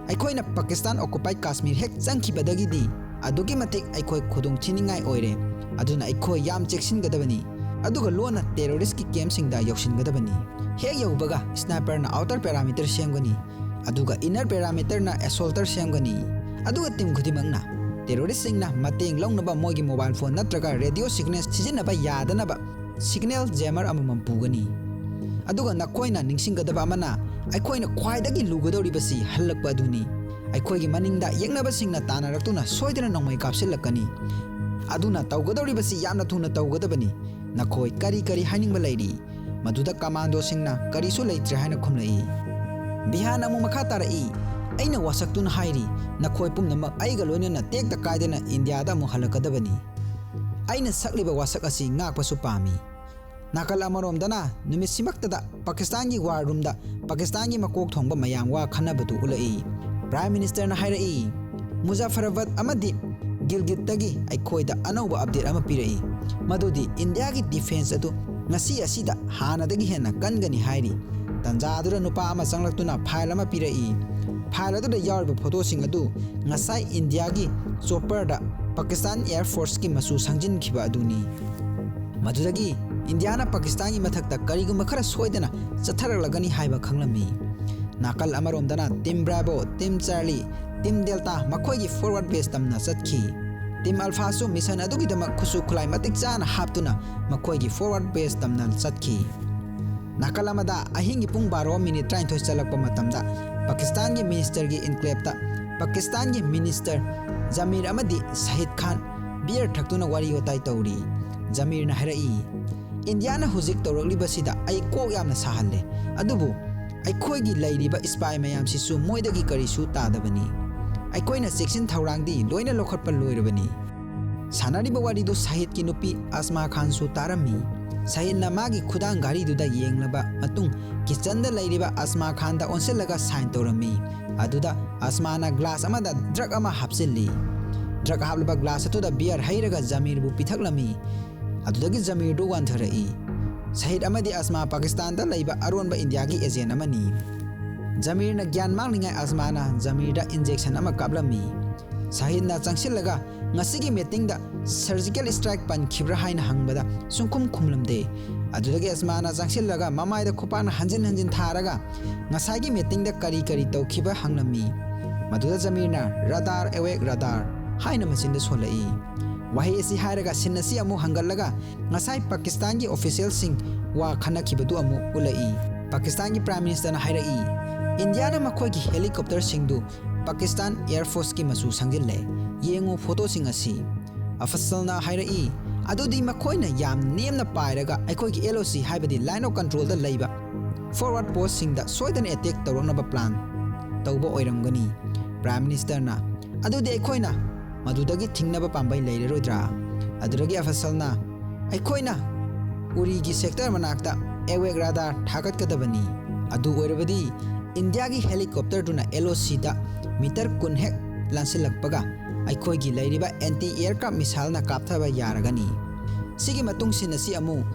ꯑꯩꯈꯣꯏꯅ ꯄꯥꯀꯤꯁꯇꯥꯟ occupied ꯀꯥꯁꯃꯤꯔ ꯍꯦꯛ ꯆꯪꯈꯤꯕꯗꯒꯤꯗꯤ ꯑꯗꯨꯛꯀꯤ ꯃꯇꯤꯛ ꯑꯩꯈꯣꯏ ꯈꯨꯗꯣꯡ ꯊꯤꯅꯤꯡꯉꯥꯏ ꯑꯣꯏꯔꯦ꯫ ꯑꯗꯨꯅ ꯑꯩꯈꯣꯏ ꯌꯥꯝ ꯆꯦꯛꯁꯤꯟꯒꯗꯕꯅꯤ꯫ ꯑꯗꯨꯒ ꯂꯣꯟꯅ terroristꯀꯤ campꯁꯤꯡꯗ ꯌꯧꯁꯤꯟꯒꯗꯕꯅꯤ꯫ ꯍꯦꯛ ꯌꯧꯕꯒ sniperꯅ outer perimeter ꯁꯦꯝꯒꯅꯤ, ꯑꯗꯨꯒ inner perimeterꯅ assaulter ꯁꯦꯝꯒꯅꯤ, ꯑꯗꯨꯒ team ꯈꯨꯗꯤꯡꯃꯛꯅ ꯇꯦꯔꯣꯔꯤꯁꯁꯤꯡꯅ ꯃꯇꯦꯡ ꯂꯧꯅꯕ ꯃꯣꯏꯒꯤ ꯃꯣꯕꯥꯏꯜ ꯐꯣꯟ ꯅꯠꯇ꯭ꯔꯒ ꯔꯦꯗꯤꯑꯣ ꯁꯤꯒꯅꯦꯜ ꯁꯤꯖꯤꯟꯅꯕ ꯌꯥꯗꯅꯕ ꯁꯤꯒꯅꯦꯜ ꯖꯦꯃꯔ ꯑꯃꯃꯝ ꯄꯨꯒꯅꯤ꯫ ꯑꯗꯨꯒ ꯅꯈꯣꯏꯅ ꯅꯤꯡꯁꯤꯡꯒꯗꯕ ꯑꯃꯅ, ꯑꯩꯈꯣꯏꯅ ꯈ꯭ꯋꯥꯏꯗꯒꯤ ꯂꯨꯒꯗꯧꯔꯤꯕꯁꯤ ꯍꯜꯂꯛꯄ ꯑꯗꯨꯅꯤ꯫ ꯑꯩꯈꯣꯏꯒꯤ ꯃꯅꯤꯡꯗ ꯌꯦꯛꯅꯕꯁꯤꯡꯅ ꯇꯥꯟꯅꯔꯛꯇꯨꯅ ꯁꯣꯏꯗꯅ ꯅꯣꯡꯃꯩ ꯀꯥꯞꯁꯤꯜꯂꯛꯀꯅꯤ꯫ ꯑꯗꯨꯅ ꯇꯧꯒꯗꯧꯔꯤꯕꯁꯤ ꯌꯥꯝꯅ ꯊꯨꯅ ꯇꯧꯒꯗꯕꯅꯤ꯫ ꯅꯈꯣꯏ ꯀꯔꯤ ꯀꯔꯤ ꯍꯥꯏꯅꯤꯡꯕ ꯂꯩꯔꯤ? ꯃꯗꯨꯗ ꯀꯃꯥꯟꯗꯣꯁꯤꯡꯅ ꯀꯔꯤꯁꯨ ꯂꯩꯇ꯭ꯔꯦ ꯍꯥꯏꯅ ꯈꯨꯝꯂꯛꯏ꯫ ꯕꯤꯍꯥꯟ ꯑꯃꯨꯛ ꯃꯈꯥ ꯇꯥꯔꯛꯏ, ꯑꯩꯅ ꯋꯥꯁꯛꯇꯨꯅ ꯍꯥꯏꯔꯤ, ꯅꯈꯣꯏ ꯄꯨꯝꯅꯃꯛ ꯑꯩꯒ ꯂꯣꯏꯅꯅ ꯇꯦꯛꯇ ꯀꯥꯏꯗꯅ ꯏꯟꯗꯤꯌꯥꯗ ꯑꯃꯨꯛ ꯍꯜꯂꯛꯀꯗꯕꯅꯤ꯫ ꯑꯩꯅ ꯁꯛꯂꯤꯕ ꯋꯥꯁꯛ ꯑꯁꯤ ꯉꯥꯛꯄꯁꯨ ꯄꯥꯝꯃꯤ꯫ ꯅꯥꯀꯜ ꯑꯃꯔꯣꯝꯗꯅ ꯅꯨꯃꯤꯠꯁꯤꯃꯛꯇꯗ ꯄꯥꯀꯤꯁꯇꯥꯟꯒꯤ ꯋꯥꯔ ꯔꯨꯝꯗ ꯄꯥꯀꯤꯁꯇꯥꯟꯒꯤ ꯃꯀꯣꯛ ꯊꯣꯡꯕ ꯃꯌꯥꯝ ꯋꯥ ꯈꯟꯅꯕꯗꯨ ꯎꯠꯂꯛꯏ꯫ ꯄ꯭ꯔꯥꯏꯝ ꯃꯤꯅꯤꯁꯇꯔꯅ ꯍꯥꯏꯔꯛꯏ, ꯃꯨꯖꯥꯐꯔꯥꯕꯥꯗ ꯑꯃꯗꯤ ꯒꯤꯜꯒꯤꯠꯇꯒꯤ ꯑꯩꯈꯣꯏꯗ ꯑꯅꯧꯕ ꯑꯞꯗꯦꯠ ꯑꯃ ꯄꯤꯔꯛꯏ, ꯃꯗꯨꯗꯤ ꯏꯟꯗꯤꯌꯥꯒꯤ ꯗꯤꯐꯦꯟꯁ ꯑꯗꯨ ꯉꯁꯤ ꯑꯁꯤꯗ ꯍꯥꯟꯅꯗꯒꯤ ꯍꯦꯟꯅ ꯀꯟꯒꯅꯤ ꯍꯥꯏꯔꯤ꯫ ꯇꯟꯖꯥ ꯑꯗꯨꯗ ꯅꯨꯄꯥ ꯑꯃ ꯆꯪꯂꯛꯇꯨꯅ ꯐꯥꯏꯜ ꯑꯃ ꯄꯤꯔꯛꯏ꯫ ꯐꯥꯏꯜ ꯑꯗꯨꯗ ꯌꯥꯎꯔꯤꯕ ꯐꯣꯇꯣꯁꯤꯡ ꯑꯗꯨ ꯉꯁꯥꯏ ꯏꯟꯗꯤꯌꯥꯒꯤ ꯆꯣꯄꯔꯗ ꯄꯥꯀꯤꯁꯇꯥꯟ ꯑꯦꯌꯔ ꯐꯣꯔꯁꯀꯤ ꯃꯆꯨ ꯁꯪꯖꯤꯟꯈꯤꯕ ꯑꯗꯨꯅꯤ꯫ ꯃꯗꯨꯗꯒꯤ ꯏꯟꯗꯤꯌꯥꯅ ꯄꯥꯀꯤꯁꯇꯥꯟꯒꯤ ꯃꯊꯛꯇ ꯀꯔꯤꯒꯨꯝꯕ ꯈꯔ ꯁꯣꯏꯗꯅ ꯆꯠꯊꯔꯛꯂꯒꯅꯤ ꯍꯥꯏꯕ ꯈꯪꯂꯝꯃꯤ꯫ ꯅꯥꯀꯜ ꯑꯃꯔꯣꯝꯗꯅ team bravo, team Charlie, team delta ꯃꯈꯣꯏꯒꯤ ꯐꯣꯔꯋꯥꯔꯗ ꯕꯦꯁ ꯇꯝꯅ ꯆꯠꯈꯤ꯫ ꯇꯤꯝ ꯑꯜꯐꯥꯁꯨ ꯃꯤꯁꯟ ꯑꯗꯨꯒꯤꯗꯃꯛ ꯈꯨꯠꯁꯨ ꯈꯨꯠꯂꯥꯏ ꯃꯇꯤꯛ ꯆꯥꯅ ꯍꯥꯞꯇꯨꯅ ꯃꯈꯣꯏꯒꯤ ꯐꯣꯔꯋꯥꯔꯗ ꯕꯦꯁ ꯇꯝꯅ ꯆꯠꯈꯤ꯫ ꯅꯥꯀꯜ ꯑꯃꯗ ꯑꯍꯤꯡꯒꯤ ꯄꯨꯡ ꯕꯥꯔꯣ ꯃꯤꯅꯤꯠ ꯇꯔꯥꯅꯤꯊꯣꯏ ꯆꯠꯂꯛꯄ ꯃꯇꯝꯗ ꯄꯥꯀꯤꯁꯇꯥꯟꯒꯤ ꯃꯤꯅꯤꯁꯇꯔꯒꯤ ꯏꯟꯀ꯭ꯂꯦꯕꯇ ꯄꯥꯀꯤꯁꯇꯥꯟꯒꯤ ꯃꯤꯅꯤꯁꯇꯔ ꯖꯃꯤꯔ ꯑꯃꯗꯤ ꯁꯍꯤꯗ ꯈꯥꯟ ꯕꯤꯌꯔ ꯊꯛꯇꯨꯅ ꯋꯥꯔꯤ ꯋꯥꯇꯥꯏ ꯇꯧꯔꯤ꯫ ꯖꯃꯤꯔꯅ ꯍꯥꯏꯔꯛꯏ, ꯏꯟꯗꯤꯌꯥꯅ ꯍꯧꯖꯤꯛ ꯇꯧꯔꯛꯂꯤꯕꯁꯤꯗ ꯑꯩ ꯀꯣꯛ ꯌꯥꯝꯅ ꯁꯥꯍꯜꯂꯦ, ꯑꯗꯨꯕꯨ ꯑꯩꯈꯣꯏꯒꯤ ꯂꯩꯔꯤꯕ ꯏꯁꯄꯥꯏ ꯃꯌꯥꯝꯁꯤꯁꯨ ꯃꯣꯏꯗꯒꯤ ꯀꯔꯤꯁꯨ ꯇꯥꯗꯕꯅꯤ꯫ ꯑꯩꯈꯣꯏꯅ ꯆꯦꯛꯁꯤꯟ ꯊꯧꯔꯥꯡꯗꯤ ꯂꯣꯏꯅ ꯂꯧꯈꯠꯄ ꯂꯣꯏꯔꯕꯅꯤ꯫ ꯁꯥꯟꯅꯔꯤꯕ ꯋꯥꯔꯤꯗꯨ ꯁꯍꯤꯗꯀꯤ ꯅꯨꯄꯤ ꯑꯁꯃꯥ ꯈꯥꯟꯁꯨ ꯇꯥꯔꯝꯃꯤ꯫ ꯁꯍꯤꯗꯅ ꯃꯥꯒꯤ ꯈꯨꯗꯥꯡ ꯘꯔꯤꯗꯨꯗ ꯌꯦꯡꯂꯕ ꯃꯇꯨꯡ ꯀꯤꯆꯟꯗ ꯂꯩꯔꯤꯕ ꯑꯁꯃꯥ ꯈꯥꯟꯗ ꯑꯣꯟꯁꯤꯜꯂꯒ ꯁꯥꯏꯟ ꯇꯧꯔꯝꯃꯤ꯫ ꯑꯗꯨꯗ ꯑꯁꯃꯥꯅ ꯒ꯭ꯂꯥꯁ ꯑꯃꯗ ꯗ꯭ꯔꯒ ꯑꯃ ꯍꯥꯞꯆꯤꯜꯂꯤ꯫ ꯗ꯭ꯔꯒ ꯍꯥꯞꯂꯕ ꯒ꯭ꯂꯥꯁ ꯑꯗꯨꯗ ꯕꯤꯌꯔ ꯍꯩꯔꯒ ꯖꯃꯤꯔꯕꯨ ꯄꯤꯊꯛꯂꯝꯃꯤ꯫ ꯑꯗꯨꯗꯒꯤ ꯖꯃꯤꯔꯗꯨ ꯋꯥꯟꯊꯔꯛꯏ꯫ ꯁꯍꯤꯗ ꯑꯃꯗꯤ ꯑꯁꯃꯥ ꯄꯥꯀꯤꯁꯇꯥꯟꯗ ꯂꯩꯕ ꯑꯔꯣꯟꯕ ꯏꯟꯗꯤꯌꯥꯒꯤ ꯑꯦꯖꯦꯟ ꯑꯃꯅꯤ꯫ ꯖꯃꯤꯔꯅ ꯒ꯭ꯌꯥꯟ ꯃꯥꯡꯂꯤꯉꯩ ꯑꯁꯃꯥꯅ ꯖꯃꯤꯔꯗ ꯏꯟꯖꯦꯛꯁꯟ ꯑꯃ ꯀꯥꯞꯂꯝꯃꯤ꯫ ꯁꯍꯤꯗꯅ ꯆꯪꯁꯤꯜꯂꯒ ꯉꯁꯤꯒꯤ ꯃꯤꯇꯤꯡꯗ ꯁꯔꯖꯤꯀꯦꯜ ꯁ꯭ꯇ꯭ꯔꯥꯏꯛ ꯄꯟꯈꯤꯕ꯭ꯔꯥ ꯍꯥꯏꯅ ꯍꯪꯕꯗ ꯁꯨꯡꯈꯨꯝ ꯈꯨꯝꯂꯝꯗꯦ꯫ ꯑꯗꯨꯗꯒꯤ ꯑꯁꯃꯥꯅ ꯆꯪꯁꯤꯜꯂꯒ ꯃꯃꯥꯏꯗ ꯈꯨꯄꯥꯛꯅ ꯍꯟꯖꯤꯟ ꯍꯟꯖꯤꯟ ꯊꯥꯔꯒ ꯉꯁꯥꯏꯒꯤ ꯃꯤꯇꯤꯡꯗ ꯀꯔꯤ ꯀꯔꯤ ꯇꯧꯈꯤꯕ ꯍꯪꯂꯝꯃꯤ꯫ ꯃꯗꯨꯗ ꯖꯃꯤꯔꯅ "ꯔꯗꯥꯔ, ꯑꯦꯋꯦꯛ ꯔꯗꯥꯔ, ꯍꯥꯏꯅ ꯃꯆꯤꯟꯗ ꯁꯣꯜꯂꯛꯏ꯫ ꯋꯥꯍꯩ ꯑꯁꯤ ꯍꯥꯏꯔꯒ ꯁꯤꯟ ꯑꯁꯤ ꯑꯃꯨꯛ ꯍꯟꯒꯠꯂꯒ ꯉꯁꯥꯏ ꯄꯥꯀꯤꯁꯇꯥꯟꯒꯤ ꯑꯣꯐꯤꯁꯤꯌꯦꯜꯁꯤꯡ ꯋꯥ ꯈꯟꯅꯈꯤꯕꯗꯨ ꯑꯃꯨꯛ ꯎꯠꯂꯛꯏ꯫ ꯄꯥꯀꯤꯁꯇꯥꯟꯒꯤ ꯄ꯭ꯔꯥꯏꯝ ꯃꯤꯅꯤꯁꯇꯔꯅ ꯍꯥꯏꯔꯛꯏ, "ꯏꯟꯗꯤꯌꯥꯅ ꯃꯈꯣꯏꯒꯤ ꯍꯦꯂꯤꯀꯣꯞꯇꯔꯁꯤꯡꯗꯨ ꯄꯥꯀꯤꯁꯇꯥꯟ ꯑꯦꯌꯔ ꯐꯣꯔꯁꯀꯤ ꯃꯆꯨ ꯁꯪꯖꯤꯜꯂꯦ꯫ ꯌꯦꯡꯉꯨ ꯐꯣꯇꯣꯁꯤꯡ ꯑꯁꯤ"꯫ ꯑꯐꯁꯜꯅ ꯍꯥꯏꯔꯛꯏ, "ꯑꯗꯨꯗꯤ ꯃꯈꯣꯏꯅ ꯌꯥꯝ ꯅꯦꯝꯅ ꯄꯥꯏꯔꯒ ꯑꯩꯈꯣꯏꯒꯤ ꯑꯦꯜ ꯑꯣ ꯁꯤ, ꯍꯥꯏꯕꯗꯤ ꯂꯥꯏꯟ ꯑꯣꯐ ꯀꯟꯇ꯭ꯔꯣꯜꯗ ꯂꯩꯕ ꯐꯣꯔꯋꯥꯔꯗ ꯄꯣꯁꯁꯤꯡꯗ ꯁꯣꯏꯗꯅ ꯑꯦꯇꯦꯛ ꯇꯧꯔꯛꯅꯕ ꯄ꯭ꯂꯥꯟ ꯇꯧꯕ ꯑꯣꯏꯔꯝꯒꯅꯤ"꯫ ꯄ꯭ꯔꯥꯏꯝ ꯃꯤꯅꯤꯁꯇꯔꯅ, "ꯑꯗꯨꯗꯤ ꯑꯩꯈꯣꯏꯅ ꯃꯗꯨꯗꯒꯤ ꯊꯤꯡꯅꯕ ꯄꯥꯝꯕꯩ ꯂꯩꯔꯔꯣꯏꯗ꯭ꯔꯥ?" ꯑꯗꯨꯗꯒꯤ ꯑꯐꯁꯜꯅ, "ꯑꯩꯈꯣꯏꯅ ꯎꯔꯤꯒꯤ ꯁꯦꯛꯇꯔ ꯃꯅꯥꯛꯇ ꯑꯦꯋꯦꯛ ꯔꯥꯗꯥꯔ ꯊꯥꯒꯠꯀꯗꯕꯅꯤ꯫ ꯑꯗꯨ ꯑꯣꯏꯔꯕꯗꯤ ꯏꯟꯗꯤꯌꯥꯒꯤ ꯍꯦꯂꯤꯀꯣꯞꯇꯔꯗꯨꯅ ꯑꯦꯜ ꯑꯣ ꯁꯤꯗ ꯃꯤꯇꯔ ꯀꯨꯟ ꯍꯦꯛ ꯂꯥꯟꯁꯤꯜꯂꯛꯄꯒ ꯑꯩꯈꯣꯏꯒꯤ ꯂꯩꯔꯤꯕ ꯑꯦꯟꯇꯤ ꯑꯦꯌꯔꯀ꯭ꯔꯥꯐ ꯃꯤꯁꯥꯏꯜꯅ ꯀꯥꯞꯊꯕ ꯌꯥꯔꯒꯅꯤ"꯫ ꯁꯤꯒꯤ ꯃꯇꯨꯡ ꯁꯤꯟ ꯑꯁꯤ ꯑꯃꯨꯛ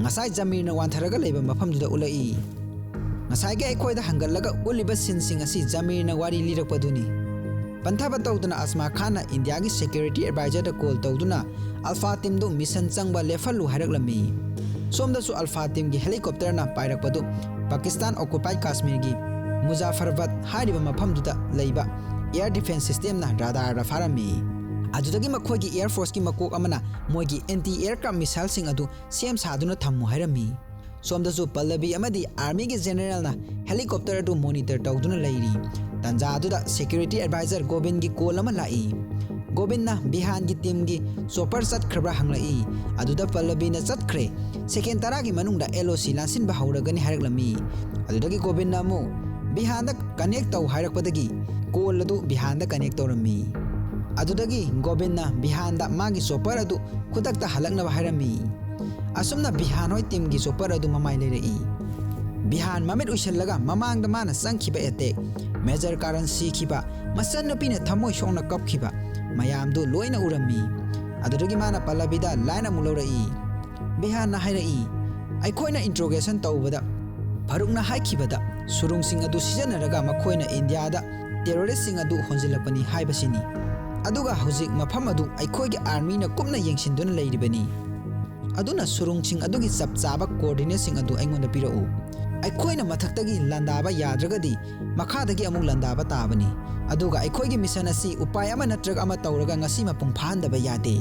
ꯉꯁꯥꯏ ꯖꯃꯤꯔꯅ ꯋꯥꯟꯊꯔꯒ ꯂꯩꯕ ꯃꯐꯝꯗꯨꯗ ꯎꯠꯂꯛꯏ꯫ ꯉꯁꯥꯏꯒꯤ ꯑꯩꯈꯣꯏꯗ ꯍꯪꯒꯠꯂꯒ ꯎꯠꯂꯤꯕ ꯁꯤꯟꯁꯤꯡ ꯑꯁꯤ ꯖꯃꯤꯔꯅ ꯋꯥꯔꯤ ꯂꯤꯔꯛꯄꯗꯨꯅꯤ꯫ ꯄꯟꯊꯕ ꯇꯧꯗꯅ ꯑꯁꯃꯥ ꯈꯥꯟꯅ ꯏꯟꯗꯤꯌꯥꯒꯤ ꯁꯦꯀ꯭ꯌꯨꯔꯤꯇꯤ ꯑꯦꯗꯚꯥꯏꯖꯔꯗ ꯀꯣꯜ ꯇꯧꯗꯨꯅ ꯑꯜꯐꯥ ꯇꯤꯝꯗꯨ ꯃꯤꯁꯟ ꯆꯪꯕ ꯂꯦꯞꯍꯜꯂꯨ ꯍꯥꯏꯔꯛꯂꯝꯃꯤ꯫ ꯁꯣꯝꯗꯁꯨ ꯑꯜꯐꯥ ꯇꯤꯝꯒꯤ ꯍꯦꯂꯤꯀꯣꯞꯇꯔꯅ ꯄꯥꯏꯔꯛꯄꯗꯨ ꯄꯥꯀꯤꯁꯇꯥꯟ ꯑꯣꯀꯨꯄꯥꯏꯗ ꯀꯥꯁꯃꯤꯔꯒꯤ ꯃꯨꯖꯥꯐꯔꯕꯥꯗ ꯍꯥꯏꯔꯤꯕ ꯃꯐꯝꯗꯨꯗ ꯂꯩꯕ ꯑꯦꯌꯔ ꯗꯤꯐꯦꯟꯁ ꯁꯤꯁꯇꯦꯝꯅ ꯔꯥꯗꯥꯔꯗ ꯐꯥꯔꯝꯃꯤ꯫ ꯑꯗꯨꯗꯒꯤ ꯃꯈꯣꯏꯒꯤ ꯑꯦꯌꯔ ꯐꯣꯔꯁꯀꯤ ꯃꯀꯣꯛ ꯑꯃꯅ ꯃꯣꯏꯒꯤ ꯑꯦꯟꯇꯤ ꯑꯦꯌꯔꯀ꯭ꯔꯥꯐ ꯃꯤꯁꯥꯏꯜꯁꯤꯡ ꯑꯗꯨ ꯁꯦꯝ ꯁꯥꯗꯨꯅ ꯊꯝꯃꯨ ꯍꯥꯏꯔꯝꯃꯤ꯫ ꯁꯣꯝꯗꯁꯨ ꯄꯜꯂꯕꯤ ꯑꯃꯗꯤ ꯑꯥꯔꯃꯤꯒꯤ ꯖꯦꯅꯦꯔꯦꯜꯅ ꯍꯦꯂꯤꯀꯣꯞꯇꯔ ꯑꯗꯨ ꯃꯣꯅꯤꯇꯔ ꯇꯧꯗꯨꯅ ꯂꯩꯔꯤ꯫ ꯇꯟꯖꯥ ꯑꯗꯨꯗ ꯁꯦꯀ꯭ꯌꯨꯔꯤꯇꯤ ꯑꯦꯗꯚꯥꯏꯖꯔ ꯒꯣꯕꯤꯟꯒꯤ ꯀꯣꯜ ꯑꯃ ꯂꯥꯛꯏ꯫ ꯒꯣꯕꯤꯟꯅ ꯕꯤꯍꯥꯟꯒꯤ ꯇꯤꯝꯒꯤ ꯆꯣꯄꯔ ꯆꯠꯈ꯭ꯔꯕ꯭ꯔꯥ ꯍꯪꯂꯛꯏ꯫ ꯑꯗꯨꯗ ꯄꯜꯂꯕꯤꯅ ꯆꯠꯈ꯭ꯔꯦ, ꯁꯦꯀꯦꯟ ꯇꯔꯥꯒꯤ ꯃꯅꯨꯡꯗ ꯑꯦꯜ ꯑꯣ ꯁꯤ ꯂꯥꯟꯁꯤꯟꯕ ꯍꯧꯔꯒꯅꯤ ꯍꯥꯏꯔꯛꯂꯝꯃꯤ꯫ ꯑꯗꯨꯗꯒꯤ ꯒꯣꯕꯤꯟꯅ ꯑꯃꯨꯛ ꯕꯤꯍꯥꯟꯗ ꯀꯅꯦꯛ ꯇꯧ ꯍꯥꯏꯔꯛꯄꯗꯒꯤ ꯀꯣꯜ ꯑꯗꯨ ꯕꯤꯍꯥꯟꯗ ꯀꯅꯦꯛ ꯇꯧꯔꯝꯃꯤ꯫ ꯑꯗꯨꯗꯒꯤ ꯒꯣꯕꯤꯟꯅ ꯕꯤꯍꯥꯟꯗ ꯃꯥꯒꯤ ꯆꯣꯄꯔ ꯑꯗꯨ ꯈꯨꯗꯛꯇ ꯍꯜꯂꯛꯅꯕ ꯍꯥꯏꯔꯝꯃꯤ꯫ ꯑꯁꯨꯝꯅ ꯕꯤꯍꯥꯟ ꯍꯣꯏ ꯇꯤꯝꯒꯤ ꯆꯣꯄꯔ ꯑꯗꯨ ꯃꯃꯥꯏ ꯂꯩꯔꯛꯏ꯫ ꯕꯤꯍꯥꯟ ꯃꯃꯤꯠ ꯎꯏꯁꯤꯜꯂꯒ ꯃꯃꯥꯡꯗ ꯃꯥꯅ ꯆꯪꯈꯤꯕ ꯑꯦꯇꯦꯛ, ꯃꯦꯖꯔ ꯀꯥꯔꯟ ꯁꯤꯈꯤꯕ, ꯃꯆꯟꯅꯨꯄꯤꯅ ꯊꯃꯣꯏ ꯁꯣꯛꯅ ꯀꯞꯈꯤꯕ ꯃꯌꯥꯝꯗꯨ ꯂꯣꯏꯅ ꯎꯔꯝꯃꯤ꯫ ꯑꯗꯨꯗꯒꯤ ꯃꯥꯅ ꯄꯜꯂꯕꯤꯗ ꯂꯥꯏꯟ ꯑꯃꯨꯛ ꯂꯧꯔꯛꯏ꯫ ꯕꯤꯍꯥꯟꯅ ꯍꯥꯏꯔꯛꯏ, "ꯑꯩꯈꯣꯏꯅ ꯏꯟꯇ꯭ꯔꯣꯒꯦꯁꯟ ꯇꯧꯕꯗ ꯐꯔꯨꯛꯅ ꯍꯥꯏꯈꯤꯕꯗ ꯁꯨꯔꯨꯡꯁꯤꯡ ꯑꯗꯨ ꯁꯤꯖꯤꯟꯅꯔꯒ ꯃꯈꯣꯏꯅ ꯏꯟꯗꯤꯌꯥꯗ ꯇꯦꯔꯣꯔꯤꯁꯁꯤꯡ ꯑꯗꯨ ꯍꯣꯟꯖꯤꯜꯂꯛꯄꯅꯤ ꯍꯥꯏꯕꯁꯤꯅꯤ꯫ ꯑꯗꯨꯒ ꯍꯧꯖꯤꯛ ꯃꯐꯝ ꯑꯗꯨ ꯑꯩꯈꯣꯏꯒꯤ ꯑꯥꯔꯃꯤꯅ ꯀꯨꯞꯅ ꯌꯦꯡꯁꯤꯟꯗꯨꯅ ꯂꯩꯔꯤꯕꯅꯤ"꯫ ꯑꯗꯨꯅ ꯁꯨꯔꯨꯡꯁꯤꯡ ꯑꯗꯨꯒꯤ ꯆꯞ ꯆꯥꯕ ꯀꯣꯑꯣꯔꯗꯤꯅꯦꯠꯁꯤꯡ ꯑꯗꯨ ꯑꯩꯉꯣꯟꯗ ꯄꯤꯔꯛꯎ꯫ ꯑꯩꯈꯣꯏꯅ ꯃꯊꯛꯇꯒꯤ ꯂꯥꯟꯗꯥꯕ ꯌꯥꯗ꯭ꯔꯒꯗꯤ ꯃꯈꯥꯗꯒꯤ ꯑꯃꯨꯛ ꯂꯥꯟꯗꯥꯕ ꯇꯥꯕꯅꯤ꯫ ꯑꯗꯨꯒ ꯑꯩꯈꯣꯏꯒꯤ ꯃꯤꯁꯟ ꯑꯁꯤ ꯎꯄꯥꯏ ꯑꯃ ꯅꯠꯇ꯭ꯔꯒ ꯑꯃ ꯇꯧꯔꯒ ꯉꯁꯤ ꯃꯄꯨꯡ ꯐꯥꯍꯟꯗꯕ ꯌꯥꯗꯦ꯫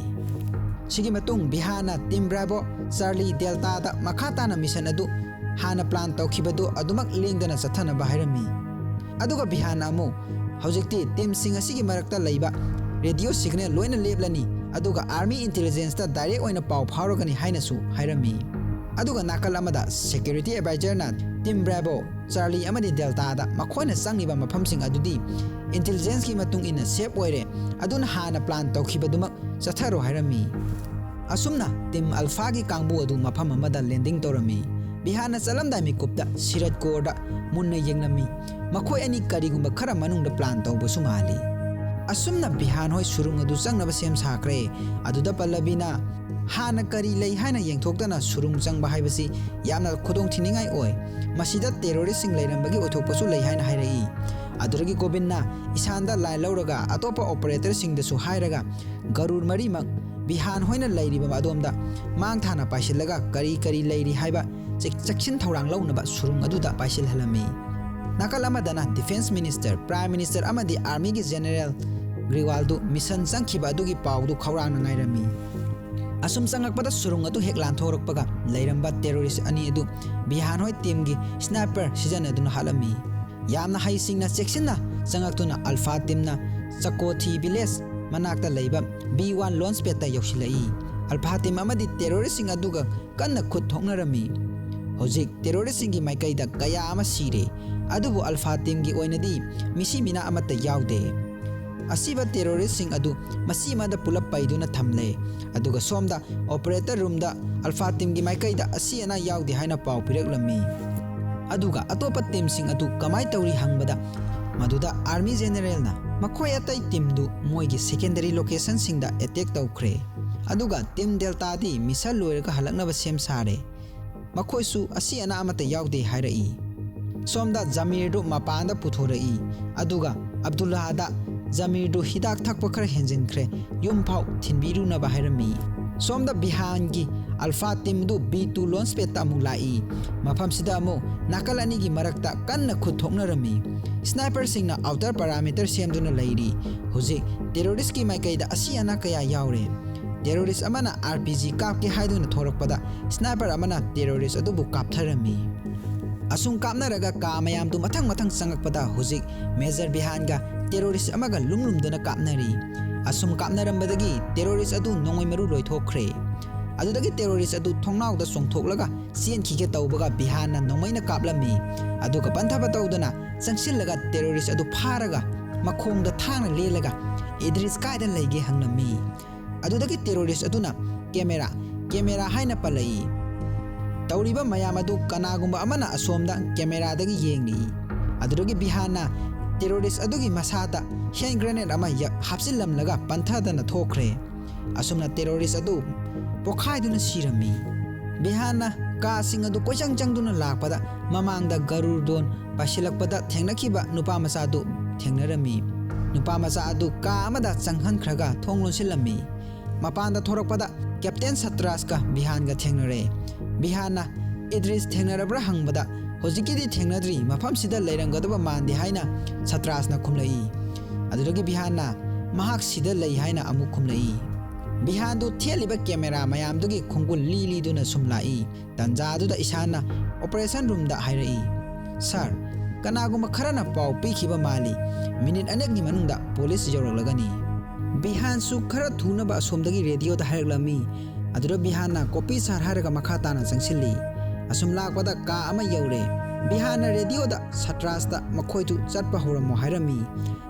ꯁꯤꯒꯤ ꯃꯇꯨꯡ ꯕꯤꯍꯥꯟꯅ ꯇꯤꯝ ꯕ꯭ꯔꯥꯚꯣ ꯆꯥꯔꯂꯤ ꯗꯦꯜꯇꯥꯗ ꯃꯈꯥ ꯇꯥꯅ ꯃꯤꯁꯟ ꯑꯗꯨ ꯍꯥꯟꯅ ꯄ꯭ꯂꯥꯟ ꯇꯧꯈꯤꯕꯗꯨ ꯑꯗꯨꯃꯛ ꯂꯦꯡꯗꯅ ꯆꯠꯊꯅꯕ ꯍꯥꯏꯔꯝꯃꯤ꯫ ꯑꯗꯨꯒ ꯕꯤꯍꯥꯟꯅ ꯑꯃꯨꯛ ꯍꯧꯖꯤꯛꯇꯤ ꯇꯤꯝꯁꯤꯡ ꯑꯁꯤꯒꯤ ꯃꯔꯛꯇ ꯂꯩꯕ ꯔꯦꯗꯤꯑꯣ ꯁꯤꯒꯅꯦꯜ ꯂꯣꯏꯅ ꯂꯦꯞꯂꯅꯤ, ꯑꯗꯨꯒ ꯑꯥꯔꯃꯤ ꯏꯟꯇꯦꯂꯤꯖꯦꯟꯁꯇ ꯗꯥꯏꯔꯦꯛ ꯑꯣꯏꯅ ꯄꯥꯎ ꯐꯥꯎꯔꯒꯅꯤ ꯍꯥꯏꯅꯁꯨ ꯍꯥꯏꯔꯝꯃꯤ꯫ ꯑꯗꯨꯒ ꯅꯥꯀꯜ ꯑꯃꯗ ꯁꯦꯀ꯭ꯌꯨꯔꯤꯇꯤ ꯑꯦꯗꯚꯥꯏꯖꯔꯅ ꯇꯤꯝ ꯕ꯭ꯔꯥꯚꯣ, ꯆꯥꯔꯂꯤ ꯑꯃꯗꯤ ꯗꯦꯜꯇꯥꯗ ꯃꯈꯣꯏꯅ ꯆꯪꯂꯤꯕ ꯃꯐꯝꯁꯤꯡ ꯑꯗꯨꯗꯤ ꯏꯟꯇꯦꯂꯤꯖꯦꯟꯁꯀꯤ ꯃꯇꯨꯡ ꯏꯟꯅ ꯁꯦꯞ ꯑꯣꯏꯔꯦ, ꯑꯗꯨꯅ ꯍꯥꯟꯅ ꯄ꯭ꯂꯥꯟ ꯇꯧꯈꯤꯕꯗꯨꯃꯛ ꯆꯠꯊꯔꯣ ꯍꯥꯏꯔꯝꯃꯤ꯫ ꯑꯁꯨꯝꯅ ꯇꯤꯝ ꯑꯜꯐꯥꯒꯤ ꯀꯥꯡꯕꯨ ꯑꯗꯨ ꯃꯐꯝ ꯑꯃꯗ ꯂꯦꯟꯗꯤꯡ ꯇꯧꯔꯝꯃꯤ꯫ ꯕꯤꯍꯥꯟꯅ ꯆꯠꯂꯝꯗꯥꯏ ꯃꯤꯀꯨꯞꯇ ꯁꯤꯔꯠꯀꯣꯔꯗ ꯃꯨꯟꯅ ꯌꯦꯡꯂꯝꯃꯤ꯫ ꯃꯈꯣꯏ ꯑꯅꯤ ꯀꯔꯤꯒꯨꯝꯕ ꯈꯔ ꯃꯅꯨꯡꯗ ꯄ꯭ꯂꯥꯟ ꯇꯧꯕꯁꯨ ꯃꯥꯜꯂꯤ꯫ ꯑꯁꯨꯝꯅ ꯕꯤꯍꯥꯟ ꯍꯣꯏ ꯁꯨꯔꯨꯡ ꯑꯗꯨ ꯆꯪꯅꯕ ꯁꯦꯝ ꯁꯥꯈ꯭ꯔꯦ꯫ ꯑꯗꯨꯗ ꯄꯜꯂꯕꯤꯅ ꯍꯥꯟꯅ ꯀꯔꯤ ꯂꯩ ꯍꯥꯏꯅ ꯌꯦꯡꯊꯣꯛꯇꯅ ꯁꯨꯔꯨꯡ ꯆꯪꯕ ꯍꯥꯏꯕꯁꯤ ꯌꯥꯝꯅ ꯈꯨꯗꯣꯡꯊꯤꯅꯤꯡꯉꯥꯏ ꯑꯣꯏ꯫ ꯃꯁꯤꯗ ꯇꯦꯔꯣꯔꯤꯁꯁꯤꯡ ꯂꯩꯔꯝꯕꯒꯤ ꯑꯣꯏꯊꯣꯛꯄꯁꯨ ꯂꯩ ꯍꯥꯏꯅ ꯍꯥꯏꯔꯛꯏ꯫ ꯑꯗꯨꯗꯒꯤ ꯒꯣꯕꯤꯟꯅ ꯏꯁꯥꯟꯗ ꯂꯥꯏ ꯂꯧꯔꯒ ꯑꯇꯣꯞꯄ ꯑꯣꯄꯔꯦꯇꯔꯁꯤꯡꯗꯁꯨ ꯍꯥꯏꯔꯒ ꯒꯔꯨꯔ ꯃꯔꯤꯃꯛ ꯕꯤꯍꯥꯟ ꯍꯣꯏꯅ ꯂꯩꯔꯤꯕ ꯑꯗꯣꯝꯗ ꯃꯥꯡ ꯊꯥꯅ ꯄꯥꯏꯁꯤꯜꯂꯒ ꯀꯔꯤ ꯀꯔꯤ ꯂꯩꯔꯤ ꯍꯥꯏꯕ ꯆꯦꯛ-, ꯆꯦꯛꯁꯤꯟ ꯊꯧꯔꯥꯡ ꯂꯧꯅꯕ ꯁꯨꯔꯨꯡ ꯑꯗꯨꯗ ꯄꯥꯏꯁꯤꯜꯍꯜꯂꯝꯃꯤ꯫ ꯅꯥꯀꯜ ꯑꯃꯗꯅ ꯗꯤꯐꯦꯟꯁ ꯃꯤꯅꯤꯁꯇꯔ, ꯄ꯭ꯔꯥꯏꯝ ꯃꯤꯅꯤꯁꯇꯔ ꯑꯃꯗꯤ ꯑꯥꯔꯃꯤꯒꯤ ꯖꯦꯅꯦꯔꯦꯜ ꯒ꯭ꯔꯤꯋꯥꯜꯗꯨ ꯃꯤꯁꯟ ꯆꯪꯈꯤꯕ ꯑꯗꯨꯒꯤ ꯄꯥꯎꯗꯨ ꯈꯧꯔꯥꯡꯅ ꯉꯥꯏꯔꯝꯃꯤ꯫ ꯑꯁꯨꯝ ꯆꯪꯂꯛꯄꯗ ꯁꯨꯔꯨꯡ ꯑꯗꯨ ꯍꯦꯛ ꯂꯥꯟꯊꯣꯔꯛꯄꯒ ꯂꯩꯔꯝꯕ ꯇꯦꯔꯣꯔꯤꯁ ꯑꯅꯤ ꯑꯗꯨ ꯕꯤꯍꯥꯟ ꯍꯣꯏ ꯇꯤꯝꯒꯤ ꯁ꯭ꯅꯥꯏꯄꯔ ꯁꯤꯖꯤꯟꯅꯗꯨꯅ ꯍꯥꯠꯂꯝꯃꯤ꯫ ꯌꯥꯝꯅ ꯍꯩꯁꯤꯡꯅ ꯆꯦꯛꯁꯤꯟꯅ ꯆꯪꯂꯛꯇꯨꯅ ꯑꯜꯐꯥ ꯇꯤꯝꯅ ꯆꯀꯣꯊꯤ ꯚꯤꯂꯦꯖ ꯃꯅꯥꯛꯇ ꯂꯩꯕ ꯕꯤ ꯋꯥꯟ ꯂꯣꯟꯆ ꯄꯦꯗꯇ ꯌꯧꯁꯤꯜꯂꯛꯏ꯫ ꯑꯜꯐꯥ ꯇꯤꯝ ꯑꯃꯗꯤ ꯇꯦꯔꯣꯔꯤꯁꯁꯤꯡ ꯑꯗꯨꯒ ꯀꯟꯅ ꯈꯨꯠ ꯊꯣꯛꯅꯔꯝꯃꯤ꯫ ꯍꯧꯖꯤꯛ ꯇꯦꯔꯣꯔꯤꯁꯁꯤꯡꯒꯤ ꯃꯥꯏꯀꯩꯗ ꯀꯌꯥ ꯑꯃ ꯁꯤꯔꯦ, ꯑꯗꯨꯕꯨ ꯑꯜꯐꯥ ꯇꯤꯝꯒꯤ ꯑꯣꯏꯅꯗꯤ ꯃꯤꯁꯤ ꯃꯤꯅꯥ ꯑꯃꯠꯇ ꯌꯥꯎꯗꯦ꯫ ꯑꯁꯤꯕ ꯇꯦꯔꯣꯔꯤꯁꯁꯤꯡ ꯑꯗꯨ ꯃꯆꯤ ꯑꯃꯗ ꯄꯨꯂꯞ ꯄꯩꯗꯨꯅ ꯊꯝꯂꯦ, ꯑꯗꯨꯒ ꯁꯣꯝꯗ ꯑꯣꯄꯔꯦꯇꯔ ꯔꯨꯝꯗ ꯑꯜꯐꯥ ꯇꯤꯝꯒꯤ ꯃꯥꯏꯀꯩꯗ ꯑꯁꯤ ꯑꯅꯥ ꯌꯥꯎꯗꯦ ꯍꯥꯏꯅ ꯄꯥꯎ ꯄꯤꯔꯛꯂꯝꯃꯤ꯫ ꯑꯗꯨꯒ ꯑꯇꯣꯞꯄ ꯇꯤꯝꯁꯤꯡ ꯑꯗꯨ ꯀꯃꯥꯏ ꯇꯧꯔꯤ ꯍꯪꯕꯗ, ꯃꯗꯨꯗ ꯑꯥꯔꯃꯤ ꯖꯦꯅꯦꯔꯦꯜꯅ ꯃꯈꯣꯏ ꯑꯇꯩ ꯇꯤꯝꯗꯨ ꯃꯣꯏꯒꯤ ꯁꯦꯀꯦꯟꯗꯔꯤ ꯂꯣꯀꯦꯁꯟꯁꯤꯡꯗ ꯑꯦꯇꯦꯛ ꯇꯧꯈ꯭ꯔꯦ, ꯑꯗꯨꯒ ꯇꯤꯝ ꯗꯦꯜꯇꯥꯗꯤ ꯃꯤꯁꯟ ꯂꯣꯏꯔꯒ ꯍꯜꯂꯛꯅꯕ ꯁꯦꯝ ꯁꯥꯔꯦ꯫ ꯃꯈꯣꯏꯁꯨ ꯑꯁꯤ ꯑꯅꯥ ꯑꯃꯠꯇ ꯌꯥꯎꯗꯦ ꯍꯥꯏꯔꯛꯏ꯫ ꯁꯣꯝꯗ ꯖꯃꯤꯔꯗꯨ ꯃꯄꯥꯟꯗ ꯄꯨꯊꯣꯔꯛꯏ, ꯑꯗꯨꯒ ꯑꯕꯗꯨꯜꯂꯥꯗ ꯖꯃꯤꯔꯗꯨ ꯍꯤꯗꯥꯛ ꯊꯛꯄ ꯈꯔ ꯍꯦꯟꯖꯤꯟꯈ꯭ꯔꯦ, ꯌꯨꯝ ꯐꯥꯎ ꯊꯤꯟꯕꯤꯔꯨꯅꯕ ꯍꯥꯏꯔꯝꯃꯤ꯫ ꯁꯣꯝꯗ ꯕꯤꯍꯥꯟꯒꯤ Alpha team ꯑꯗꯨ B two launch padꯇ ꯑꯃꯨꯛ ꯂꯥꯛꯏ꯫ ꯃꯐꯝꯁꯤꯗ ꯑꯃꯨꯛ ꯅꯥꯀꯜ ꯑꯅꯤꯒꯤ ꯃꯔꯛꯇ ꯀꯟꯅ ꯈꯨꯠ ꯊꯣꯛꯅꯔꯝꯃꯤ꯫ Sniperꯁꯤꯡꯅ outer perimeter ꯁꯦꯝꯗꯨꯅ ꯂꯩꯔꯤ꯫ ꯍꯧꯖꯤꯛ terroristꯀꯤ ꯃꯥꯏꯀꯩꯗ ꯑꯁꯤ ꯑꯅꯥ ꯀꯌꯥ ꯌꯥꯎꯔꯦ꯫ Terrorist ꯑꯃꯅ RPG ꯀꯥꯞꯀꯦ ꯍꯥꯏꯗꯨꯅ ꯊꯣꯔꯛꯄꯗ sniper ꯑꯃꯅ terrorist ꯑꯗꯨꯕꯨ ꯀꯥꯞꯊꯔꯝꯃꯤ꯫ ꯑꯁꯨꯝ ꯀꯥꯞꯅꯔꯒ ꯀꯥ ꯃꯌꯥꯝꯗꯨ ꯃꯊꯪ ꯃꯊꯪ ꯆꯪꯉꯛꯄꯗ ꯍꯧꯖꯤꯛ Major ꯕꯤꯍꯥꯟꯒ terrorist ꯑꯃꯒ ꯂꯨꯝ ꯂꯨꯝꯗꯨꯅ ꯀꯥꯞꯅꯔꯤ꯫ ꯑꯁꯨꯝ ꯀꯥꯞꯅꯔꯝꯕꯗꯒꯤ terrorist ꯑꯗꯨ ꯅꯣꯡꯃꯩ ꯃꯔꯨ ꯂꯣꯏꯊꯣꯛꯈ꯭ꯔꯦ꯫ ꯑꯗꯨꯗꯒꯤ terrorist ꯑꯗꯨ ꯊꯣꯡꯅꯥꯎꯗ ꯆꯣꯡꯊꯣꯛꯂꯒ ꯆꯦꯟꯈꯤꯒꯦ ꯇꯧꯕꯒ ꯕꯤꯍꯥꯟꯅ ꯅꯣꯡꯃꯩꯅ ꯀꯥꯞꯂꯝꯃꯤ꯫ ꯑꯗꯨꯒ ꯄꯟꯊꯕ ꯇꯧꯗꯅ ꯆꯪꯁꯤꯜꯂꯒ terrorist ꯑꯗꯨ ꯐꯥꯔꯒ ꯃꯈꯣꯡꯗ ꯊꯥꯡꯅ ꯂꯦꯜꯂꯒ "ꯏꯗ꯭ꯔꯤꯁ ꯀꯥꯏꯗ ꯂꯩꯒꯦ?" ꯍꯪꯂꯝꯃꯤ꯫ ꯑꯗꯨꯗꯒꯤ terrorist ꯑꯗꯨꯅ "Camera, camera" ꯍꯥꯏꯅ ꯄꯜꯂꯛꯏ꯫ ꯇꯧꯔꯤꯕ ꯃꯌꯥꯝ ꯑꯗꯨ ꯀꯅꯥꯒꯨꯝꯕ ꯑꯃꯅ ꯑꯁꯣꯝꯗ cameraꯗꯒꯤ ꯌꯦꯡꯂꯤ꯫ ꯑꯗꯨꯗꯒꯤ ꯕꯤꯍꯥꯟꯅ terrorist ꯑꯗꯨꯒꯤ ꯃꯁꯥꯗ hand grenade ꯑꯃ ꯌ-, ꯍꯥꯞꯆꯤꯜꯂꯝꯂꯒ ꯄꯟꯊꯗꯅ ꯊꯣꯛꯈ꯭ꯔꯦ꯫ ꯑꯁꯨꯝꯅ terrorist ꯑꯗꯨ ꯄꯣꯈꯥꯏꯗꯨꯅ ꯁꯤꯔꯝꯃꯤ꯫ ꯕꯤꯍꯥꯟꯅ ꯀꯥꯁꯤꯡ ꯑꯗꯨ ꯀꯣꯏꯆꯪ ꯆꯪꯗꯨꯅ ꯂꯥꯛꯄꯗ ꯃꯃꯥꯡꯗ ꯒꯔꯨꯔꯗꯣꯟ ꯄꯥꯏꯁꯤꯜꯂꯛꯄꯗ ꯊꯦꯡꯅꯈꯤꯕ ꯅꯨꯄꯥ ꯃꯆꯥ ꯑꯗꯨ ꯊꯦꯡꯅꯔꯝꯃꯤ꯫ ꯅꯨꯄꯥ ꯃꯆꯥ ꯑꯗꯨ ꯀꯥ ꯑꯃꯗ ꯆꯪꯍꯟꯈ꯭ꯔꯒ ꯊꯣꯡ ꯂꯣꯟꯁꯤꯜꯂꯝꯃꯤ꯫ ꯃꯄꯥꯟꯗ ꯊꯣꯔꯛꯄꯗ Captain ꯁꯇ꯭ꯔꯥꯁꯀ ꯕꯤꯍꯥꯟꯒ ꯊꯦꯡꯅꯔꯦ꯫ ꯕꯤꯍꯥꯟꯅ "ꯏꯗ꯭ꯔꯤꯁ ꯊꯦꯡꯅꯔꯕ꯭ꯔꯥ?" ꯍꯪꯕꯗ "ꯍꯧꯖꯤꯛꯀꯤꯗꯤ ꯊꯦꯡꯅꯗ꯭ꯔꯤ, ꯃꯐꯝꯁꯤꯗ ꯂꯩꯔꯝꯒꯗꯕ ꯃꯥꯟꯗꯦ" ꯍꯥꯏꯅ ꯁꯇ꯭ꯔꯥꯁꯅ ꯈꯨꯝꯂꯛꯏ꯫ ꯑꯗꯨꯗꯒꯤ ꯕꯤꯍꯥꯟꯅ "ꯃꯍꯥꯛ ꯁꯤꯗ ꯂꯩ" ꯍꯥꯏꯅ ꯑꯃꯨꯛ ꯈꯨꯝꯂꯛꯏ꯫ ꯕꯤꯍꯥꯟꯗꯨ ꯊꯦꯠꯂꯤꯕ camera ꯃꯌꯥꯝꯗꯨꯒꯤ ꯈꯣꯡꯒꯨꯜ ꯂꯤ ꯂꯤꯗꯨꯅ ꯁꯨꯝ ꯂꯥꯛꯏ꯫ ꯇꯟꯖꯥ ꯑꯗꯨꯗ ꯏꯁꯥꯟꯅ operation roomꯗ ꯍꯥꯏꯔꯛꯏ, "Sir, ꯀꯅꯥꯒꯨꯝꯕ ꯈꯔꯅ ꯄꯥꯎ ꯄꯤꯈꯤꯕ ꯃꯥꯜꯂꯤ, minute ꯑꯅꯤꯒꯤ ꯃꯅꯨꯡꯗ police ꯌꯧꯔꯛꯂꯒꯅꯤ"꯫ ꯕꯤꯍꯥꯟꯁꯨ ꯈꯔ ꯊꯨꯅꯕ ꯑꯁꯣꯝꯗꯒꯤ radioꯗ ꯍꯥꯏꯔꯛꯂꯝꯃꯤ꯫ ꯑꯗꯨꯗ ꯕꯤꯍꯥꯟꯅ "Copy sir" ꯍꯥꯏꯔꯒ ꯃꯈꯥ ꯇꯥꯅ ꯆꯪꯁꯤꯜꯂꯤ꯫ ꯑꯁꯨꯝ ꯂꯥꯛꯄꯗ ꯀꯥ ꯑꯃ ꯌꯧꯔꯦ꯫ ꯕꯤꯍꯥꯟꯅ radioꯗ ꯁꯇ꯭ꯔꯥꯁꯇ ꯃꯈꯣꯏꯗꯨ ꯆꯠꯄ ꯍꯧꯔꯝꯃꯣ ꯍꯥꯏꯔꯝꯃꯤ꯫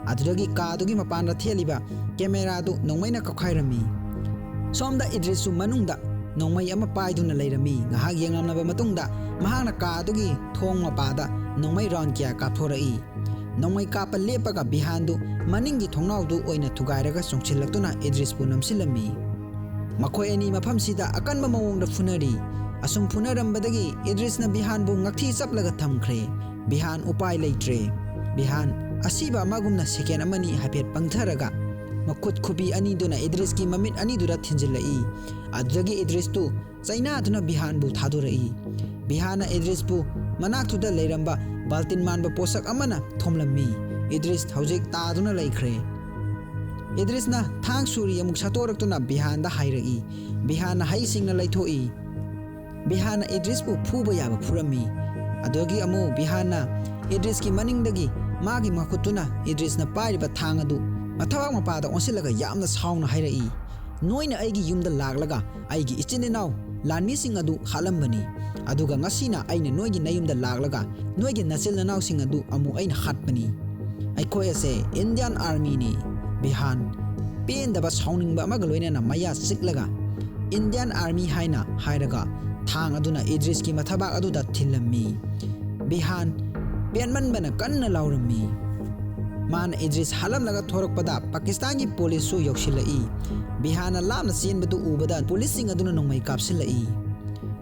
ꯑꯗꯨꯗꯒꯤ ꯀꯥꯗꯨꯒꯤ ꯃꯄꯥꯟꯗ ꯊꯦꯠꯂꯤꯕ cameraꯗꯨ ꯅꯣꯡꯃꯩꯅ ꯀꯥꯞꯈꯥꯏꯔꯝꯃꯤ꯫ ꯁꯣꯝꯗ ꯏꯗ꯭ꯔꯤꯁꯁꯨ ꯃꯅꯨꯡꯗ ꯅꯣꯡꯃꯩ ꯑꯃ ꯄꯥꯏꯗꯨꯅ ꯂꯩꯔꯝꯃꯤ꯫ ꯉꯥꯏꯍꯥꯛ ꯌꯦꯡꯂꯝꯂꯕ ꯃꯇꯨꯡꯗ ꯃꯍꯥꯛꯅ ꯀꯥꯗꯨꯒꯤ ꯊꯣꯡ ꯃꯄꯥꯗ ꯅꯣꯡꯃꯩ round ꯀꯌꯥ ꯀꯥꯞꯊꯣꯔꯛꯏ꯫ ꯅꯣꯡꯃꯩ ꯀꯥꯞꯄ ꯂꯦꯞꯄꯒ ꯕꯤꯍꯥꯟꯗꯨ ꯃꯅꯤꯡꯒꯤ ꯊꯣꯡꯅꯥꯎꯗꯨ ꯑꯣꯏꯅ ꯊꯨꯒꯥꯏꯔꯒ ꯆꯣꯡꯁꯤꯜꯂꯛꯇꯨꯅ ꯏꯗ꯭ꯔꯤꯁꯄꯨ ꯅꯝꯁꯤꯜꯂꯝꯃꯤ꯫ ꯃꯈꯣꯏ ꯑꯅꯤ ꯃꯐꯝꯁꯤꯗ ꯑꯀꯟꯕ ꯃꯑꯣꯡꯗ ꯐꯨꯅꯔꯤ꯫ ꯑꯁꯨꯝ ꯐꯨꯅꯔꯝꯕꯗꯒꯤ ꯏꯗ꯭ꯔꯤꯁꯅ ꯕꯤꯍꯥꯟꯕꯨ ꯉꯛꯊꯤ ꯆꯞꯂꯒ ꯊꯝꯈ꯭ꯔꯦ꯫ ꯕꯤꯍꯥꯟ ꯎꯄꯥꯏ ꯂꯩꯇ꯭ꯔꯦ꯫ ꯕꯤꯍꯥꯟ ꯑꯁꯤꯕ ꯑꯃꯒꯨꯝꯅ second ꯑꯃꯅꯤ ꯍꯥꯏꯐꯦꯠ ꯄꯪꯊꯔꯒ ꯃꯈꯨꯠ ꯈꯨꯕꯤ ꯑꯅꯤꯗꯨꯅ ꯏꯗ꯭ꯔꯤꯁꯀꯤ ꯃꯃꯤꯠ ꯑꯅꯤꯗꯨꯗ ꯊꯤꯟꯖꯤꯜꯂꯛꯏ꯫ ꯑꯗꯨꯗꯒꯤ ꯏꯗ꯭ꯔꯤꯁꯇꯨ ꯆꯩꯅꯥꯗꯨꯅ ꯕꯤꯍꯥꯟꯕꯨ ꯊꯥꯗꯣꯔꯛꯏ꯫ ꯕꯤꯍꯥꯟꯅ ꯏꯗ꯭ꯔꯤꯁꯄꯨ ꯃꯅꯥꯛꯇꯨꯗ ꯂꯩꯔꯝꯕ ꯕꯥꯜꯇꯤꯟ ꯃꯥꯟꯕ ꯄꯣꯠꯁꯛ ꯑꯃꯅ ꯊꯣꯝꯂꯝꯃꯤ꯫ ꯏꯗ꯭ꯔꯤꯁ ꯍꯧꯖꯤꯛ ꯇꯥꯗꯨꯅ ꯂꯩꯈ꯭ꯔꯦ꯫ ꯏꯗ꯭ꯔꯤꯁꯅ ꯊꯥꯡ ꯁꯨꯔꯤ ꯑꯃꯨꯛ ꯁꯠꯇꯣꯔꯛꯇꯨꯅ ꯕꯤꯍꯥꯟꯗ ꯍꯥꯏꯔꯛꯏ꯫ ꯕꯤꯍꯥꯟꯅ ꯍꯩꯁꯤꯡꯅ ꯂꯩꯊꯣꯛꯏ꯫ ꯕꯤꯍꯥꯟꯅ ꯏꯗ꯭ꯔꯤꯁꯄꯨ ꯐꯨꯕ ꯌꯥꯕ ꯐꯨꯔꯝꯃꯤ꯫ ꯑꯗꯨꯗꯒꯤ ꯑꯃꯨꯛ ꯕꯤꯍꯥꯟꯅ ꯏꯗ꯭ꯔꯤꯁꯀꯤ ꯃꯅꯤꯡꯗꯒꯤ ꯃꯥꯒꯤ ꯃꯈꯨꯠꯇꯨꯅ ꯏꯗ꯭ꯔꯤꯁꯅ ꯄꯥꯏꯔꯤꯕ ꯊꯥꯡ ꯑꯗꯨ ꯃꯊꯕꯥꯛ ꯃꯄꯥꯗ ꯑꯣꯟꯁꯤꯜꯂꯒ ꯌꯥꯝꯅ ꯁꯥꯎꯅ ꯍꯥꯏꯔꯛꯏ, "ꯅꯣꯏꯅ ꯑꯩꯒꯤ ꯌꯨꯝꯗ ꯂꯥꯛꯂꯒ ꯑꯩꯒꯤ ꯏꯆꯤꯟ ꯏꯅꯥꯎ ꯂꯥꯟꯃꯤꯁꯤꯡ ꯑꯗꯨ ꯍꯥꯠꯂꯝꯕꯅꯤ, ꯑꯗꯨꯒ ꯉꯁꯤꯅ ꯑꯩꯅ ꯅꯣꯏꯒꯤ ꯅꯌꯨꯝꯗ ꯂꯥꯛꯂꯒ ꯅꯣꯏꯒꯤ ꯅꯆꯤꯟ ꯅꯅꯥꯎꯁꯤꯡ ꯑꯗꯨ ꯑꯃꯨꯛ ꯑꯩꯅ ꯍꯥꯠꯄꯅꯤ꯫ ꯑꯩꯈꯣꯏ ꯑꯁꯦ ꯏꯟꯗꯤꯌꯥꯟ ꯑꯥꯔꯃꯤꯅꯤ"꯫ ꯕꯤꯍꯥꯟ ꯄꯦꯟꯗꯕ ꯁꯥꯎꯅꯤꯡꯕ ꯑꯃꯒ ꯂꯣꯏꯅꯅ ꯃꯌꯥ ꯆꯤꯛꯂꯒ, "ꯏꯟꯗꯤꯌꯥꯟ ꯑꯥꯔꯃꯤ ꯍꯥꯏꯅ" ꯍꯥꯏꯔꯒ ꯊꯥꯡ ꯑꯗꯨꯅ ꯏꯗ꯭ꯔꯤꯁꯀꯤ ꯃꯊꯕꯥꯛ ꯑꯗꯨꯗ ꯊꯤꯜꯂꯝꯃꯤ꯫ ꯕꯤꯍꯥꯟ ꯄꯦꯟꯃꯟꯕꯅ ꯀꯟꯅ ꯂꯥꯎꯔꯝꯃꯤ꯫ ꯃꯥꯅ ꯏꯗ꯭ꯔꯤꯁ ꯍꯥꯠꯂꯝꯂꯒ ꯊꯣꯔꯛꯄꯗ ꯄꯥꯀꯤꯁꯇꯥꯟꯒꯤ ꯄꯨꯂꯤꯁꯁꯨ ꯌꯧꯁꯤꯜꯂꯛꯏ꯫ ꯕꯤꯍꯥꯟꯅ ꯂꯥꯞꯅ ꯆꯦꯟꯕꯗꯨ ꯎꯕꯗ ꯄꯨꯂꯤꯁꯁꯤꯡ ꯑꯗꯨꯅ ꯅꯣꯡꯃꯩ ꯀꯥꯞꯁꯤꯜꯂꯛꯏ꯫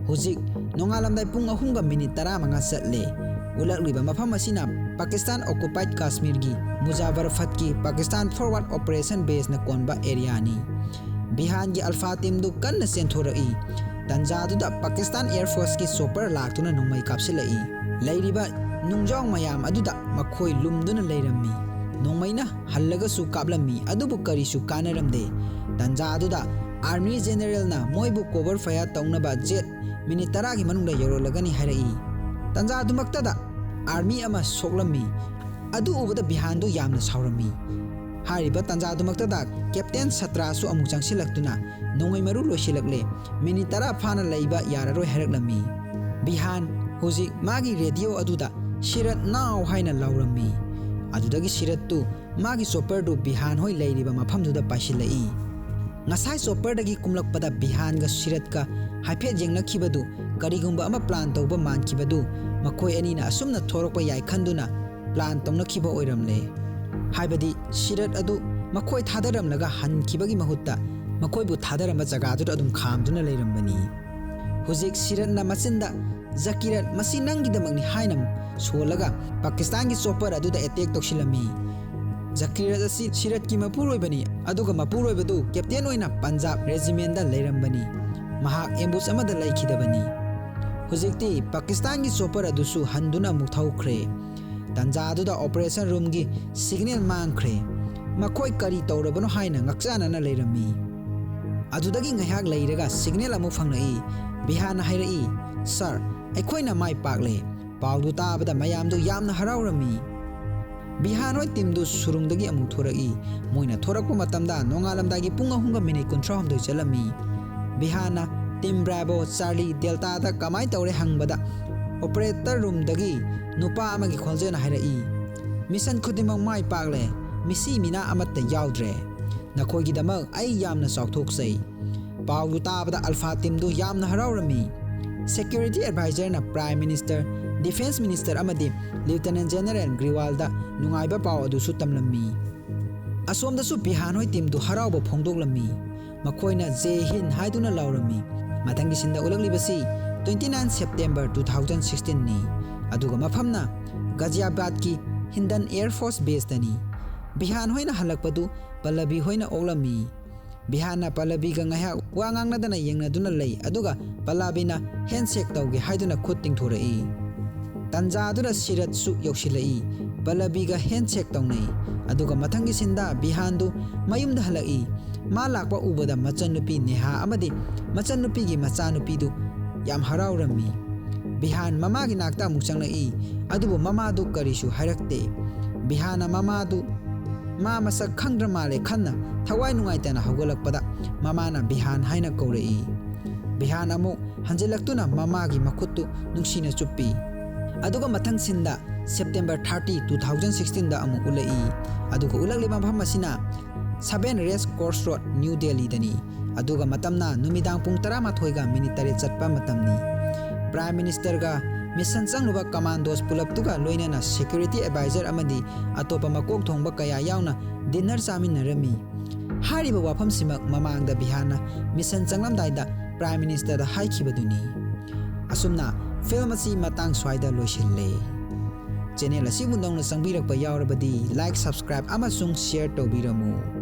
ꯍꯧꯖꯤꯛ ꯅꯣꯡꯉꯥꯜꯂꯝꯗꯥꯏ ꯄꯨꯡ ꯑꯍꯨꯝꯒ ꯃꯤꯅꯤꯠ ꯇꯔꯥꯃꯉꯥ ꯆꯠꯂꯦ꯫ ꯎꯠꯂꯛꯂꯤꯕ ꯃꯐꯝ ꯑꯁꯤꯅ ꯄꯥꯀꯤꯁꯇꯥꯟ ꯑꯣꯀꯨꯄꯥꯏꯗ ꯀꯥꯁꯃꯤꯔꯒꯤ ꯃꯨꯖꯥꯐꯔꯐꯠꯀꯤ ꯄꯥꯀꯤꯁꯇꯥꯟ ꯐꯣꯔꯋꯥꯔꯗ ꯑꯣꯄꯔꯦꯁꯟ ꯕꯦꯁꯅ ꯀꯣꯟꯕ ꯑꯦꯔꯤꯌꯥꯅꯤ꯫ ꯕꯤꯍꯥꯟꯒꯤ ꯑꯜꯐꯥ ꯇꯤꯝꯗꯨ ꯀꯟꯅ ꯆꯦꯟꯊꯣꯔꯛꯏ꯫ ꯇꯟꯖꯥꯗꯨꯗ ꯄꯥꯀꯤꯁꯇꯥꯟ ꯑꯦꯌꯔ ꯐꯣꯔꯁꯀꯤ ꯆꯣꯄꯔ ꯂꯥꯛꯇꯨꯅ ꯅꯣꯡꯃꯩ ꯀꯥꯞꯁꯤꯜꯂꯛꯏ꯫ ꯂꯩꯔꯤꯕ ꯅꯨꯡꯖꯥꯎ ꯃꯌꯥꯝ ꯑꯗꯨꯗ ꯃꯈꯣꯏ ꯂꯨꯝꯗꯨꯅ ꯂꯩꯔꯝꯃꯤ꯫ ꯅꯣꯡꯃꯩꯅ ꯍꯜꯂꯒꯁꯨ ꯀꯥꯞꯂꯝꯃꯤ, ꯑꯗꯨꯕꯨ ꯀꯔꯤꯁꯨ ꯀꯥꯟꯅꯔꯝꯗꯦ꯫ ꯇꯟꯖꯥ ꯑꯗꯨꯗ ꯑꯥꯔꯃꯤ ꯖꯦꯅꯦꯔꯦꯜꯅ ꯃꯣꯏꯕꯨ ꯀꯣꯚꯔ ꯐꯥꯌꯔ ꯇꯧꯅꯕ ꯖꯦꯠ ꯃꯤꯅꯤꯠ ꯇꯔꯥꯒꯤ ꯃꯅꯨꯡꯗ ꯌꯧꯔꯛꯂꯒꯅꯤ ꯍꯥꯏꯔꯛꯏ꯫ ꯇꯟꯖꯥ ꯑꯗꯨꯃꯛꯇꯗ ꯑꯥꯔꯃꯤ ꯑꯃ ꯁꯣꯛꯂꯝꯃꯤ꯫ ꯑꯗꯨ ꯎꯕꯗ ꯕꯤꯍꯥꯟꯗꯨ ꯌꯥꯝꯅ ꯁꯥꯎꯔꯝꯃꯤ꯫ ꯍꯥꯏꯔꯤꯕ ꯇꯟꯖꯥ ꯑꯗꯨꯃꯛꯇꯗ ꯀꯦꯞꯇꯦꯟ ꯁꯇ꯭ꯔꯥꯁꯨ ꯑꯃꯨꯛ ꯆꯪꯁꯤꯜꯂꯛꯇꯨꯅ, "ꯅꯣꯡꯃꯩ ꯃꯔꯨ ꯂꯣꯏꯁꯤꯜꯂꯛꯂꯦ, ꯃꯤꯅꯤꯠ ꯇꯔꯥ ꯐꯥꯅ ꯂꯩꯕ ꯌꯥꯔꯔꯣꯏ" ꯍꯥꯏꯔꯛꯂꯝꯃꯤ꯫ ꯕꯤꯍꯥꯟ ꯍꯧꯖꯤꯛ ꯃꯥꯒꯤ ꯔꯦꯗꯤꯑꯣ ꯑꯗꯨꯗ "ꯁꯤꯔꯠ ꯅꯥꯎ" ꯍꯥꯏꯅ ꯂꯥꯎꯔꯝꯃꯤ꯫ ꯑꯗꯨꯗꯒꯤ ꯁꯤꯔꯠꯇꯨ ꯃꯥꯒꯤ ꯆꯣꯄꯔꯗꯨ ꯕꯤꯍꯥꯟ ꯍꯣꯏ ꯂꯩꯔꯤꯕ ꯃꯐꯝꯗꯨꯗ ꯄꯥꯏꯁꯤꯜꯂꯛꯏ꯫ ꯉꯁꯥꯏ ꯆꯣꯄꯔꯗꯒꯤ ꯀꯨꯝꯂꯛꯄꯗ ꯕꯤꯍꯥꯟꯒ ꯁꯤꯔꯠꯀ ꯍꯥꯏꯐꯦꯠ ꯌꯦꯡꯅꯈꯤꯕꯗꯨ, ꯀꯔꯤꯒꯨꯝꯕ ꯑꯃ ꯄ꯭ꯂꯥꯟ ꯇꯧꯕ ꯃꯥꯟꯈꯤꯕꯗꯨ, ꯃꯈꯣꯏ ꯑꯅꯤꯅ ꯑꯁꯨꯝꯅ ꯊꯣꯔꯛꯄ ꯌꯥꯏ ꯈꯟꯗꯨꯅ ꯄ꯭ꯂꯥꯟ ꯇꯧꯅꯈꯤꯕ ꯑꯣꯏꯔꯝꯂꯦ꯫ ꯍꯥꯏꯕꯗꯤ ꯁꯤꯔꯠ ꯑꯗꯨ ꯃꯈꯣꯏ ꯊꯥꯗꯔꯝꯂꯒ ꯍꯟꯈꯤꯕꯒꯤ ꯃꯍꯨꯠꯇ ꯃꯈꯣꯏꯕꯨ ꯊꯥꯗꯔꯝꯕ ꯖꯒꯥꯗꯨꯗ ꯑꯗꯨꯝ ꯈꯥꯝꯗꯨꯅ ꯂꯩꯔꯝꯕꯅꯤ꯫ ꯍꯧꯖꯤꯛ ꯁꯤꯔꯠꯅ ꯃꯆꯤꯟꯗ "ꯖꯀꯤꯔꯠ, ꯃꯁꯤ ꯅꯪꯒꯤꯗꯃꯛꯅꯤ" ꯍꯥꯏꯅ ꯁꯣꯜꯂꯒ ꯄꯥꯀꯤꯁꯇꯥꯟꯒꯤ ꯆꯣꯄꯔ ꯑꯗꯨꯗ ꯑꯦꯇꯦꯛ ꯇꯧꯁꯤꯜꯂꯝꯃꯤ꯫ ꯖꯀꯤꯔꯠ ꯑꯁꯤ ꯁꯤꯔꯠꯀꯤ ꯃꯄꯨꯔꯣꯏꯕꯅꯤ, ꯑꯗꯨꯒ ꯃꯄꯨꯔꯣꯏꯕꯗꯨ ꯀꯦꯞꯇꯦꯟ ꯑꯣꯏꯅ ꯄꯟꯖꯥꯕ ꯔꯦꯖꯤꯃꯦꯟꯗ ꯂꯩꯔꯝꯕꯅꯤ꯫ ꯃꯍꯥꯛ ꯑꯦꯝꯕꯨꯁ ꯑꯃꯗ ꯂꯩꯈꯤꯗꯕꯅꯤ꯫ ꯍꯧꯖꯤꯛꯇꯤ ꯄꯥꯀꯤꯁꯇꯥꯟꯒꯤ ꯆꯣꯄꯔ ꯑꯗꯨꯁꯨ ꯍꯟꯗꯨꯅ ꯑꯃꯨꯛ ꯊꯧꯈ꯭ꯔꯦ꯫ ꯇꯟꯖꯥ ꯑꯗꯨꯗ ꯑꯣꯄꯔꯦꯁꯟ ꯔꯨꯝꯒꯤ ꯁꯤꯒꯅꯦꯜ ꯃꯥꯡꯈ꯭ꯔꯦ꯫ ꯃꯈꯣꯏ ꯀꯔꯤ ꯇꯧꯔꯕꯅꯣ ꯍꯥꯏꯅ ꯉꯛꯆꯥꯅꯅ ꯂꯩꯔꯝꯃꯤ꯫ ꯑꯗꯨꯗꯒꯤ ꯉꯥꯏꯍꯥꯛ ꯂꯩꯔꯒ ꯁꯤꯒꯅꯦꯜ ꯑꯃꯨꯛ ꯐꯪꯂꯛꯏ꯫ ꯕꯤꯍꯥꯟꯅ ꯍꯥꯏꯔꯛꯏ, "ꯁꯥꯔ, ꯑꯩꯈꯣꯏꯅ ꯃꯥꯏ ꯄꯥꯛꯂꯦ!" ꯄꯥꯎꯗꯨ ꯇꯥꯕꯗ ꯃꯌꯥꯝꯗꯨ ꯌꯥꯝꯅ ꯍꯔꯥꯎꯔꯝꯃꯤ꯫ ꯕꯤꯍꯥꯟ ꯍꯣꯏ ꯇꯤꯝꯗꯨ ꯁꯨꯔꯨꯡꯗꯒꯤ ꯑꯃꯨꯛ ꯊꯣꯔꯛꯏ꯫ ꯃꯣꯏꯅ ꯊꯣꯔꯛꯄ ꯃꯇꯝꯗ ꯅꯣꯡꯉꯥꯜꯂꯝꯗꯥꯏꯒꯤ ꯄꯨꯡ ꯑꯍꯨꯝꯒ ꯃꯤꯅꯤꯠ ꯀꯨꯟꯊ꯭ꯔꯥꯍꯨꯝꯗꯣꯏ ꯆꯠꯂꯝꯃꯤ꯫ ꯕꯤꯍꯥꯟꯅ ꯇꯤꯝ ꯕ꯭ꯔꯥꯚꯣ ꯆꯥꯔꯂꯤ ꯗꯦꯜꯇꯥꯗ ꯀꯃꯥꯏꯅ ꯇꯧꯔꯦ ꯍꯪꯕꯗ, ꯑꯣꯄꯔꯦꯇꯔ ꯔꯨꯝꯗꯒꯤ ꯅꯨꯄꯥ ꯑꯃꯒꯤ ꯈꯣꯟꯖꯦꯜꯅ ꯍꯥꯏꯔꯛꯏ, "ꯃꯤꯁꯟ ꯈꯨꯗꯤꯡꯃꯛ ꯃꯥꯏ ꯄꯥꯛꯂꯦ꯫ ꯃꯤꯁꯤ ꯃꯤꯅꯥ ꯑꯃꯠꯇ ꯌꯥꯎꯗ꯭ꯔꯦ꯫ ꯅꯈꯣꯏꯒꯤꯗꯃꯛ ꯑꯩ ꯌꯥꯝꯅ ꯆꯥꯎꯊꯣꯛꯆꯩ"꯫ ꯄꯥꯎꯗꯨ ꯇꯥꯕꯗ ꯑꯜꯐꯥ ꯇꯤꯝꯗꯨ ꯌꯥꯝꯅ ꯍꯔꯥꯎꯔꯝꯃꯤ꯫ ꯁꯦꯀ꯭ꯌꯨꯔꯤꯇꯤ ꯑꯦꯗꯚꯥꯏꯖꯔꯅ ꯄ꯭ꯔꯥꯏꯝ ꯃꯤꯅꯤꯁꯇꯔ, ꯗꯤꯐꯦꯟꯁ ꯃꯤꯅꯤꯁꯇꯔ ꯑꯃꯗꯤ ꯂꯤꯎꯇꯅꯦꯟ ꯖꯦꯅꯔꯦꯜ ꯒ꯭ꯔꯤꯋꯥꯜꯗ ꯅꯨꯡꯉꯥꯏꯕ ꯄꯥꯎ ꯑꯗꯨꯁꯨ ꯇꯝꯂꯝꯃꯤ꯫ ꯑꯁꯣꯝꯗꯁꯨ ꯕꯤꯍꯥꯟ ꯍꯣꯏ ꯇꯤꯝꯗꯨ ꯍꯔꯥꯎꯕ ꯐꯣꯡꯗꯣꯛꯂꯝꯃꯤ꯫ ꯃꯈꯣꯏꯅ "ꯖꯦ ꯍꯤꯟ" ꯍꯥꯏꯗꯨꯅ ꯂꯥꯎꯔꯝꯃꯤ꯫ ꯃꯊꯪꯒꯤ ꯁꯤꯟꯗ ꯎꯠꯂꯛꯂꯤꯕꯁꯤ twenty nine September two thousand sixteen ꯅꯤ꯫ ꯑꯗꯨꯒ ꯃꯐꯝꯅ ꯒꯖꯤꯌꯥꯕꯥꯗꯀꯤ ꯍꯤꯟꯗꯟ ꯑꯦꯌꯔ ꯐꯣꯔꯁ ꯕꯦꯁꯇꯅꯤ꯫ ꯕꯤꯍꯥꯟ ꯍꯣꯏꯅ ꯍꯜꯂꯛꯄꯗꯨ ꯄꯜꯂꯕꯤ ꯍꯣꯏꯅ ꯑꯣꯛꯂꯝꯃꯤ꯫ ꯕꯤꯍꯥꯟꯅ ꯄꯜꯂꯕꯤꯒ ꯉꯥꯏꯍꯥꯛ ꯋꯥ ꯉꯥꯡꯅꯗꯅ ꯌꯦꯡꯅꯗꯨꯅ ꯂꯩ, ꯑꯗꯨꯒ ꯄꯜꯂꯕꯤꯅ ꯍꯦꯟꯁꯦꯛ ꯇꯧꯒꯦ ꯍꯥꯏꯗꯨꯅ ꯈꯨꯠ ꯇꯤꯡꯊꯣꯔꯛꯏ꯫ ꯇꯟꯖꯥ ꯑꯗꯨꯗ ꯁꯤꯔꯠꯁꯨ ꯌꯧꯁꯤꯜꯂꯛꯏ꯫ ꯄꯜꯂꯕꯤꯒ ꯍꯦꯟꯁꯦꯛ ꯇꯧꯅꯩ, ꯑꯗꯨꯒ ꯃꯊꯪꯒꯤ ꯁꯤꯟꯗ ꯕꯤꯍꯥꯟꯗꯨ ꯃꯌꯨꯝꯗ ꯍꯜꯂꯛꯏ꯫ ꯃꯥ ꯂꯥꯛꯄ ꯎꯕꯗ ꯃꯆꯟꯅꯨꯄꯤ ꯅꯦꯍꯥ ꯑꯃꯗꯤ ꯃꯆꯟꯅꯨꯄꯤꯒꯤ ꯃꯆꯥꯅꯨꯄꯤꯗꯨ ꯌꯥꯝ ꯍꯔꯥꯎꯔꯝꯃꯤ꯫ ꯕꯤꯍꯥꯟ ꯃꯃꯥꯒꯤ ꯅꯥꯛꯇ ꯑꯃꯨꯛ ꯆꯪꯂꯛꯏ, ꯑꯗꯨꯕꯨ ꯃꯃꯥꯗꯨ ꯀꯔꯤꯁꯨ ꯍꯥꯏꯔꯛꯇꯦ꯫ ꯕꯤꯍꯥꯟꯅ ꯃꯃꯥꯗꯨ ꯃꯥ ꯃꯁꯛ ꯈꯪꯗ꯭ꯔ ꯃꯥꯜꯂꯦ ꯈꯟꯅ ꯊꯋꯥꯏ ꯅꯨꯡꯉꯥꯏꯇꯅ ꯍꯧꯒꯠꯂꯛꯄꯗ ꯃꯃꯥꯅ ꯕꯤꯍꯥꯟ ꯍꯥꯏꯅ ꯀꯧꯔꯛꯏ꯫ ꯕꯤꯍꯥꯟ ꯑꯃꯨꯛ ꯍꯟꯖꯤꯜꯂꯛꯇꯨꯅ ꯃꯃꯥꯒꯤ ꯃꯈꯨꯠꯇꯨ ꯅꯨꯡꯁꯤꯅ ꯆꯨꯞꯄꯤ꯫ ꯑꯗꯨꯒ ꯃꯊꯪ ꯁꯤꯟꯗ September thirty, two thousand sixteen ꯗ ꯑꯃꯨꯛ ꯎꯠꯂꯛꯏ꯫ ꯑꯗꯨꯒ ꯎꯠꯂꯛꯂꯤꯕ ꯃꯐꯝ ꯑꯁꯤꯅ Seven Race Course Road, New ꯗꯦꯜꯂꯤꯗꯅꯤ꯫ ꯑꯗꯨꯒ ꯃꯇꯝꯅ ꯅꯨꯃꯤꯗꯥꯡ ꯄꯨꯡ ꯇꯔꯥꯃꯥꯊꯣꯏꯒ ꯃꯤꯅꯤꯠ ꯇꯔꯦꯠ ꯆꯠꯄ ꯃꯇꯝꯅꯤ꯫ ꯄ꯭ꯔꯥꯏꯝ ꯃꯤꯅꯤꯁꯇꯔꯒ ꯃꯤꯁꯟ ꯆꯪꯂꯨꯕ ꯀꯃꯥꯟꯗꯣꯁ ꯄꯨꯂꯞꯇꯨꯒ ꯂꯣꯏꯅꯅ ꯁꯦꯀ꯭ꯌꯨꯔꯤꯇꯤ ꯑꯦꯗꯚꯥꯏꯖꯔ ꯑꯃꯗꯤ ꯑꯇꯣꯞꯄ ꯃꯀꯣꯛ ꯊꯣꯡꯕ ꯀꯌꯥ ꯌꯥꯎꯅ ꯗꯤꯟꯅꯔ ꯆꯥꯃꯤꯟꯅꯔꯝꯃꯤ꯫ ꯍꯥꯏꯔꯤꯕ ꯋꯥꯐꯝꯁꯤꯃꯛ ꯃꯃꯥꯡꯗ ꯕꯤꯍꯥꯟꯅ ꯃꯤꯁꯟ ꯆꯪꯂꯝꯗꯥꯏꯗ ꯄ꯭ꯔꯥꯏꯝ ꯃꯤꯅꯤꯁꯇꯔꯗ ꯍꯥꯏꯈꯤꯕꯗꯨꯅꯤ꯫ ꯑꯁꯨꯝꯅ ꯐꯤꯜꯝ ꯑꯁꯤ ꯃꯇꯥꯡ ꯁ꯭ꯋꯥꯏꯗ ꯂꯣꯏꯁꯤꯜꯂꯦ꯫ ꯆꯦꯅꯦꯜ ꯑꯁꯤꯕꯨ ꯅꯧꯅ ꯆꯪꯕꯤꯔꯛꯄ ꯌꯥꯎꯔꯕꯗꯤ like, subscribe ꯑꯃꯁꯨꯡ share ꯇꯧꯕꯤꯔꯝꯃꯨ꯫